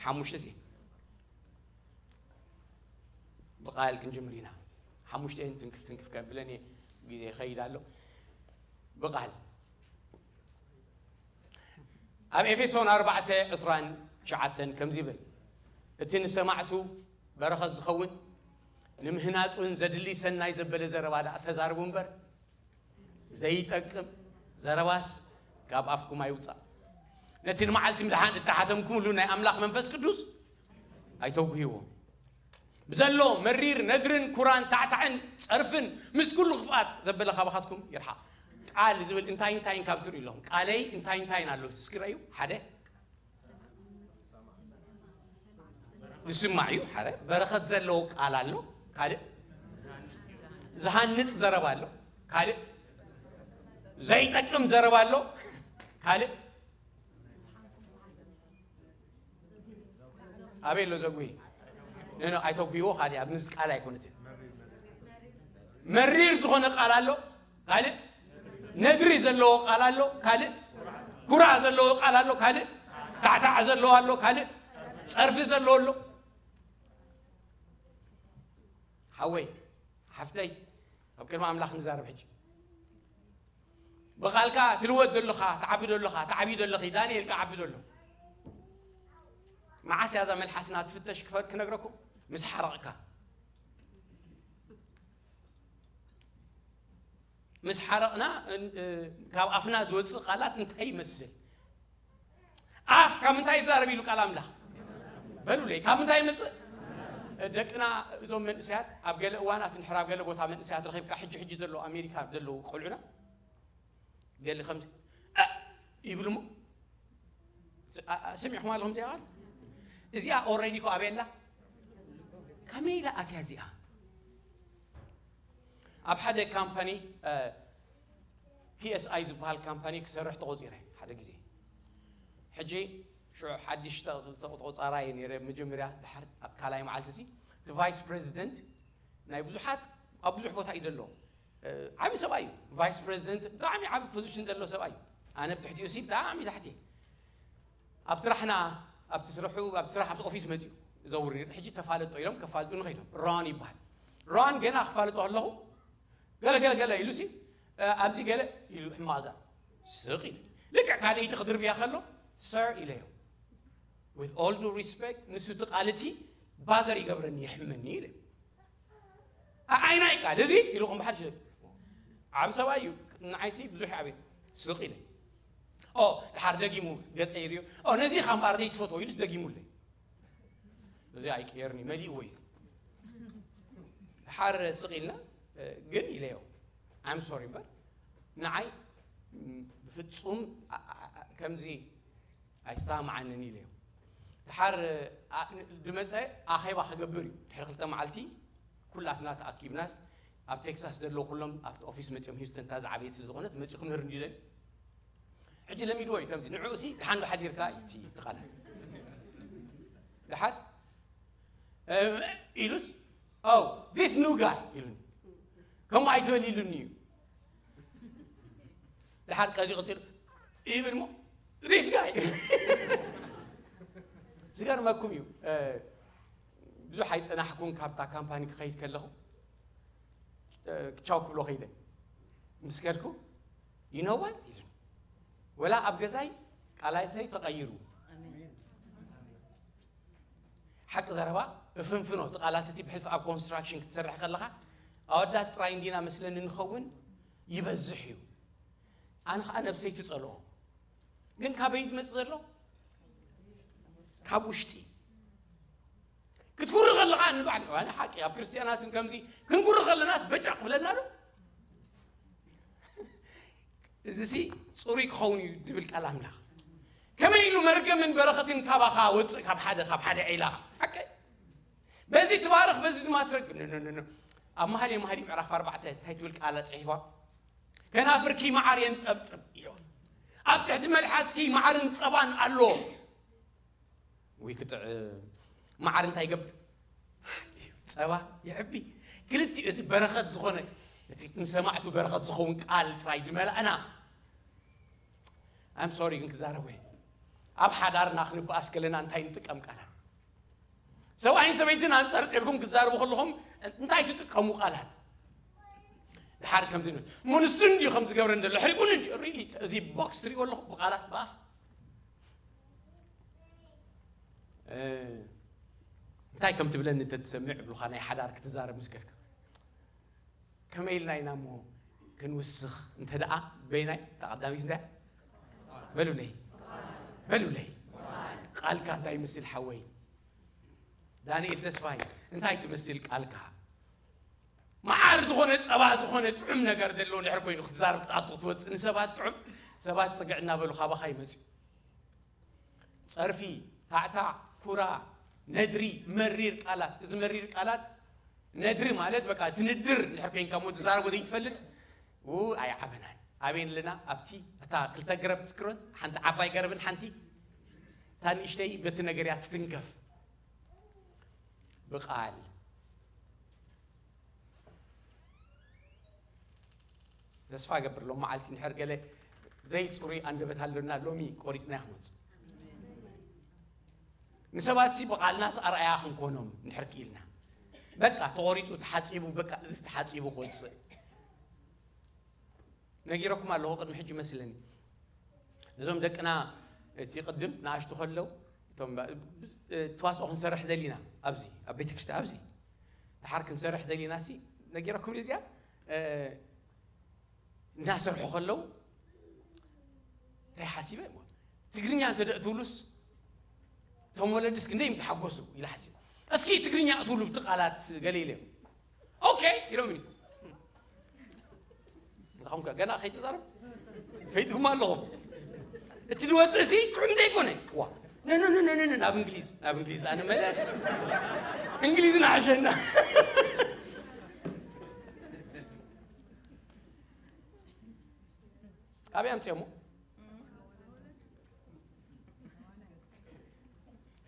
ሓሙሽተ እዚ ብቓል ክንጅምር ኢና። ሓሙሽተ እየን ትንክፍ ትንክፍ ከብለን እየ ግዜ ይኸይድ ኣሎ። ብቓል ኣብ ኤፌሶን ኣርባዕተ ዕስራን ትሽዓተን ከምዚ ይብል፣ እቲ ንሰማዕቱ በረኸት ዝኸውን ንምህናጹን ዘድሊ ሰናይ ዘበለ ዘረባ ደኣ ተዛርቡ እምበር ዘይጠቅም ዘረባስ ካብ ኣፍኩም ኣይውጻእ። ነቲ ንመዓልቲ ምድሓን እተሓተምኩምሉ ናይ ኣምላኽ መንፈስ ቅዱስ ኣይተጉህይዎ። ብዘሎ መሪር ነድርን ኩራን ታዕታዕን ጸርፍን ምስ ኩሉ ክፍኣት ዘበለ ካባኻትኩም ይርሓቕ። ቃል ዝብል እንታይ እንታይን ካብ ትርእዩ ኣለኹም። ቃለይ እንታይ እንታይን ኣሎ እስኪ ረኣዩ። ሓደ ዝስማዕ እዩ። ሓደ በረኸት ዘለዎ ቃል ኣሎ። ካልእ ዝሃንጽ ዘረባ ኣሎ። ካልእ ዘይጠቅም ዘረባ ኣሎ። ካልእ ኣበይ ኣሎ ዘጉሂ? ኖ፣ ኖ፣ ኣይተጉሂዎ። ካልእ ኣብ ምዝ ቃል ኣይኮነትን። መሪር ዝኾነ ቃል ኣሎ። ካልእ ነድሪ ዘለዎ ቃል ኣሎ። ካልእ ኩራ ዘለዎ ቃል ኣሎ። ካልእ ታዕታዕ ዘለዎ ኣሎ። ካልእ ጸርፊ ዘለዎ ኣሎ። ሓወይ ሓፍተይ ኣብ ቅድሚ ኣምላኽ ንዛረብ ሕጂ። ብቓልካ ትልወጥ ዘለኻ ትዓቢ ዘለኻ ትዓቢ ዘለኺ ዳንኤል ክዓቢ ዘሎ። መዓስ እያ እዛ መልሓስና ትፍተሽ ክፈ- ክነግረኩም? ምስ ሓረቕካ። ምስ ሓረቕና እን- እ፣ ካብ ኣፍና ዝወፅእ ቃላት እንታይ ይመስል? ኣፍ ካብ ምንታይ ይዛረብ ኢሉ ቃል ኣምላኽ? በሉለይ፣ ካብ ምንታይ ይመፅእ? ደቅና እዞም መንእሰያት ኣብ ገለ እዋናት እንድሕር ኣብ ገለ ቦታ መንእሰያት ረኺብካ፣ ሕጂ ሕጂ ዘለዉ ኣሜሪካ ዘለዉ ቆልዑና ገለ ከምዚ እ ይብሉ እሞ፣ ስ- ኣ- ኣ- ሰሚዕኹም ኣለኹም እዚኣ ቃል? እዚኣ ኦልሬዲ እኮ ኣበየላ ከመይ ኢላ ኣትያ እዚኣ? ኣብ ሓደ ካምፓኒ ፒኤስኣይ ዝበሃል ካምፓኒ ክሰርሕ ተቖፂረ ሓደ ግዜ። ሕጂ ሽዑ ሓድሽ ተ- ተ- ተቖፃራይ ነይረ። መጀመርያ ድሓር ኣብ ካልኣይ መዓልቲ እዚ እቲ ቫይስ ፕሬዚደንት ናይ ብዙሓት ኣብ ብዙሕ ቦታ እዩ ዘሎ። ዓብ ሰብኣይ እዩ። ቫይስ ፕሬዚደንት ብጣዕሚ ዓብ ፖዚሽን ዘሎ ሰብኣይ እዩ። ኣነ ብትሕቲኡ ሲ ብጣዕሚ ታሕቲ። ኣብ ስራሕና ኣብቲ ስርሑ ኣብቲ ስራሕ ኣብቲ ኦፊስ መፅዩ ዘውር ነይሩ። ሕጂ ተፋለጦ ኢሎም ከፋልጡኒ ከይዶም። ሮን ይበሃል። ሮን ገና ክፋልጦ ከለኹ ገለ ገለ ገለ ኢሉ ሲ ኣብዚ ገለ ኢሉ ሕማቕ ዛር ስቕ ኢለ ልክዕ ካልኣይቲ ክድርብያ ከሎ ሰር ኢለዮ። With all due respect ንሱ እቲ ቃል እቲ ባዘር ይገብረኒ የሕመኒ ኢለ። ኣይ ናይ ቃል እዚ ኢሉ ከም በሓል ዓብ ሰብኣይ እዩ። ንዓይሲ ብዙሕ ዓብ ስቕ ኢለ። ኦ ድሓር ደጊሙ ገጸ ይርዮ። ኦ ነዚ ካብ እምበኣር ዘይትፈትዎ ኢሉስ ደጊሙለይ። እዚ ኣይቅየርኒ መሊእዎ እዩ። ድሓር ስቕ ኢልና ግን ኢለዮ I'm sorry እምበር ንዓይ ብፍጹም ከምዚ ኣይሰማማዓንን ኢለዮ። ድሓር ድመፀ ኣኼባ ክገብር እዩ። ድሕሪ ክልተ መዓልቲ ኩላትና ተኣኪብናስ ኣብ ቴክሳስ ዘለዉ ኩሎም ኣብቲ ኦፊስ መፂኦም ሂውስተን እታ ዝዓበየት ስለ ዝኾነት መፂኹም ንር እንዲለን ሕጂ ለሚድዎ እዩ ከምዚ ንዕኡ ሲ ድሓን ዶ ሓዲርካ እዩ እቲ ቃላት ድሓር ኢሉስ ኦ this new guy ኢሉኒ ከምኡ ኣይትበል ኢሉኒ እዩ። ድሓር ቀዚ ቅፂሉ ይብል ሞ this guy ዝገርመኩም እዩ። ብዙሕ ኣይፀናሕኩን ካብታ ካምፓኒ ክኸይድ ከለኹ ቻው ክብሎ ከይደ ምስ ከድኩ you know what ኢሉ ወላ ኣብ ገዛይ ቃላተይ ተቐይሩ ሓቂ ዘረባ እፍንፍኖ እቲ ቃላት እቲ ብሕልፊ ኣብ ኮንስትራክሽን ክትሰርሕ ከለኻ ኣወዳት ጥራይ እንዲና መስለኒ ንኸውን ይበዝሕ እዩ ኣነ ከዓ ነብሰይ ትፀልኦ ግን ካበይ ዝመፅእ ዘሎ ካብ ውሽጢ ክትኩሪ ከለኻ ንባዕል ኣነ ሓቂ ኣብ ክርስትያናትን ከምዚ ክንኩሪ ከለናስ በጫቕ ብለና ዶ እዚ ሲ ፅሩይ ክኸውን እዩ ድብል ቃል ኣምላኽ ከመይ ኢሉ መርገምን በረኸትን ካባኻ ወፅእ ካብ ሓደ ካብ ሓደ ዒላ ሓቂ በዚ ትባረኽ በዚ ድማ ትረግም ኣብ መሃልየ መሃልይ ምዕራፍ ኣርባዕተ እንታይ ትብል ቃል ፅሒፋ ከናፍርኪ መዓር የንጠብጥብ ኢዮ ኣብ ትሕቲ መልሓስኪ መዓርን ፀባን ኣሎ ወይ ክጥዕ መዓር እንታይ ይገብር ፀባ ይዕቢ ክልቲኡ እዚ በረኸት ዝኾነ እቲ ንሰማዕቱ በረኸት ዝኸውን ቃል ጥራይ ድመላእና I'm sorry ግን ክዛረብ ወይ ኣብ ሓዳርና ክንበኣስ ከለና እንታይ ንጥቀም ቃላት ሰብኣይን ሰበይትን ኣንፀርፂርኩም ክትዛረቡ ከለኹም እንታይ ትጥቀሙ ቃላት ድሓር ከምዚ ንብል እሞ ንሱ እንድዩ ከም ዝገብረ እንደሎ ሕሪቁኒ እንድዩ ሪሊ እዚ ቦክስ ትሪኦ ኣለኹ ብቃላት ብኣፍ እንታይ ከም ትብለኒ እንተትሰምዕ ብሉኻ ናይ ሓዳር ክትዛረብ ምስ ከድካ ከመይ ኢልና ኢና እሞ ክንውስኽ እንተ ደኣ በይናይ ተቐዳሚት እንታይ በሉለይ በሉለይ ቃልካ እንታይ ይመስል ሓወይ ዳንኤል ተስፋይ እንታይ ትመስል ቃልካ መዓር ዝኾነ ፀባ ዝኾነ ጥዑም ነገር ዘለዎ ድሕር ኮይኑ ክትዛረብ ክትኣቱ ክትወፅእ ንሰባት ጥዑም ሰባት ፅግዕ እናበሉ ካባኻ ይመፅኡ ፀርፊ ታዕታዕ ኩራ ነድሪ መሪር ቃላት እዚ መሪር ቃላት ነድሪ ማለት በቃ ትንድር ድሕር ኮይንካ ሞ ትዛረቦ ዘይትፈልጥ ኣይዓበናን ኣበይ ኣለና ኣብቲ እታ ክልተ ገረብ ትስክሮን ሓንቲ ዓባይ ገረብን ሓንቲ እታ ንእሽተይ በቲ ነገር እያ ትትንከፍ ብቃል ተስፋ ገብር ሎም መዓልቲ ንድሕር ገለ ዘይፅሩይ ኣንደበት ኣሎና ሎሚ ቆሪፅና ክንወፅእ ንሰባት ሲ ብቓልናስ ኣርኣያ ክንኮኖም ንድሕር ክኢልና በቃ ተቆሪፁ ተሓፂቡ በቃ እዚ ተሓፂቡ ክወፅእ ነጊረኩም ኣለኹ ቅድሚ ሕጂ መስለኒ እዞም ደቅና እቲ ቅድም ንኣሽቱ ከለው እቶም ተዋስኦ ክንሰርሕ ደሊና ኣብዚ ኣብ ቤተክርስትያን ኣብዚ ድሓር ክንሰርሕ ደሊና ሲ ነጊረኩም እዚኣ እንዳሰርሑ ከለው እንታይ ሓሲበ ትግርኛ እንተ ትብሉስ እቶም ወለድስ ክንደይ ምተሓጎሱ ኢለ ሓሲበ እስኪ ትግርኛ እትብሉ ብቲ ቃላት ገለ ኢለ። ኦኬ ኢሎምኒ። ንኹም ከ ገና ከይተዛረብ ፈይትኩም ኣለኹም። እቲ ዝወፅእ ሲ ጥዑም ዘይኮነ። ዋ፣ ነ ነ ነ ነ ነ ናብ እንግሊዝ፣ ናብ እንግሊዝ ደኣ ንመለስ። እንግሊዝ ንሓሸና። ኣበይ ኣምፅኦሞ?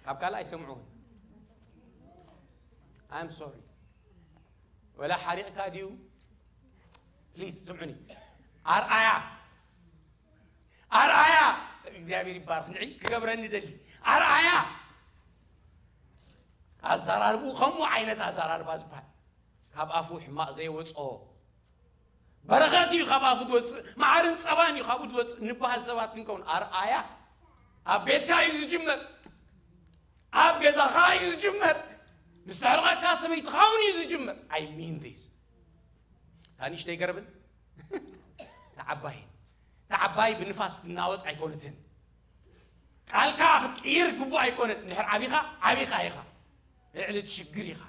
ካብ ካልእ ኣይሰምዑን። I'm sorry። ወላ ሓሪቕካ ድዩ? ፕሊዝ ስምዑኒ። ኣርኣያ፣ ኣርኣያ፣ እግዚኣብሔር ይባርክ። ንዒ ክገብረኒ ደሊ ኣርኣያ። ኣዘራርብኡ ከምኡ ዓይነት ኣዘራርባ ዝበሃል፣ ካብ ኣፉ ሕማቕ ዘይወፅኦ በረኸት እዩ ካብ ኣፉ ትወፅእ፣ መዓርን ፀባን እዩ ካብኡ ትወፅእ ንበሃል ሰባት ክንከውን ኣርኣያ። ኣብ ቤትካ እዩ ዝጅመር፣ ኣብ ገዛኻ እዩ ዝጅመር፣ ምስ ተሕርቐካ ሰበይትኻ እውን እዩ ዝጅመር። I mean this። እታ ንእሽተይ ገረብን ተዓባይን፣ ተዓባይ ብንፋስ ትናወፅ ኣይኮነትን። ቃልካ ክትቅይር ግቡእ ኣይኮነን። እንድሕር ዓቢኻ፣ ዓቢኻ ኢኻ፣ ልዕሊ እቲ ሽግር ኢኻ።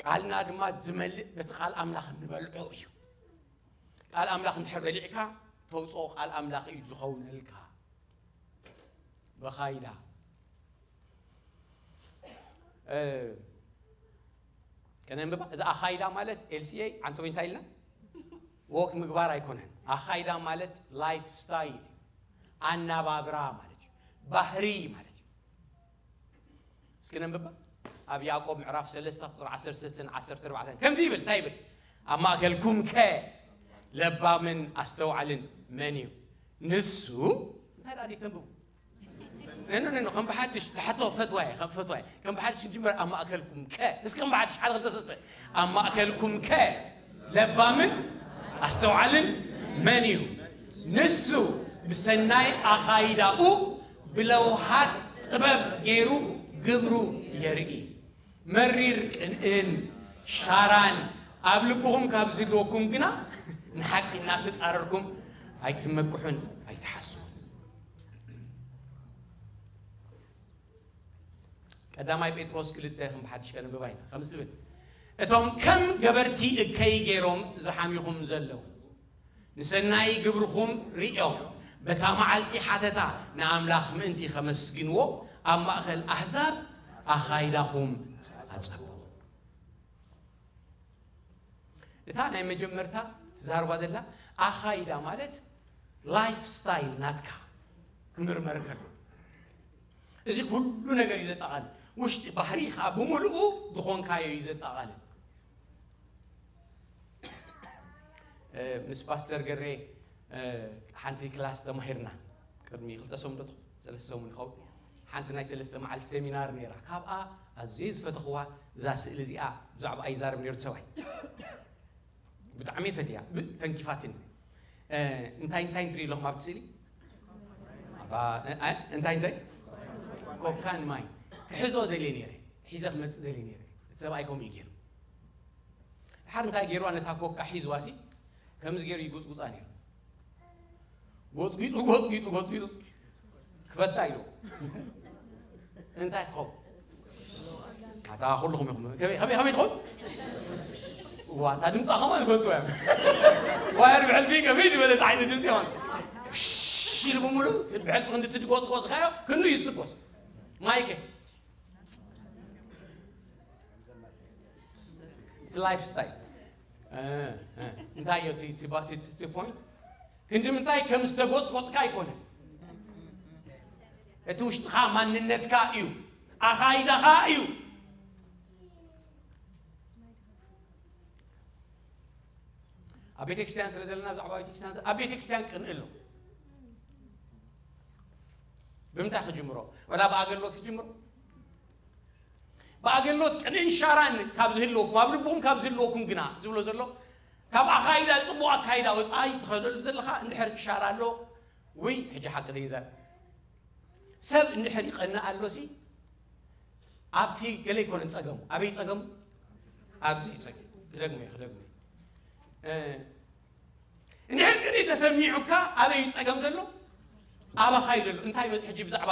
ቃልና ድማ ዝመልእ በቲ ቃል ኣምላኽ እንበልዖ እዩ። ቃል ኣምላኽ እንድሕር በሊዕካ ተውፅኦ ቃል ኣምላኽ እዩ ዝኸውነልካ። በኻይዳ፣ እ፣ ከነንብባ። እዚ ኣኻይዳ ማለት ኤልሲኤ ዓንተቦይ እንታይ ኢልና? ወክ ምግባር ኣይኮነን። ኣኻይዳ ማለት ላይፍ ስታይል እዩ። ኣናባብራ ማለት እዩ። ባህሪ ማለት እዩ። እስኪ ነንብባ። ኣብ ያዕቆብ ምዕራፍ ሰለስተ ቁፅሪ ዓሰርተ ሰለስተ ዓሰርተ ኣርባዕተ ከምዚ ይብል። እንታይ ይብል? ኣብ ማእከልኩም ከ ለባምን ኣስተውዓልን መን እዩ? ንሱ እንታይ ደኣ ተንብቡ? ነኖ ነኖ ከም ብሓድሽ ተሓቶ ፈትዋየ፣ ከም ፈትዋየ። ከም ብሓድሽ ንጅምር። ኣብ ማእከልኩም ከ፣ እስኪ ከም ብሓድሽ ሓደ ክልተ ሰለስተ። ኣብ ማእከልኩም ከ ለባምን ኣስተውዓልን መን እዩ? ንሱ ብሰናይ ኣኻይዳኡ ብለውሃት ጥበብ ገይሩ ግብሩ የርኢ። መሪር ቅንእን ሻራን ኣብ ልብኹም ካብ ዝህልወኩም ግና ንሓቂ እናተጻረርኩም ኣይትመክሑን ኣይትሓስቡን። ቀዳማይ ጴጥሮስ ክልተ ከም ብሓድሽ ከነንብባ ኢና። ከምዚ ትብል፣ እቶም ከም ገበርቲ እከይ ገይሮም ዝሓሚኹም ዘለዉ፣ ንሰናይ ግብርኹም ርእዮም፣ በታ መዓልቲ ሓተታ ንኣምላኽ ምእንቲ ኸመስግንዎ፣ ኣብ ማእከል ኣህዛብ ኣኻይዳኹም ኣጸብቑ። እታ ናይ መጀመርታ ትዛረባ ዘላ ኣኻይዳ ማለት ላይፍ ስታይል ናትካ ክምርመር ከሎ፣ እዚ ኩሉ ነገር እዩ ዘጠቓልል። ውሽጢ ባህሪኻ ብምሉኡ ዝኾንካዮ እዩ ዘጠቓልል። እ፣ ምስ ፓስተር ገሬ፣ እ፣ ሓንቲ ክላስ ተማሂርና። ቅድሚ ክልተ ሰሙን ዶ ትኾን? ሰለስተ ሰሙን ይኸውን። ሓንቲ ናይ ሰለስተ መዓልቲ ሴሚናር ነይራ። ካብኣ ኣዝየ ዝፈተኽዋ እዛ ስእሊ እዚኣ፣ ብዛዕባኣ ይዛረብ ነይሩ እቲ ሰብኣይ። ብጣዕሚ ፈትያ፣ ብ-፣ ተንኪፋትኒ። እ፣ እንታይ እንታይ ትርኢ ኣለኹም ኣብቲ ስእሊ? ኣታ፣ እ፣ እ፣ እንታይ እንታይ? ኮካን ማይ። ክሕዞ ደልየ ነይረ። ሒዘ ክመጽእ ደልየ ነይረ። እቲ ሰብኣይ ከምኡ እዩ ገይሩ። ድሓር እንታይ ገይርዋ? ነታ ኮካ ሒዝዋሲ ከምዚ ገይሩ ይጉጽጉጻ ነይሩ። ጎጽጒጹ፣ ጎጽጒጹ፣ ጎጽጒጹ ክፈታ ኢሉ። እንታይ ትኸውን? ኣታ ኩልኹም ኢኹም። ከመይ፣ ከመይ፣ ከመይ ትኸውን? እዋ፣ እታ ድምጻ ኸማን ይፈልጥዋ እዮም። ዋየር ብሕልፊ ከመይ ዝበለት ዓይነት ድምጺ ይኸውን? ሽሽ ኢሉ ብምሉእ ብሕልፊ ክንዲ ትድጎጽጎጽካዮ ክንዱ እዩ ዝትጎስ። ማይከ? እቲ ላይፍ ስታይል። እ፣ እ፣ እንታይ እዩ እቲ፣ እቲ ባ-፣ እቲ፣ እቲ ፖይንት? ክንዲ ምንታይ ከም ዝተጎጽጎጽካ ኣይኮነን። እቲ ውሽጥኻ ማንነትካ እዩ። ኣኻይዳኻ እዩ። ኣብ ቤተክርስትያን ስለ ዘለና ብዛዕባ ቤተክርስትያን፣ ኣብ ቤተክርስትያን ቅንእ ኣሎ። ብምንታይ ክጅምሮ? ወላ ብኣገልግሎት ክጅምሮ? ብኣገልግሎት ቅንእን ሻራን ካብ ዝህልወኩም፣ ኣብ ልብኹም ካብ ዝህልወኩም ግና ዝብሎ ዘሎ፣ ካብ ኣኻይዳ፣ ጽቡቕ ኣካይዳ ወጻኢ ትኸደሉ ዘለኻ እንድሕር ሻራ ኣሎ፣ ውይ፣ ሕጂ ሓቂ ደይዛር። ሰብ እንድሕር ይቐንእ ኣሎሲ፣ ኣብቲ ገለ ኣይኮነን ጸገሙ። ኣበይ ጸገሙ? ኣብዚ ጸገሙ። ክደግሞ እየ፣ ክደግሞ እየ። እ፣ እንድሕር ቅንኢ ተሰሚዑካ ኣበይ ጸገም ዘሎ? ኣብ ኣኻይዳ ኣሎ። እንታይ በ-፣ ሕጂ ብዛዕባ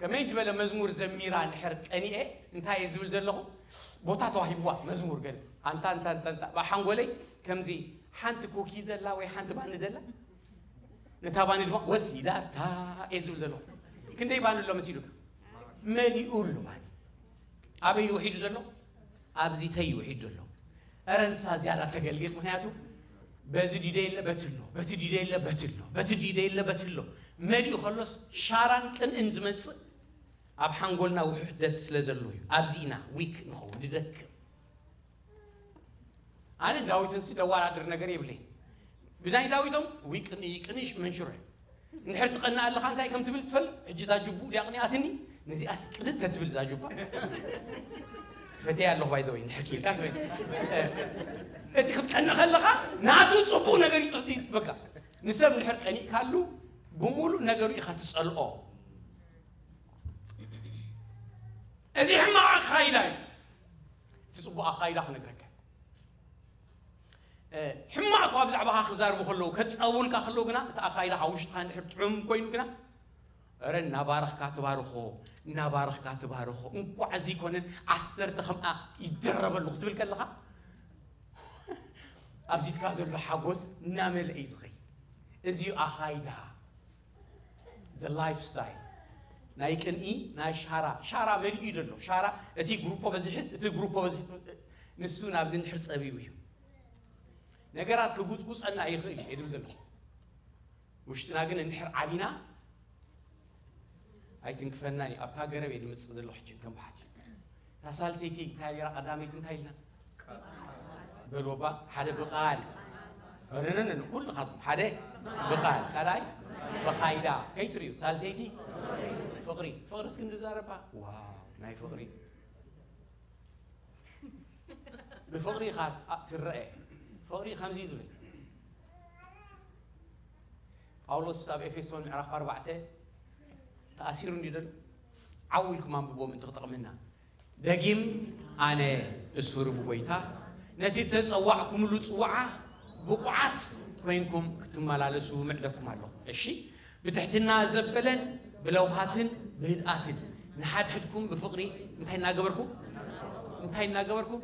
ከመይ ዝበለ መዝሙር ዘሚራ እንድሕር ቀኒኤ እንታይ እየ ዝብል ዘለኹ? ቦታ ተዋሂብዋ መዝሙር ገለ ኣንታ እንታ እንታ እንታ ብሓንጎለይ ከምዚ ሓንቲ ኩኪ ዘላ ወይ ሓንቲ ባኒ ዘላ ነታ ባኒ ድማ ወሲዳታ እየ ዝብል ዘለኹ። ክንደይ ባኒ ኣሎ መሲሉካ? መሊኡ ኣሎ ባኒ። ኣበይ ውሒዱ ዘሎ? ኣብዚ ተይ ውሒዱ ዘሎ። እረ ንሳ ዝያዳ ተገልግል፣ ምክንያቱ በዚ ዲደ የለ በትሎ፣ በቲ ዲደ የለ በትሎ፣ በቲ ዲደ የለ በትሎ መሊኡ ከሎስ ሻራን ቅንእን ዝመጽእ ኣብ ሓንጎልና ውሕደት ስለ ዘሎ እዩ። ኣብዚ ኢና ዊክ ንኸውን ንደክም። ኣነ ዳዊትን ሲ ደዋዳድር ነገር የብለይ። ብናይ ዳዊቶም ዊቅን ይቅንሽ መንሽሮ እንድሕር ትቐንእ ኣለኻ እንታይ ከም ትብል ትፈልጥ? ሕጂ እዛ ጅቡኡ ድያ ቅኒኣትኒ? ነዚኣስ ቅድት ተትብል እዛ ጅባ። ፈትያ ኣለኹ ባይ ዘ ወይ እንድሕር ክኢልካ ትብል። እቲ ክትቀንእ ከለኻ ናቱ ጽቡቕ ነገር ይጽ- ይጽበካ። ንሰብ እንድሕር ቀኒእካሉ ብምሉእ ነገሩ ኢኻ ትጸልኦ። እዚ ሕማቕ ኣኻይዳ እዩ። እቲ ጽቡቕ ኣኻይዳ ክነግረካ ሕማቕ እኳ ብዛዕባኻ ክዛርቡ ከለዉ ከጻውልካ ከለዉ ግና እቲ ኣኻይዳኻ ውሽጥኻ እንድሕር ጥዑም ኮይኑ ግና እረ እናባረኽካ ትባርኾ እናባረኽካ ትባርኾ እንኳዕ እዚ ይኮነን ዓሰርተ ከምኣ ይደረበሉ ክትብል ከለኻ ኣብዚትካ ዘሎ ሓጎስ እናመልአ እዩ ዝኸይድ። እዚ ኣኻይዳ the lifestyle ናይ ቅንኢ ናይ ሻራ ሻራ መሊኡ እዩ ዘሎ። ሻራ እቲ ግሩፖ በዚ ሕዝ እቲ ግሩፖ በዚ ንሱ ናብዚ እንድሕር ጸቢቡ እዩ። ነገራት ክጉጽጉጸና ይኽእል እዩ ድብል ዘለኹ። ውሽጥና ግን እንድሕር ዓቢና ኣይትንክፈናን እዩ። ኣብታ ገረብ እየ ድምጽእ ዘለኹ ሕጂ ከም በሓቂ። እታ ሳልሰይቲ እንታይ ነይራ ቀዳመይቲ እንታይ ኢልና? በልዎ እባ ሓደ ብቓል በነነነ ኩልኻትኩም ሓደ ብቓል ካልኣይ ብኻይዳ ከይትርእዩ ሳልሰይቲ ፍቕሪ ፍቕሪ እስኪ ንዛረባ ዋው ናይ ፍቕሪ ብፍቕሪ ኢኻ ትረአ ፍቕሪ ከምዚ እዩ ዝብል ጳውሎስ ኣብ ኤፌሶን ምዕራፍ ኣርባዕተ ተኣሲሩ እንዲ ዘሎ ዓው ኢልኩም ኣንብቦ ምእንቲ ክጠቕመና ደጊም ኣነ እሱር ብጎይታ ነቲ ተጸዋዕኩምሉ ጽዋዓ ብቑዓት ኮይንኩም ክትመላለሱ ምዕደኩም ኣለኹ። እሺ ብትሕትና ዘበለን ብለውሃትን ብህድኣትን ንሓድሕድኩም ብፍቕሪ እንታይ እናገበርኩም እንታይ እናገበርኩም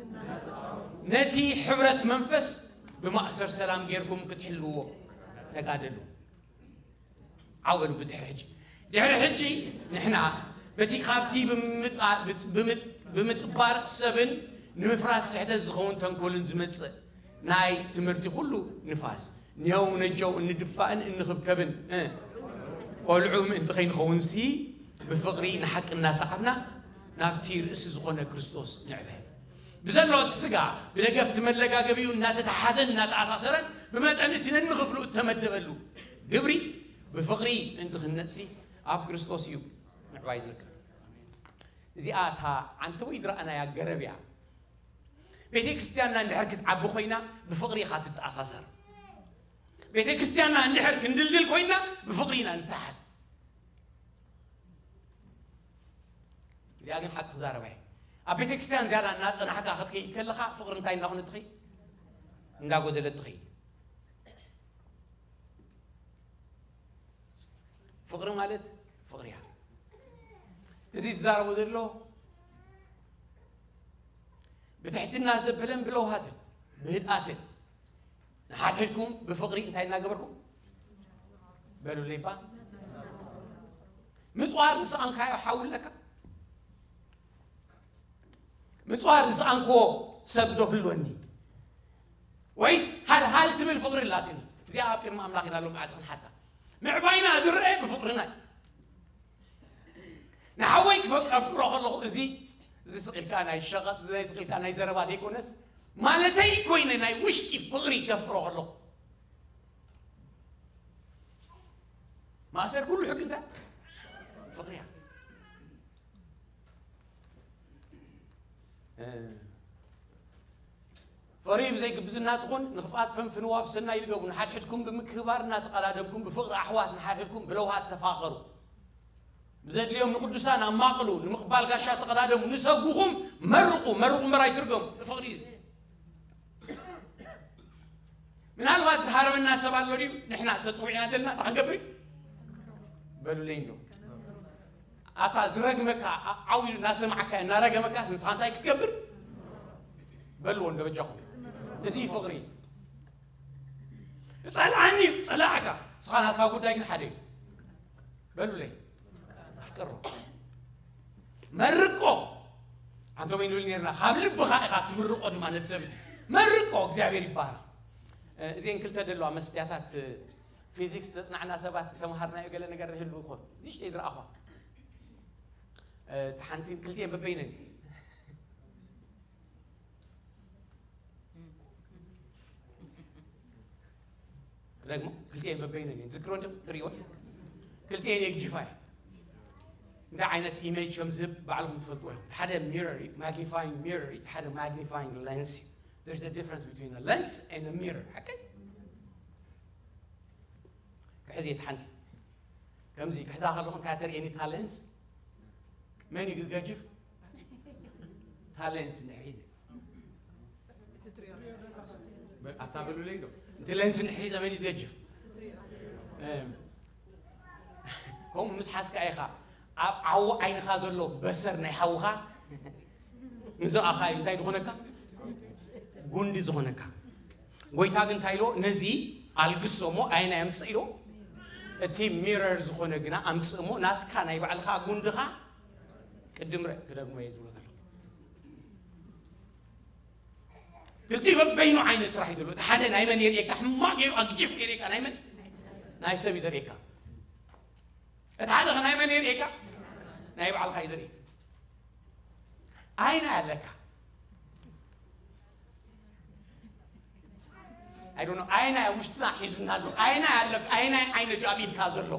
ነቲ ሕብረት መንፈስ ብማእሰር ሰላም ጌርኩም ክትሕልውዎ ተጋደሉ። ዓው በሉ ብድሕሪ ሕጂ ድሕሪ ሕጂ ንሕና በቲ ካብቲ ብምጣ- ብምጥ- ብምጥባር ሰብን ንምፍራስ ስሕተት ዝኸውን ተንኮልን ዝመጽእ ናይ ትምህርቲ ኩሉ ንፋስ ንየው ነጀው እንድፋእን እንኽብከብን እ፣ ቆልዑ ምእንቲ ከይንኸውንሲ ብፍቕሪ ንሓቂ እናሰዓብና ናብቲ ርእሲ ዝኾነ ክርስቶስ ንዕበ። ብዘሎ እቲ ስጋ ብደገፍ እቲ መለጋገቢኡ እናተተሓዘን እናተኣሳሰረን ብመጠን እቲ ነንኽፍሉ እተመደበሉ ግብሪ ብፍቕሪ ምእንቲ ክንነጽሲ ኣብ ክርስቶስ እዩ ምዕባይ ዝርከብ። እዚኣ እታ ዓንተቦይ ዝረኣናያ ገረብ እያ። ቤተ ክርስቲያንና እንድሕር ክትዓቢ ኮይና ብፍቕሪ ኢኻ ትተኣሳሰር። ቤተ ክርስቲያንና እንድሕር ክንድልድል ኮይና ብፍቕሪ ኢና ንተሓዝ። እዚኣ ግን ሓቂ ክዛረባ እየ። ኣብ ቤተ ክርስቲያን ዝያዳ እናፀናሕካ ክትከይድ ከለኻ ፍቕሪ እንታይ እናኾነ ትኸይድ? እንዳጎደለት ትኸይድ። ፍቕሪ ማለት ፍቕሪ እያ። እዚ ትዛረቦ ዘሎ ብትሕትና ዘበለን ብለውሃትን ብህድኣትን ንሓድሕድኩም ብፍቕሪ እንታይ እናገበርኩም በሉለይባ ምፅዋር ዝሰኣንካዮ ሓውለካ ምፅዋር ዝሰኣንክዎ ሰብ ዶ ህልወኒ ወይስ ሃልሃል ትብል ፍቕሪ ኣላትኒ እዚኣ ኣብ ቅድሚ ኣምላኽ ኢና ሎም ዓጥኽን ሓታ ምዕባይና ዝረአ ብፍቕርና እዩ ንሓወይ ክፈ- ከፍቅሮ ከለኹ እዚ እዚ ስቕ ኢልካ ናይ ሸቐጥ እዚ ናይ ስቕ ኢልካ ናይ ዘረባ ዘይኮነስ ማለተይ ኮይነ ናይ ውሽጢ ፍቕሪ ከፍቅሮ ከለኹ ማእሰር ኩሉ ሕጊ እንታይ ፍቕሪ እያ እ፣ ፍቕሪ ብዘይ ግብዝና ትኹን ንኽፍኣት ፈንፍንዋ ብሰናይ ልገቡ ንሓድሕድኩም ብምክብባር እናተቐዳደምኩም ብፍቕሪ ኣሕዋት ንሓድሕድኩም ብለውሃት ተፋቐሩ ብዘድልዮም ንቅዱሳን ኣማቕሉ ንምቕባል ጋሻ ተቐዳደሙ ንሰጉኹም መርቑ መርቑ እምበር ኣይትርገሙ ንፍቕሪ እዩ ምናልባት ዝሃረመና ሰብ ኣሎ ድዩ ንሕና ተፅዊዕና ዘለና እንታይ ክንገብር እዩ በሉለይ እንዶ ኣታ ዝረግመካ ዓው ኢሉ እናሰማዕካ እናረገመካ ንስኻ እንታይ ክትገብር? በልዎ እንዶ በጃኹም። እዚ ፍቕሪ እዩ። ጸልኣኒ እዩ፣ ጸላእካ፣ ንስኻ ናትካ ጉዳይ ግን ሓደ እዩ። በሉለይ። ኣፍቅሮ። መርቆ። ኣንቶም ንብል ነርና፣ ካብ ልብኻ ኢኻ ትምርቆ ድማ ነቲ ሰብ እቲ። መርቆ፣ እግዚኣብሔር ይባረኽ። እዚን ክልተ ደለዋ መስትያታት ፊዚክስ ዘጽናዕና ሰባት ተምሃርናዮ ገለ ነገር ይህሉ ይኾን። ንእሽተይ ዝረኣኹዋ። እቲ ሓንቲ ክልቲኤን በበይነን እዩ። ክደግሞ፣ ክልቲኤን በበይነን እዩ። ዝክሮ እንዲኹም ትርእይዎ? ክልቲኤን የግጅፋ እዩ። እንታይ ዓይነት ኢሜጅ ከም ዝህብ ባዕልኹም ትፈልጥዎ ኢኹም። ሓደ ሚረር እዩ፣ ማግኒፋይንግ ሚረር እዩ፣ ሓደ ማግኒፋይንግ ለንስ እዩ። There's a difference between a lens and a mirror. ሓቀይ? ክሕዚ እቲ ሓንቲ ከምዚ ክሕዛ ከለኹ እንታይ ተርእየኒ እታ ለንስ? መን እዩ ዝገጅፍ? እታ ለንስ እንድሕር ሒዘ። ኣታ በሉለይ ዶ? እቲ ለንስ እንድሕር ሒዘ መን እዩ ዝገጅፍ? እም። ከምኡ ምስ ሓዝካ ኢኻ ኣብ ዓዊ ዓይንኻ ዘሎ በሰር ናይ ሓውኻ ንዝረኣኻ እዩ እንታይ ዝኾነካ? ጉንዲ ዝኾነካ። ጎይታ ግን እንታይ ኢሎ? ነዚ ኣልግሶ እሞ ኣይና የምጽእ ኢሎ። እቲ ሚረር ዝኾነ ግና ኣምጽእ እሞ ናትካ ናይ ባዕልኻ ጉንድኻ ቅድም ርእ ክደግሞ እየ ዝብሎ ዘለኹ። ክልቲኡ በበይኑ ዓይነት ስራሕ እዩ ዘሎ። እቲ ሓደ ናይ መን የርእየካ? ሕማቕ ገይሩ ኣግጅፍ የርእየካ። ናይ መን? ናይ ሰብ እዩ ዘርእየካ። እቲ ሓደ ከ ናይ መን የርእየካ? ናይ ባዕልኻ እዩ ዘርእየካ። ኣይና ኣለካ። I don't know። ኣይና ውሽጥና ሒዙና ኣሎ። ኣይና ኣለካ። ኣይና ዓይነት እዩ ኣብ ኢድካ ዘሎ።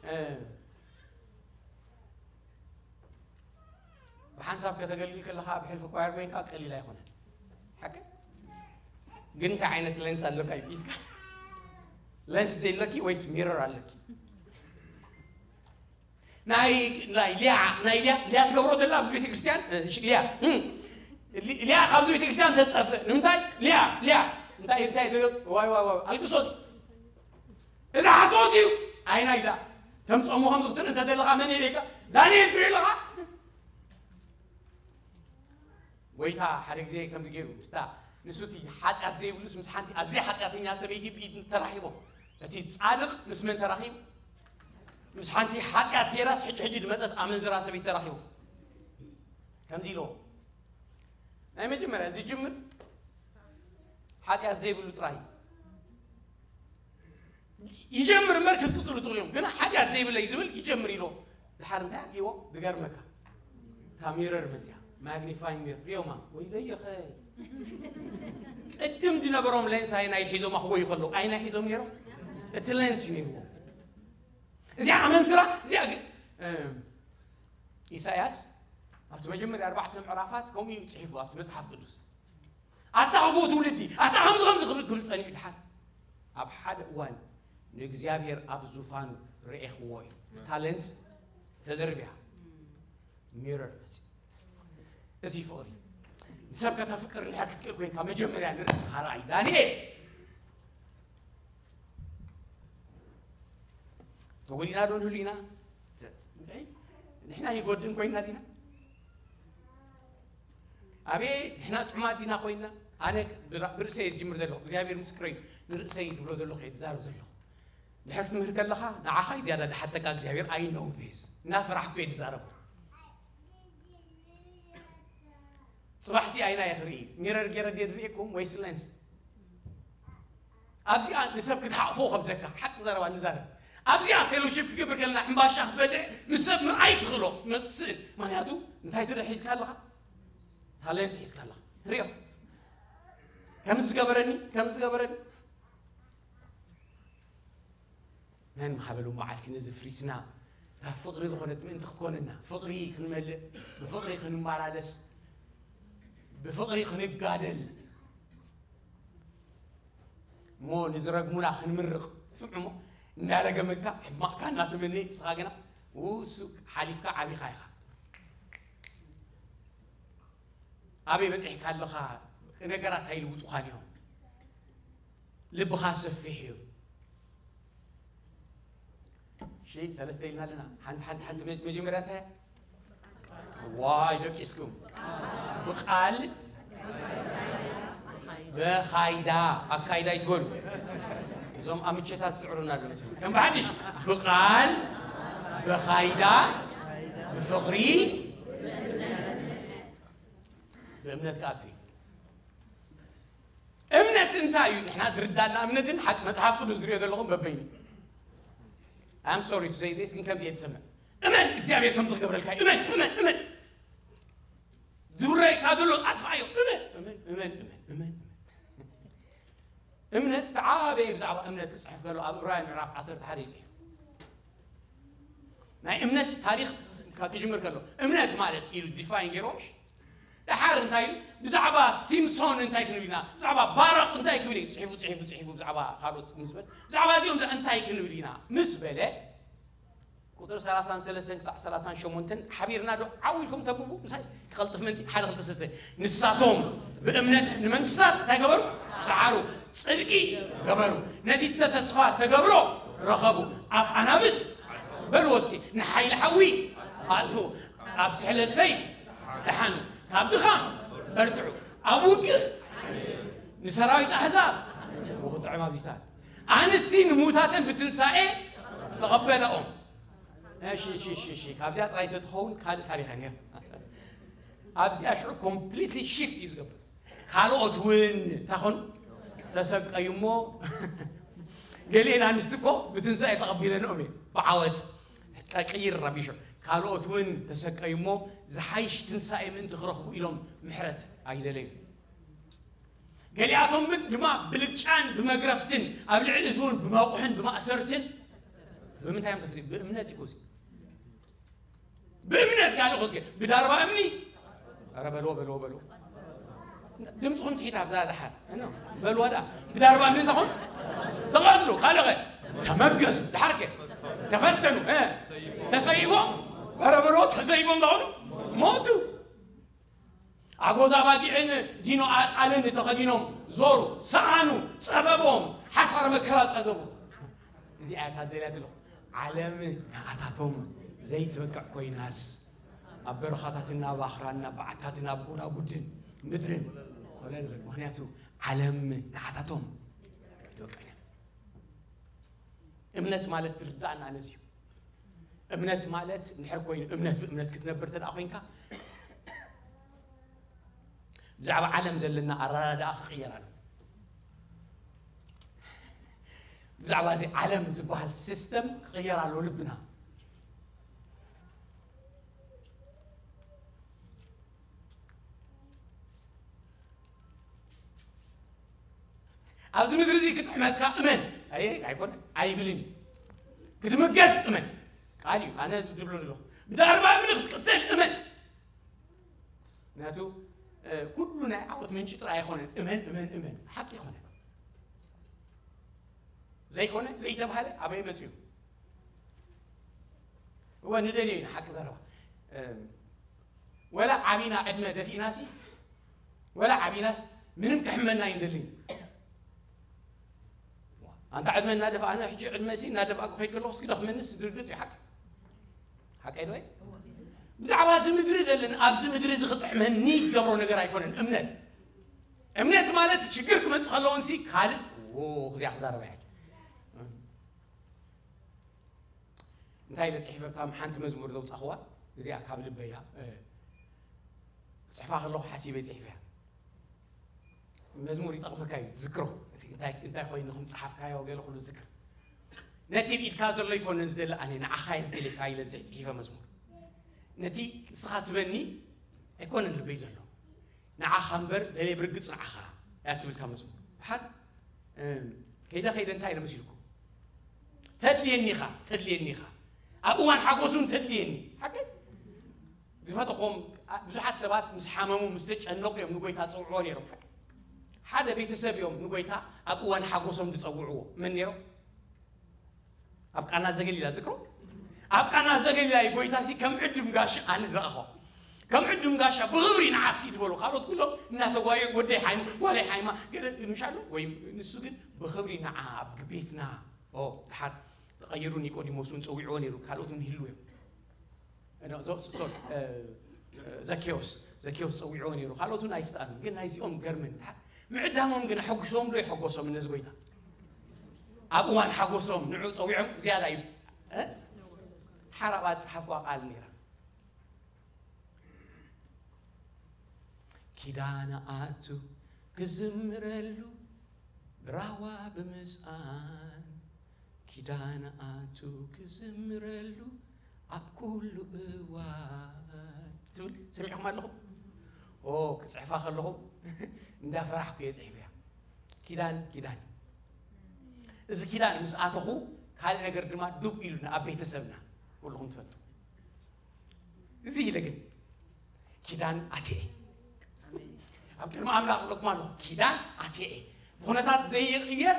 እ፣ ብሓንሳብ ከተገልግል ከለኻ ኣብ ሕልፊ ኳየር ኮይንካ ቀሊል ኣይኮነን። ሓቂ? ግን እንታይ ዓይነት ለንስ ኣለካ እዩ ኢድካ? ለንስ ዘለኪ ወይስ ሚረር ኣለኪ? ናይ ናይ ሊያ ናይ ሊያ ሊያ ትገብሮ ዘላ ኣብዚ ቤተክርስትያን እ፣ እሺ፣ ሊያ እም፣ ሊ- ሊያ ካብዚ ቤተክርስትያን ተጠፍእ ንምንታይ? ሊያ ሊያ እንታይ እንታይ ትገብር? ዋይ ዋይ ዋይ ኣልቅሶ። እዚ ሓሶት እዩ። ኣይና ኢላ ተምፀሞ ከም ዝኽትር እንተ ዘለኻ መን የርእየካ? ዳንኤል ትርኢ ኣለኻ? ጎይታ ሓደ ግዜ ከምዚ ገይሩ ምስታ ንሱ እቲ ሓጢኣት ዘይብሉስ ምስ ሓንቲ ኣዘይ ሓጢኣተኛ ሰበይቲ ብኢድ ተራኺቦም። እቲ ጻድቕ ምስ መን ተራኺቡ? ምስ ሓንቲ ሓጢኣት ገይራስ ሕጂ ሕጂ ዝመጸት ኣመንዝራ ሰበይቲ ተራኺቡ። ከምዚ ኢልዎ ናይ መጀመርያ ዝጅምር ሓጢኣት ዘይብሉ ጥራይ እዩ። ይጀምር እምበር ክትቅፅሉ ትኽእሉ እዮም። ግና ሓጢኣት ዘይብለይ ዝብል ይጀምር ኢሎ ድሓር እንታይ ኣርእዎ? ዝገርመካ እታ ሚረር መፅያ ማግኒፋይንግ ሚረር ሪኦማ ወይለየኸ ቅድም ዝነበሮም ሌንስ ኣይናይ ሒዞም ኣኽጎዩ ከለዉ ኣይናይ ሒዞም ነይሮም። እቲ ሌንስ እዩ ነይርዎ። እዚኣ ኣመንዝራ እዚኣ ግን ኢሳያስ ኣብቲ መጀመርያ ኣርባዕተ ምዕራፋት ከምኡ እዩ ፅሒፉ ኣብቲ መፅሓፍ ቅዱስ። ኣታ ክፉእ ትውልዲ ኣታ ከምዚ ከምዚ ክብል ክብል ፀኒሑ ድሓር ኣብ ሓደ እዋን ንእግዚኣብሔር ኣብ ዙፋኑ ረኤኽዎ እዩ። እታ ሌንስ ተደርብያ ሚረር መፅዩ። እዚ ፍቕሪ ንሰብ ከተፍቅር እንድሕር ክትክእል ኮይንካ መጀመርያ ንርእስኻ ረኣይ። ዳንኤል ተጎዲና ዶ ንህሉ ኢና? ንሕና ይጎድን ኮይና ዲና? ኣቤት ንሕና ጥዑማት ዲና ኮይና? ኣነ ብራ- ብርእሰይ እየ ዝጅምር ዘለኹ። እግዚኣብሔር ምስክረይ እዩ። ንርእሰይ ዝብሎ ዘለኹ እየ ዝዛረብ ዘለኹ። ድሕር ትምህር ከለኻ ንዓኻ እዩ ዝያዳ ዝሓተካ እግዚኣብሔር። I know this እናፈራሕኩ እየ ዝዛረቡ። ፅባሕሲ ኣይና እየ ክርኢ? ሚረር ገይረ ድየ ዝርእየኩም ወይስ ሌንስ? ኣብዚኣ ንሰብ ክትሓቕፎ ከብደካ። ሓቂ ዘረባ ንዛረብ። ኣብዚኣ ፌሎሺፕ ክገብር ከለና ሕምባሻ ክበልዕ ምስ ሰብ ምርኣይ ትኽእሎ መፅእ። ምክንያቱ እንታይ ትደ ሒዝካ ኣለኻ? ታለንት ሒዝካ ኣለኻ። ሪኦ ከምዚ ዝገበረኒ ከምዚ ዝገበረኒ መን ምሃበሉ መዓልቲ ነዚ ፍሪስና ካብ ፍቕሪ ዝኾነት ምእንቲ ክትኮነና ፍቕሪ ክንመልእ ብፍቕሪ ክንመላለስ ብፍቕሪ ክንጋደል እሞ ንዝረግሙና ክንምርቕ ስምዑሞ እናረገመካ ሕማቕካ እናተመነየ ንስኻ ግና ውሱ ሓሊፍካ ዓቢኻ ኢኻ ኣበይ በፂሕካ ኣለኻ ነገራት ኣይልውጡኻን እዮም ልብኻ ሰፊሕ እዩ እሺ፣ ሰለስተ ኢልና ኣለና። ሓንቲ፣ ሓንቲ፣ ሓንቲ መ-፣ መጀመርያ እንታይ? ዋይ፣ ደቂስኩም። ብቓል በኻይዳ፣ ኣካይዳ ይትበሉ። እዞም ኣምቸታት ዝስዕሩና ኣለዉ መሰለኝ። ከም ብሓድሽ፣ ብቓል በኻይዳ ብፍቕሪ ብእምነት ክኣቱ እዩ። እምነት እንታይ እዩ? ንሕና ዝርዳና እምነትን ሓቂ መጽሓፍ ቅዱስ ዝሪኦ ዘለኹም በበይኑ። I'm sorry to say this፣ ግን ከምዚ እየ ዝሰምዕ። እመን፣ እግዚኣብሔር ከምዚ ክገብረልካ እዩ። እመን፣ እመን፣ እመን። ዝውረየካ ዘሎ ኣጥፍኣዮ። እመን፣ እመን፣ እመን፣ እመን፣ እመን፣ እመን። እምነት ተዓበየ ብዛዕባ እምነት ክጽሕፍ ከሎ ኣብ ዕብራውያን ምዕራፍ ዓሰርተ ሓደ ይጽሕፍ። ናይ እምነት ታሪኽ ካብ ክጅምር ከሎ እምነት ማለት ኢሉ ዲፋይን ገይሮም። ደሓር እንታይ ኢሉ? ብዛዕባ ሲምሶን እንታይ ክንብል ኢና? ብዛዕባ ባራቕ እንታይ ክብል እዩ? ጽሒፉ፣ ጽሒፉ፣ ጽሒፉ ብዛዕባ ካልኦት ምስ በለ፣ ብዛዕባ እዚኦም ደኣ እንታይ ክንብል ኢና? ምስ በለ፣ ቁጽሪ ሰላሳን ሰለስተን ክሳዕ ሰላሳን ሸሞንተን ሓቢርና ዶ ዓው ኢልኩም ተንብቡ? ምሳይ ክቐልጥፍ ምእንቲ ሓደ ክልተ ሰለስተ። ንሳቶም ብእምነት ንመንግስታት እንታይ ገበሩ? ሰዓሩ፣ ጽድቂ ገበሩ። ነቲ ተተስፋ ተገብሮ ረኸቡ። ኣፍ ኣናብስ በልዎ እስኪ፣ ንሓይሊ ሓዊ ኣጥፍኡ። ኣብ ስሕለት ሰይፍ ደሓኑ። ካብ ድኻም በርትዑ። ኣብ ውግእ ንሰራዊት ኣህዛብ ብቑጥዕም ኣብዚታት። ኣንስቲ ንሙታተን ብትንሳኤ ተቐበላኦም። እሺ፣ እሺ፣ እሺ፣ እሺ። ካብዚኣ ጥራይ እንተትኸውን ካልእ ታሪኽ እያ ነይራ። ኣብዚኣ ሽዑ ኮምፕሊትሊ ሺፍት እዩ ዝገብር። ካልኦት እውን እንታይ ኾኑ? ተሰቀዩ እሞ፣ ገሊኤን ኣንስቲ እኮ ብትንሳኤ ተቐቢለንኦም እየ። ብዓወት ቀይር ረቢሹ። ካልኦት እውን ተሰቀዩ እሞ፣ ዝሓይሽ ትንሳኤ ምእንቲ ክረኽቡ ኢሎም ምሕረት ኣይደለዩ። ገሊኣቶም ግን ድማ ብልጫን ብመግረፍትን፣ ኣብ ልዕሊ እዚ እውን ብመቑሕን ብማእሰርትን፣ ብምንታይ እዮም ተፈትዮም? ብእምነት እዩ እኮ እዚ። ብእምነት ካልእ ኹትከ፣ ብዳርባ እምኒ፣ ኧረ በልዎ፣ በልዎ፣ በልዎ። ድምፅኹም ትሒት ኣብዛ ደሓር፣ እኖ፣ በልዋ ደኣ። ብዳርባ እምኒ እንተኾኑ፣ ተቐትሉ፣ ካልእ ኸ፣ ተመገዙ፣ ደሓር ከ፣ ተፈተኑ፣ እ፣ ተሰይቦም፣ ኧረ በልዎ፣ ተሰይቦም እንተኾኑ፣ ሞቱ። ኣጎዛ ባጊዕን ዲኖ ኣጣልን ተኸዲኖም ዞሩ፣ ሰኣኑ፣ ጸበቦም፣ ሓሳረ መከራ ጸገቡ። እዚኣ እያ ታደልያ ዘለኹ። ዓለም ንዓታቶም ዘይትበቅዕ ኮይናስ፣ ኣብ በረኻታትን ኣብ ኣኽራንን ኣብ በዓታትን ኣብ ጎዳጉድን ምድርን ኮለል በል። ምኽንያቱ ዓለም ንዓታቶም ኣይትበቅዕን እያ። እምነት ማለት ዝርዳእና ነዚ እዩ። እምነት ማለት እንድሕር ኮይኑ፣ እምነት ብእምነት ክትነብር እንተ ደኣ ኮይንካ፣ ብዛዕባ ዓለም ዘለና ኣረዳድኣ ክቕየር ኣሎ። ብዛዕባ እዚ ዓለም ዝበሃል ሲስተም ክቕየር ኣሎ ልብና። ኣብዚ ምድሪ እዚ ክጥዕመካ እመን። ኣየ፣ ኣይኮነ፣ ኣይብልን እዩ። ክትምገዝ እመን። ቃል እዩ፣ ኣነ ድብሎ ዘለኹ። ብዳርባ እምኒ ክትቅተል እመን። ምክንያቱ፣ እ፣ ኩሉ ናይ ዓወት ምንጪ ጥራይ ኣይኮነን። እመን፣ እመን፣ እመን። ሓቂ ኣይኮነን። ዘይኮነ፣ ዘይተባህለ ኣበይ መጽዩ? እወ፣ ንደልዮ ኢና ሓቂ ዘረባ። እም፣ ወላ ዓቢና ዕድመ ደፊእናሲ፣ ወላ ዓቢናስ ምንም ክሕመና ኣይንደልን። ኣንታ ዕድመ እናደፋእና፣ ሕጂ ዕድመሲ እናደፋእኩ ከይድ ከለኹስ ክደኽመንስ ድርግጽ እዩ ሓቂ። ሓቀይ ዶ? ብዛዕባ እዚ ምድሪ ዘለና፣ ኣብዚ ምድሪ እዚ ክጥዕመኒ ትገብሮ ነገር ኣይኮነን እምነት። እምነት ማለት ሽግር ክመጽእ ከለውንሲ ካልእ፣ ዎ፣ እዚኣ ክዛረባ እያ። እንታይ ኢለ ጽሒፈ፣ እታ ሓንቲ መዝሙር ዘውጻኽዋ፣ እዚኣ ካብ ልበይ እያ፣ እ፣ ክጽሕፋ ከለኹ ሓሲበ ጽሒፈያ። መዝሙር ይጠቕመካ እዩ፣ ትዝክሮ። እቲ እንታይ፣ እንታይ ኮይኑ ከም ጸሓፍካዮ ገለ ኩሉ ዝዝክር። ነቲ ኣብ ኢድካ ዘሎ ኣይኮነን ዝደሊ ኣነ፣ ንዓኻ እየ ዝደልየካ ኢለ ጽ-፣ ጽሒፈ መዝሙር። ነቲ ንስኻ ትበኒ ኣይኮነን ልበይ ዘሎ። ንዓኻ እምበር፣ ደለየ ብርግጽ ንዓኻ እያ ትብል እታ መዝሙር። ደሓር፣ እም፣ ከይደ ከይደ እንታይ ኢለ መሲልኩ? ተድልየኒ ኢኻ፣ ተድልየኒ ኢኻ። ኣብ እዋን ሓጎስ እውን ተድልየኒ። ሓቂ? ዝፈተኹም፣ ኣ-፣ ብዙሓት ሰባት ምስ ሓመሙ፣ ምስ ተጨነቑ እዮም ንጎይታ ዝጸውዕዎ ነይሮም። ሓቂ? ሓደ ቤተሰብ እዮም ንጎይታ ኣብ እዋን ሓጎሶም ዝጸውዕዎ። መን ነይሮም? ኣብ ቃና ዘገሊላ ዝክሮ? ኣብ ቃና ዘገሊላ እዩ ጎይታሲ ከም ዕዱም ጋሻ ኣነ ዝረኣኹ። ከም ዕዱም ጋሻ ብኽብሪ ንዓ እስኪ ዝበሎ። ካልኦት ኩሎም እናተጓየ ወደይ ሓይማ፣ ጓለይ ሓይማ፣ ገለ ምሽ ኣሎ። ወይ ንሱ ግን ብኽብሪ ንዓ ኣብ ቤትና። ኦ፣ ደሓር ተቐይሩ። ኒቆዲሞስ እውን ጸዊዕዎ ነይሩ፣ ካልኦት እውን ይህልዉ እዮም። እ፣ ዞ-፣ ሶ-፣ ሶሪ፣ እ፣ እ፣ ዘኬዎስ፣ ዘኬዎስ ጸዊዕዎ ነይሩ፣ ካልኦት እውን ኣይስተኣኑን። ግን ናይዚኦም ገርመኒ፣ ሓ-፣ ምዕዳሞም ግን ኣሐጉሶም ዶ የሐጎሶም ነዚ ጎይታ? ኣብ እዋን ሓጎሶም ንዑ ጸዊዖም ዝያዳ እዩ። እ? ሓራባ ዝጸሓፍኳ ቃል ነይራ። ኪዳን ኣቱ ክዝምረሉ ብራዋ ብምስኣን፣ ኪዳን ኣቱ ክዝምረሉ ኣብ ኩሉ እዋን ትብል ሰሚዕኩም ኣለኹም? ኦ፣ ክጽሕፋ ከለኹም እንዳፈራሕኩ እየ ጽሒፈያ። ኪዳን፣ ኪዳን። እዚ ኪዳን ምስ ኣተኹ ካልእ ነገር ድማ ዱብ ኢሉና ኣብ ቤተሰብና ኩልኹም ትፈልጡ። እዚ ኢለ ግን ኪዳን ኣትየ። ኣብ ቅድሚ ኣምላኽ ኣለኩም ኣለኹ። ኪዳን ኣትየ። ብኹነታት ዘይቕየር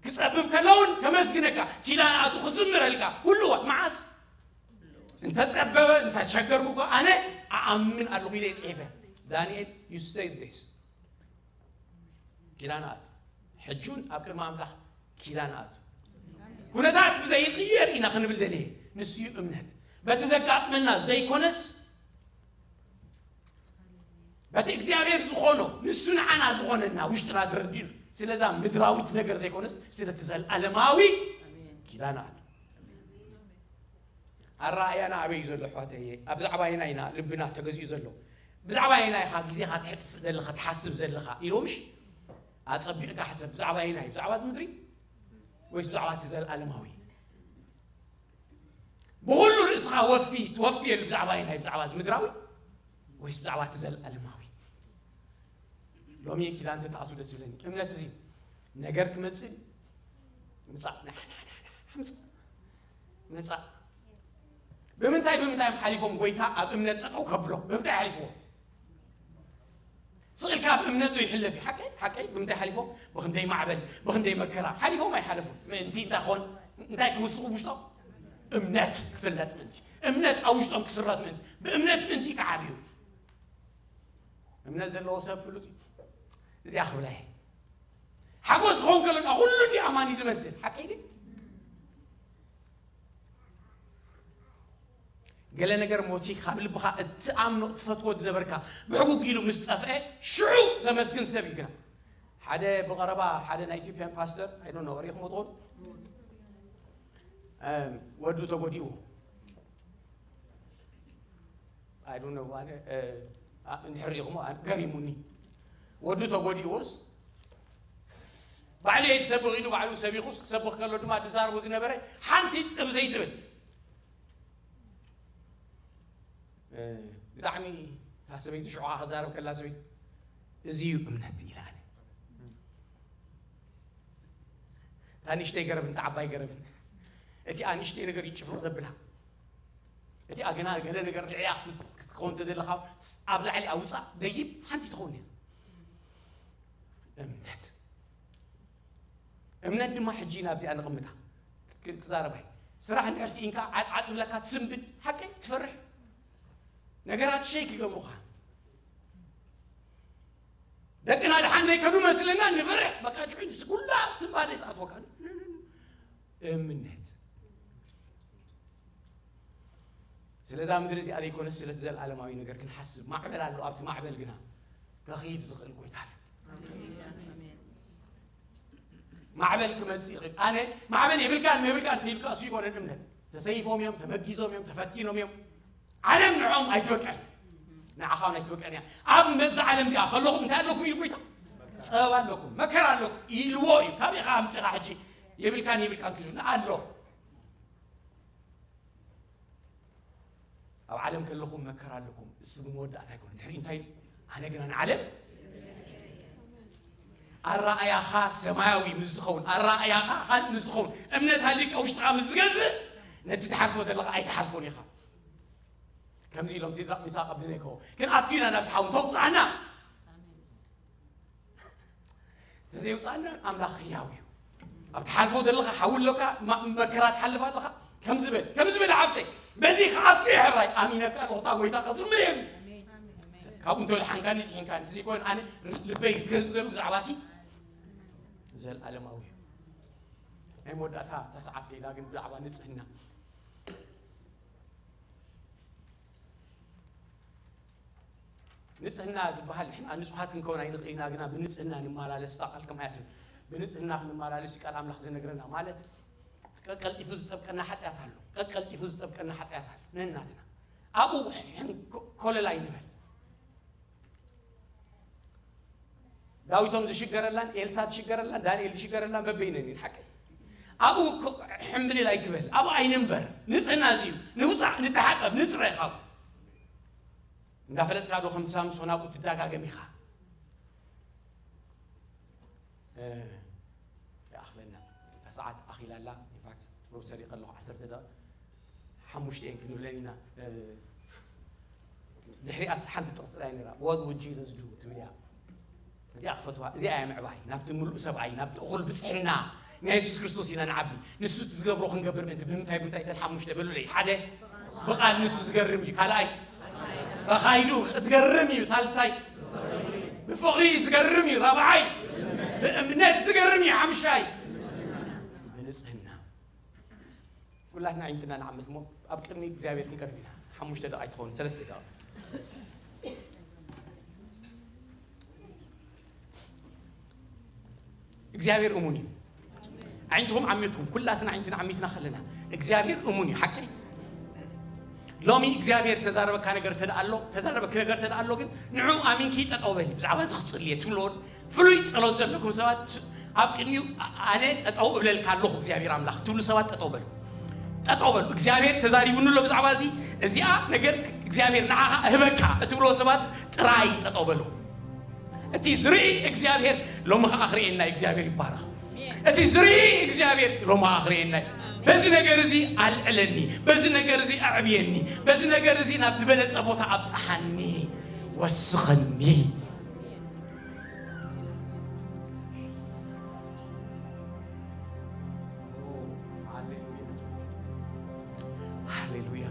ክጸብብ ከለውን ከመስግነካ፣ ኪዳን ኣቱ ክዝምረልካ፣ ኩሉ እዋን። መዓስ? እንተጸበበ፣ እንተቸገርኩ እኮ ኣነ ኣኣምን ኣለኹ ኢለ ጽሒፈ። ዳንኤል፣ you said this። ኪዳን ኣቱ። ሕጁን ኣብ ቅድሚ ኣምላኽ ኪዳን ኣቱ። ኩነታት ብዘይቕየር ኢና ክንብል ደልየ። ንሱ እዩ እምነት። በቲ ዘጋጥመና ዘይኮነስ፣ በቲ እግዚኣብሔር ዝኾኖ፣ ንሱ ንዓና ዝኾነና ውሽጥና ድረድዩ። ስለዛ ምድራዊት ነገር ዘይኮነስ፣ ስለቲ ዘለኣለማዊ ኪዳን ኣቱ። ኣረኣእያና ኣበይ እዩ ዘሎ ኣሕዋተየ? ኣብ ብዛዕባ ኣየናይ ኢና ልብና ተገዚኡ ዘሎ? ብዛዕባ ኣየናይ ኢኻ ግዜኻ ተሕጥፍ ዘለኻ፣ ትሓስብ ዘለኻ? ኢሎምሽ ኣጸቢቕካ ሕሰብ። ብዛዕባ ኣየናይ? ብዛዕባ እቲ ምድሪ ወይስ ብዛዕባ እቲ ዘለኣለማዊ? ብኹሉ ርእስኻ ወፊ፣ ትወፍየሉ ብዛዕባ ኣየናይ? ብዛዕባ እቲ ምድራዊ ወይስ ብዛዕባ እቲ ዘለኣለማዊ? ሎሚ ኪዳን ተተኣትዉ ደስ ይብለኒ። እምነት እዚ ነገር ክመጽእ ምጻእ፣ ናሕ፣ ናሕ፣ ናሕ፣ ናሕ፣ ምጻእ፣ ምጻእ። ብምንታይ፣ ብምንታይ እዮም ሓሊፎም ጎይታ ኣብ እምነት ጠጠው ከብሎ? ብምንታይ ሓሊፍዎ? ስቕ ኢልካ ኣብ እምነት ዶ ይሕለፍ እዩ? ሓቀይ፣ ሓቀይ፣ ብምንታይ ሓሊፎም? ብኽንደይ ማዕበል፣ ብኽንደይ መከራ ሓሊፎም ኣይሓለፉን። ምእንቲ እንታይ ኾን፣ እንታይ ክውስኹ ውሽጦም? እምነት ክፍለጥ ምእንቲ። እምነት ኣብ ውሽጦም ክስረት ምእንቲ። ብእምነት ምእንቲ ክዓብዩ። እምነት ዘለዎ ሰብ ፍሉጥ እዩ። እዚኣ ክብላ እየ። ሓጎስ ክኸውን ከሎ ድማ ኩሉ እንዲ ኣማኒ ዝመስል። ሓቀይ ድዩ? ገለ ነገር ሞቲ ካብ ልብኻ እትኣምኖ እትፈትዎ ዝነበርካ ብሕጉግ ኢሉ ምስ ጠፍአ ሽዑ ዘመስግን ሰብ እዩ። ግና ሓደ ብቐረባ ሓደ ናይ ኢትዮጵያን ፓስተር፣ I don't know፣ ሪኢኹሞ ትኾኑ? እም፣ ወዱ ተጎዲኡ። I don't know፣ ኣነ፣ እ፣ ኣ-፣ እንድሕር ሪኢኹሞ፣ ኣነ ገሪሙኒ። ወዱ ተጎዲኡስ፣ ባዕሉ እየ ዝሰብኽ ኢሉ፣ ባዕሉ ሰቢኹስ፣ ክሰብኽ ከሎ ድማ ዝዛረቦ ዝነበረ ሓንቲ ጥብ ዘይትብል። እ፣ ብጣዕሚ እታ ሰበይቲ ሽዑ ክዛረብ ከላ ሰበይቲ፣ "እዚ እዩ እምነት" ኢላ ኣነ። እታ ንእሽተይ ገረብን እታ ዓባይ ገረብን። እቲኣ ንእሽተይ ነገር እዩ ጭፍልቕ ዘብላ። እቲኣ ገና ገለ ነገር ልዕሊኣ ክት-፣ ክትከውን ተደለኻ ኣብ ላዕሊ ኣውፃእ ደይብ ሓንቲ ትኸውን እያ። እምነት። እምነት ድማ ሕጂ ናብዚኣ ነቕምታ። ክ-፣ ክዛረባይ። ስራሕ እንድሕር ስኢንካ ዓፅዓፅ ብለካ ትስንብድ። ሓቀይ ትፈርሕ። ነገራት ሸይክ ይገብሩኻ። ደቅና ድሓን ዘይከዱ መስለና ንፈርሕ። በቃ ጭዑ ኩላ ስንባደ ትኣትወካ። እምነት። ስለዛ ምድሪ እዚኣ ዘይኮነስ ስለቲ ዘለኣለማዊ ነገር ክንሓስብ። ማዕበል ኣሎ፣ ኣብቲ ማዕበል ግና ከኺድ ዝኽእል ጎይታ ኣሎ። ማዕበል ክመጽእ ይኽእል። ኣነ ማዕበል የብልካን የብልካን እንተይልካ እሱ ይኮነን እምነት። ተሰይፎም እዮም፣ ተመጊዞም እዮም፣ ተፈቲኖም እዮም። ዓለም ንዕኦም ኣይትበቅዕን። ንዓኻ እውን ኣይትበቅዕን እያ። ኣብ መብዛ ዓለም እዚኣ ከለኹም እንታይ ኣለኩም ኢሉ ጎይታ? ጸበባ ኣለኩም፣ መከራ ኣለኩም ኢልዎ እዩ። ካበይ ኢኻ ኣምጺኻ ሕጂ የብልካን የብልካን ክኢሉ ኣሎ። ኣብ ዓለም ከለኹም መከራ ኣለኩም፣ እሱ ግን መወዳእታ ኣይኮነን። ድሕሪ እንታይ ኢሉ? ኣነ ግና ንዓለም ኣረኣእያኻ ሰማያዊ ምስ ዝኸውን፣ ኣረኣእያኻ ካልእ ምስ ዝኸውን፣ እምነት ሃልዩካ ውሽጥኻ ምስ ዝገዝእ፣ ነቲ ትሓልፎ ዘለኻ ኣይትሓልፎን ኢኻ። ከምዚ ኢሎም ሲድራቅ፣ ሚሳቅ፣ ኣብደኔጎ፣ "ክንኣቱ ኢና ናብቲ ሓዊ፣ እንተውፅኣና፣ እንተዘይውፅኣና ኣምላኽ ህያው እዩ። ኣብ ትሓልፎ ዘለኻ ሓዊ ኣለካ፣ ማ-፣ መከራ ትሓልፍ ኣለኻ." ከምዚ በል፣ ከምዚ በል፣ "ሓፍተይ፣ በዚ ክኣቱ እየ ሕራይ፣ ኣሚነካ፣ ንታ ጎይታ ከዝምር እየ ኣብዚ። ካብኡ እንተድሓንካኒ፣ ድሒንካኒ፣ እዚ ኮይኑ ኣነ ልበይ ዝገዝእ ዘሎ ብዛዕባ እቲ ዘልኣለማዊ እዩ። ናይ መወዳእታ እታ ሰዓት ከይዳ ግን ብዛዕባ ንጽህና ንጽህና ዝበሃል ንሕና ንጹሃት ክንከውን ኣይንኽእል ኢና ግና ብንጽህና ንመላለስ እታ ቃል ከምኣ እያ ትብል። ብንጽህና ክንመላለስ እዩ ቃል ኣምላኽ ዝነግረና። ማለት ቀቀልጢፉ ዝጠብቀና ሓጢኣት ኣሎ። ቀቀልጢፉ ዝጠብቀና ሓጢኣት ኣሎ ንናትና። ኣብኡ ኮለል ኣይንበል። ዳዊቶም ዝሽገረላን ኤልሳ ዝሽገረላን ዳንኤል ዝሽገረላን በበይነን እየን ሓቀይ። ኣብኡ ኮ- ሕምብልል ኣይትበል። ኣብኡ ኣይንንበር። ንጽህና እዚ እዩ። ንውጻእ፣ ንተሓጸብ፣ ንጽረ ካብኡ። እንዳፈለጥካ ዶ ከም ሳምሶን ኣብኡ ትደጋገም ኢኻ? እ፣ ይኣኽለና። እታ ሰዓት ኣኺላ ኣላ። ኢንፋክት ሩብ ሰሪቐ ኣለኹ። ዓሰርተ ደቂቕ ሓሙሽተ እየን ክንብለን ኢና። እ፣ ድሕሪኣስ ሓንቲ ጥቕሲ ጥራይ ነይራ። What would Jesus do? ትብል እያ። እዚኣ ክፈትዋ። እዚኣ እያ ምዕባይ። ናብቲ ምሉእ ሰብኣይ፣ ናብቲ እኹል ብጽሕና ናይ የሱስ ክርስቶስ ኢና ንዓቢ። ንሱ እቲ ዝገብሮ ክንገብር ምእንቲ ብምንታይ ብምንታይ? እተን ሓሙሽተ በሉለይ። ሓደ፣ ብቓል ንሱ ዝገርም እዩ። ካልኣይ፣ በኻይዱ እትገርም እዩ። ሳልሳይ፣ ብፍቕሪ ዝገርም እዩ። ራብዓይ፣ ብእምነት ዝገርም እዩ። ሓምሻይ፣ ብንጽህና። ኩላትና ኣዒንትና ንዓምት እሞ ኣብ ቅድሚ እግዚኣብሔር ክንቀርብ ኢና። ሓሙሽተ ደቂቕ ኣይትኸውን፣ ሰለስተ ደቂቕ። እግዚኣብሔር እሙን እዩ። ኣዒንትኹም ዓሚትኩም፣ ኩላትና ኣዒንትና ዓሚትና ከለና እግዚኣብሔር እሙን እዩ። ሓቀይ ሎሚ እግዚኣብሔር ተዛረበካ ነገር ተደኣ ኣሎ፣ ተዛረበክ ነገር ተደኣ ኣሎ፣ ግን ንዑ ኣሚንኪ ጠጠው በሊ። ብዛዕባ እዚ ክጽልየ ትብልዎ ፍሉይ ጸሎት ዘለኩም ሰባት ኣብ ቅድሚኡ ኣነ ጠጠው እብለልካ ኣለኹ እግዚኣብሔር ኣምላኽ ትብሉ ሰባት ጠጠው በሉ። ጠጠው በሉ። እግዚኣብሔር ተዛሪቡኒ ኣሎ ብዛዕባ እዚ፣ እዚኣ ነገር እግዚኣብሔር ንዓኻ እህበካ እትብልዎ ሰባት ጥራይ ጠጠው በሉ። እቲ ዝርኢ እግዚኣብሔር ሎሚ ኸዓ ክርእየና እዩ። እግዚኣብሔር ይባረኽ። እቲ ዝርኢ እግዚኣብሔር ሎሚ ኸዓ ክርእየና እዩ። በዚ ነገር እዚ ኣልዕለኒ፣ በዚ ነገር እዚ ኣዕብየኒ፣ በዚ ነገር እዚ ናብ ዝበለጸ ቦታ ኣብጽሓኒ፣ ወስኸኒ። ሃሌሉያ፣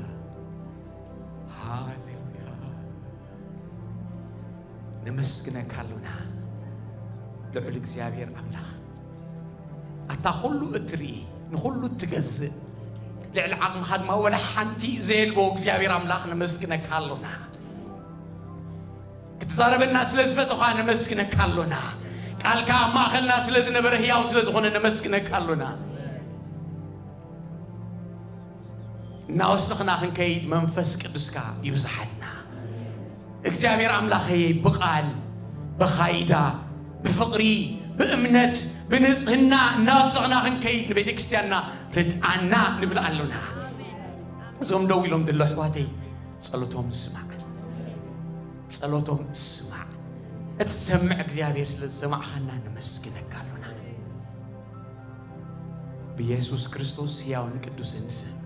ሃሌሉያ። ነመስግነካ ኣሎና ልዑል እግዚኣብሔር ኣምላኽ። ኣታ ኩሉ እትርኢ፣ ንኹሉ እትገዝእ፣ ልዕሊ ዓቕምኻ ድማ ወላ ሓንቲ ዘየልቦ እግዚኣብሔር ኣምላኽ ነመስግነካ ኣሎና። ክትዛረበና ስለ ዝፈተኻ ነመስግነካ ኣሎና። ቃልካ ኣብ ማእኸልና ስለ ዝነበረ ህያው ስለ ዝኾነ ነመስግነካ ኣሎና። እናወሰኽና ክንከይድ መንፈስ ቅዱስካ ይብዝሓልና። እግዚኣብሔር ኣምላኸይ ብቓል፣ ብኻይዳ፣ ብፍቕሪ፣ ብእምነት፣ ብንጽህና እናወሰኽና ክንከይድ ንቤተ ክርስቲያንና ርድኣና ንብል ኣሎና። እዞም ደው ኢሎም ዘለዉ ኣሕዋተይ ጸሎቶም ስማዕ፣ ጸሎቶም ስማዕ። እትሰምዕ እግዚኣብሔር ስለ ዝሰማዕኻና ነመስግነካ ኣሎና። ብየሱስ ክርስቶስ ህያውን ቅዱስን ስም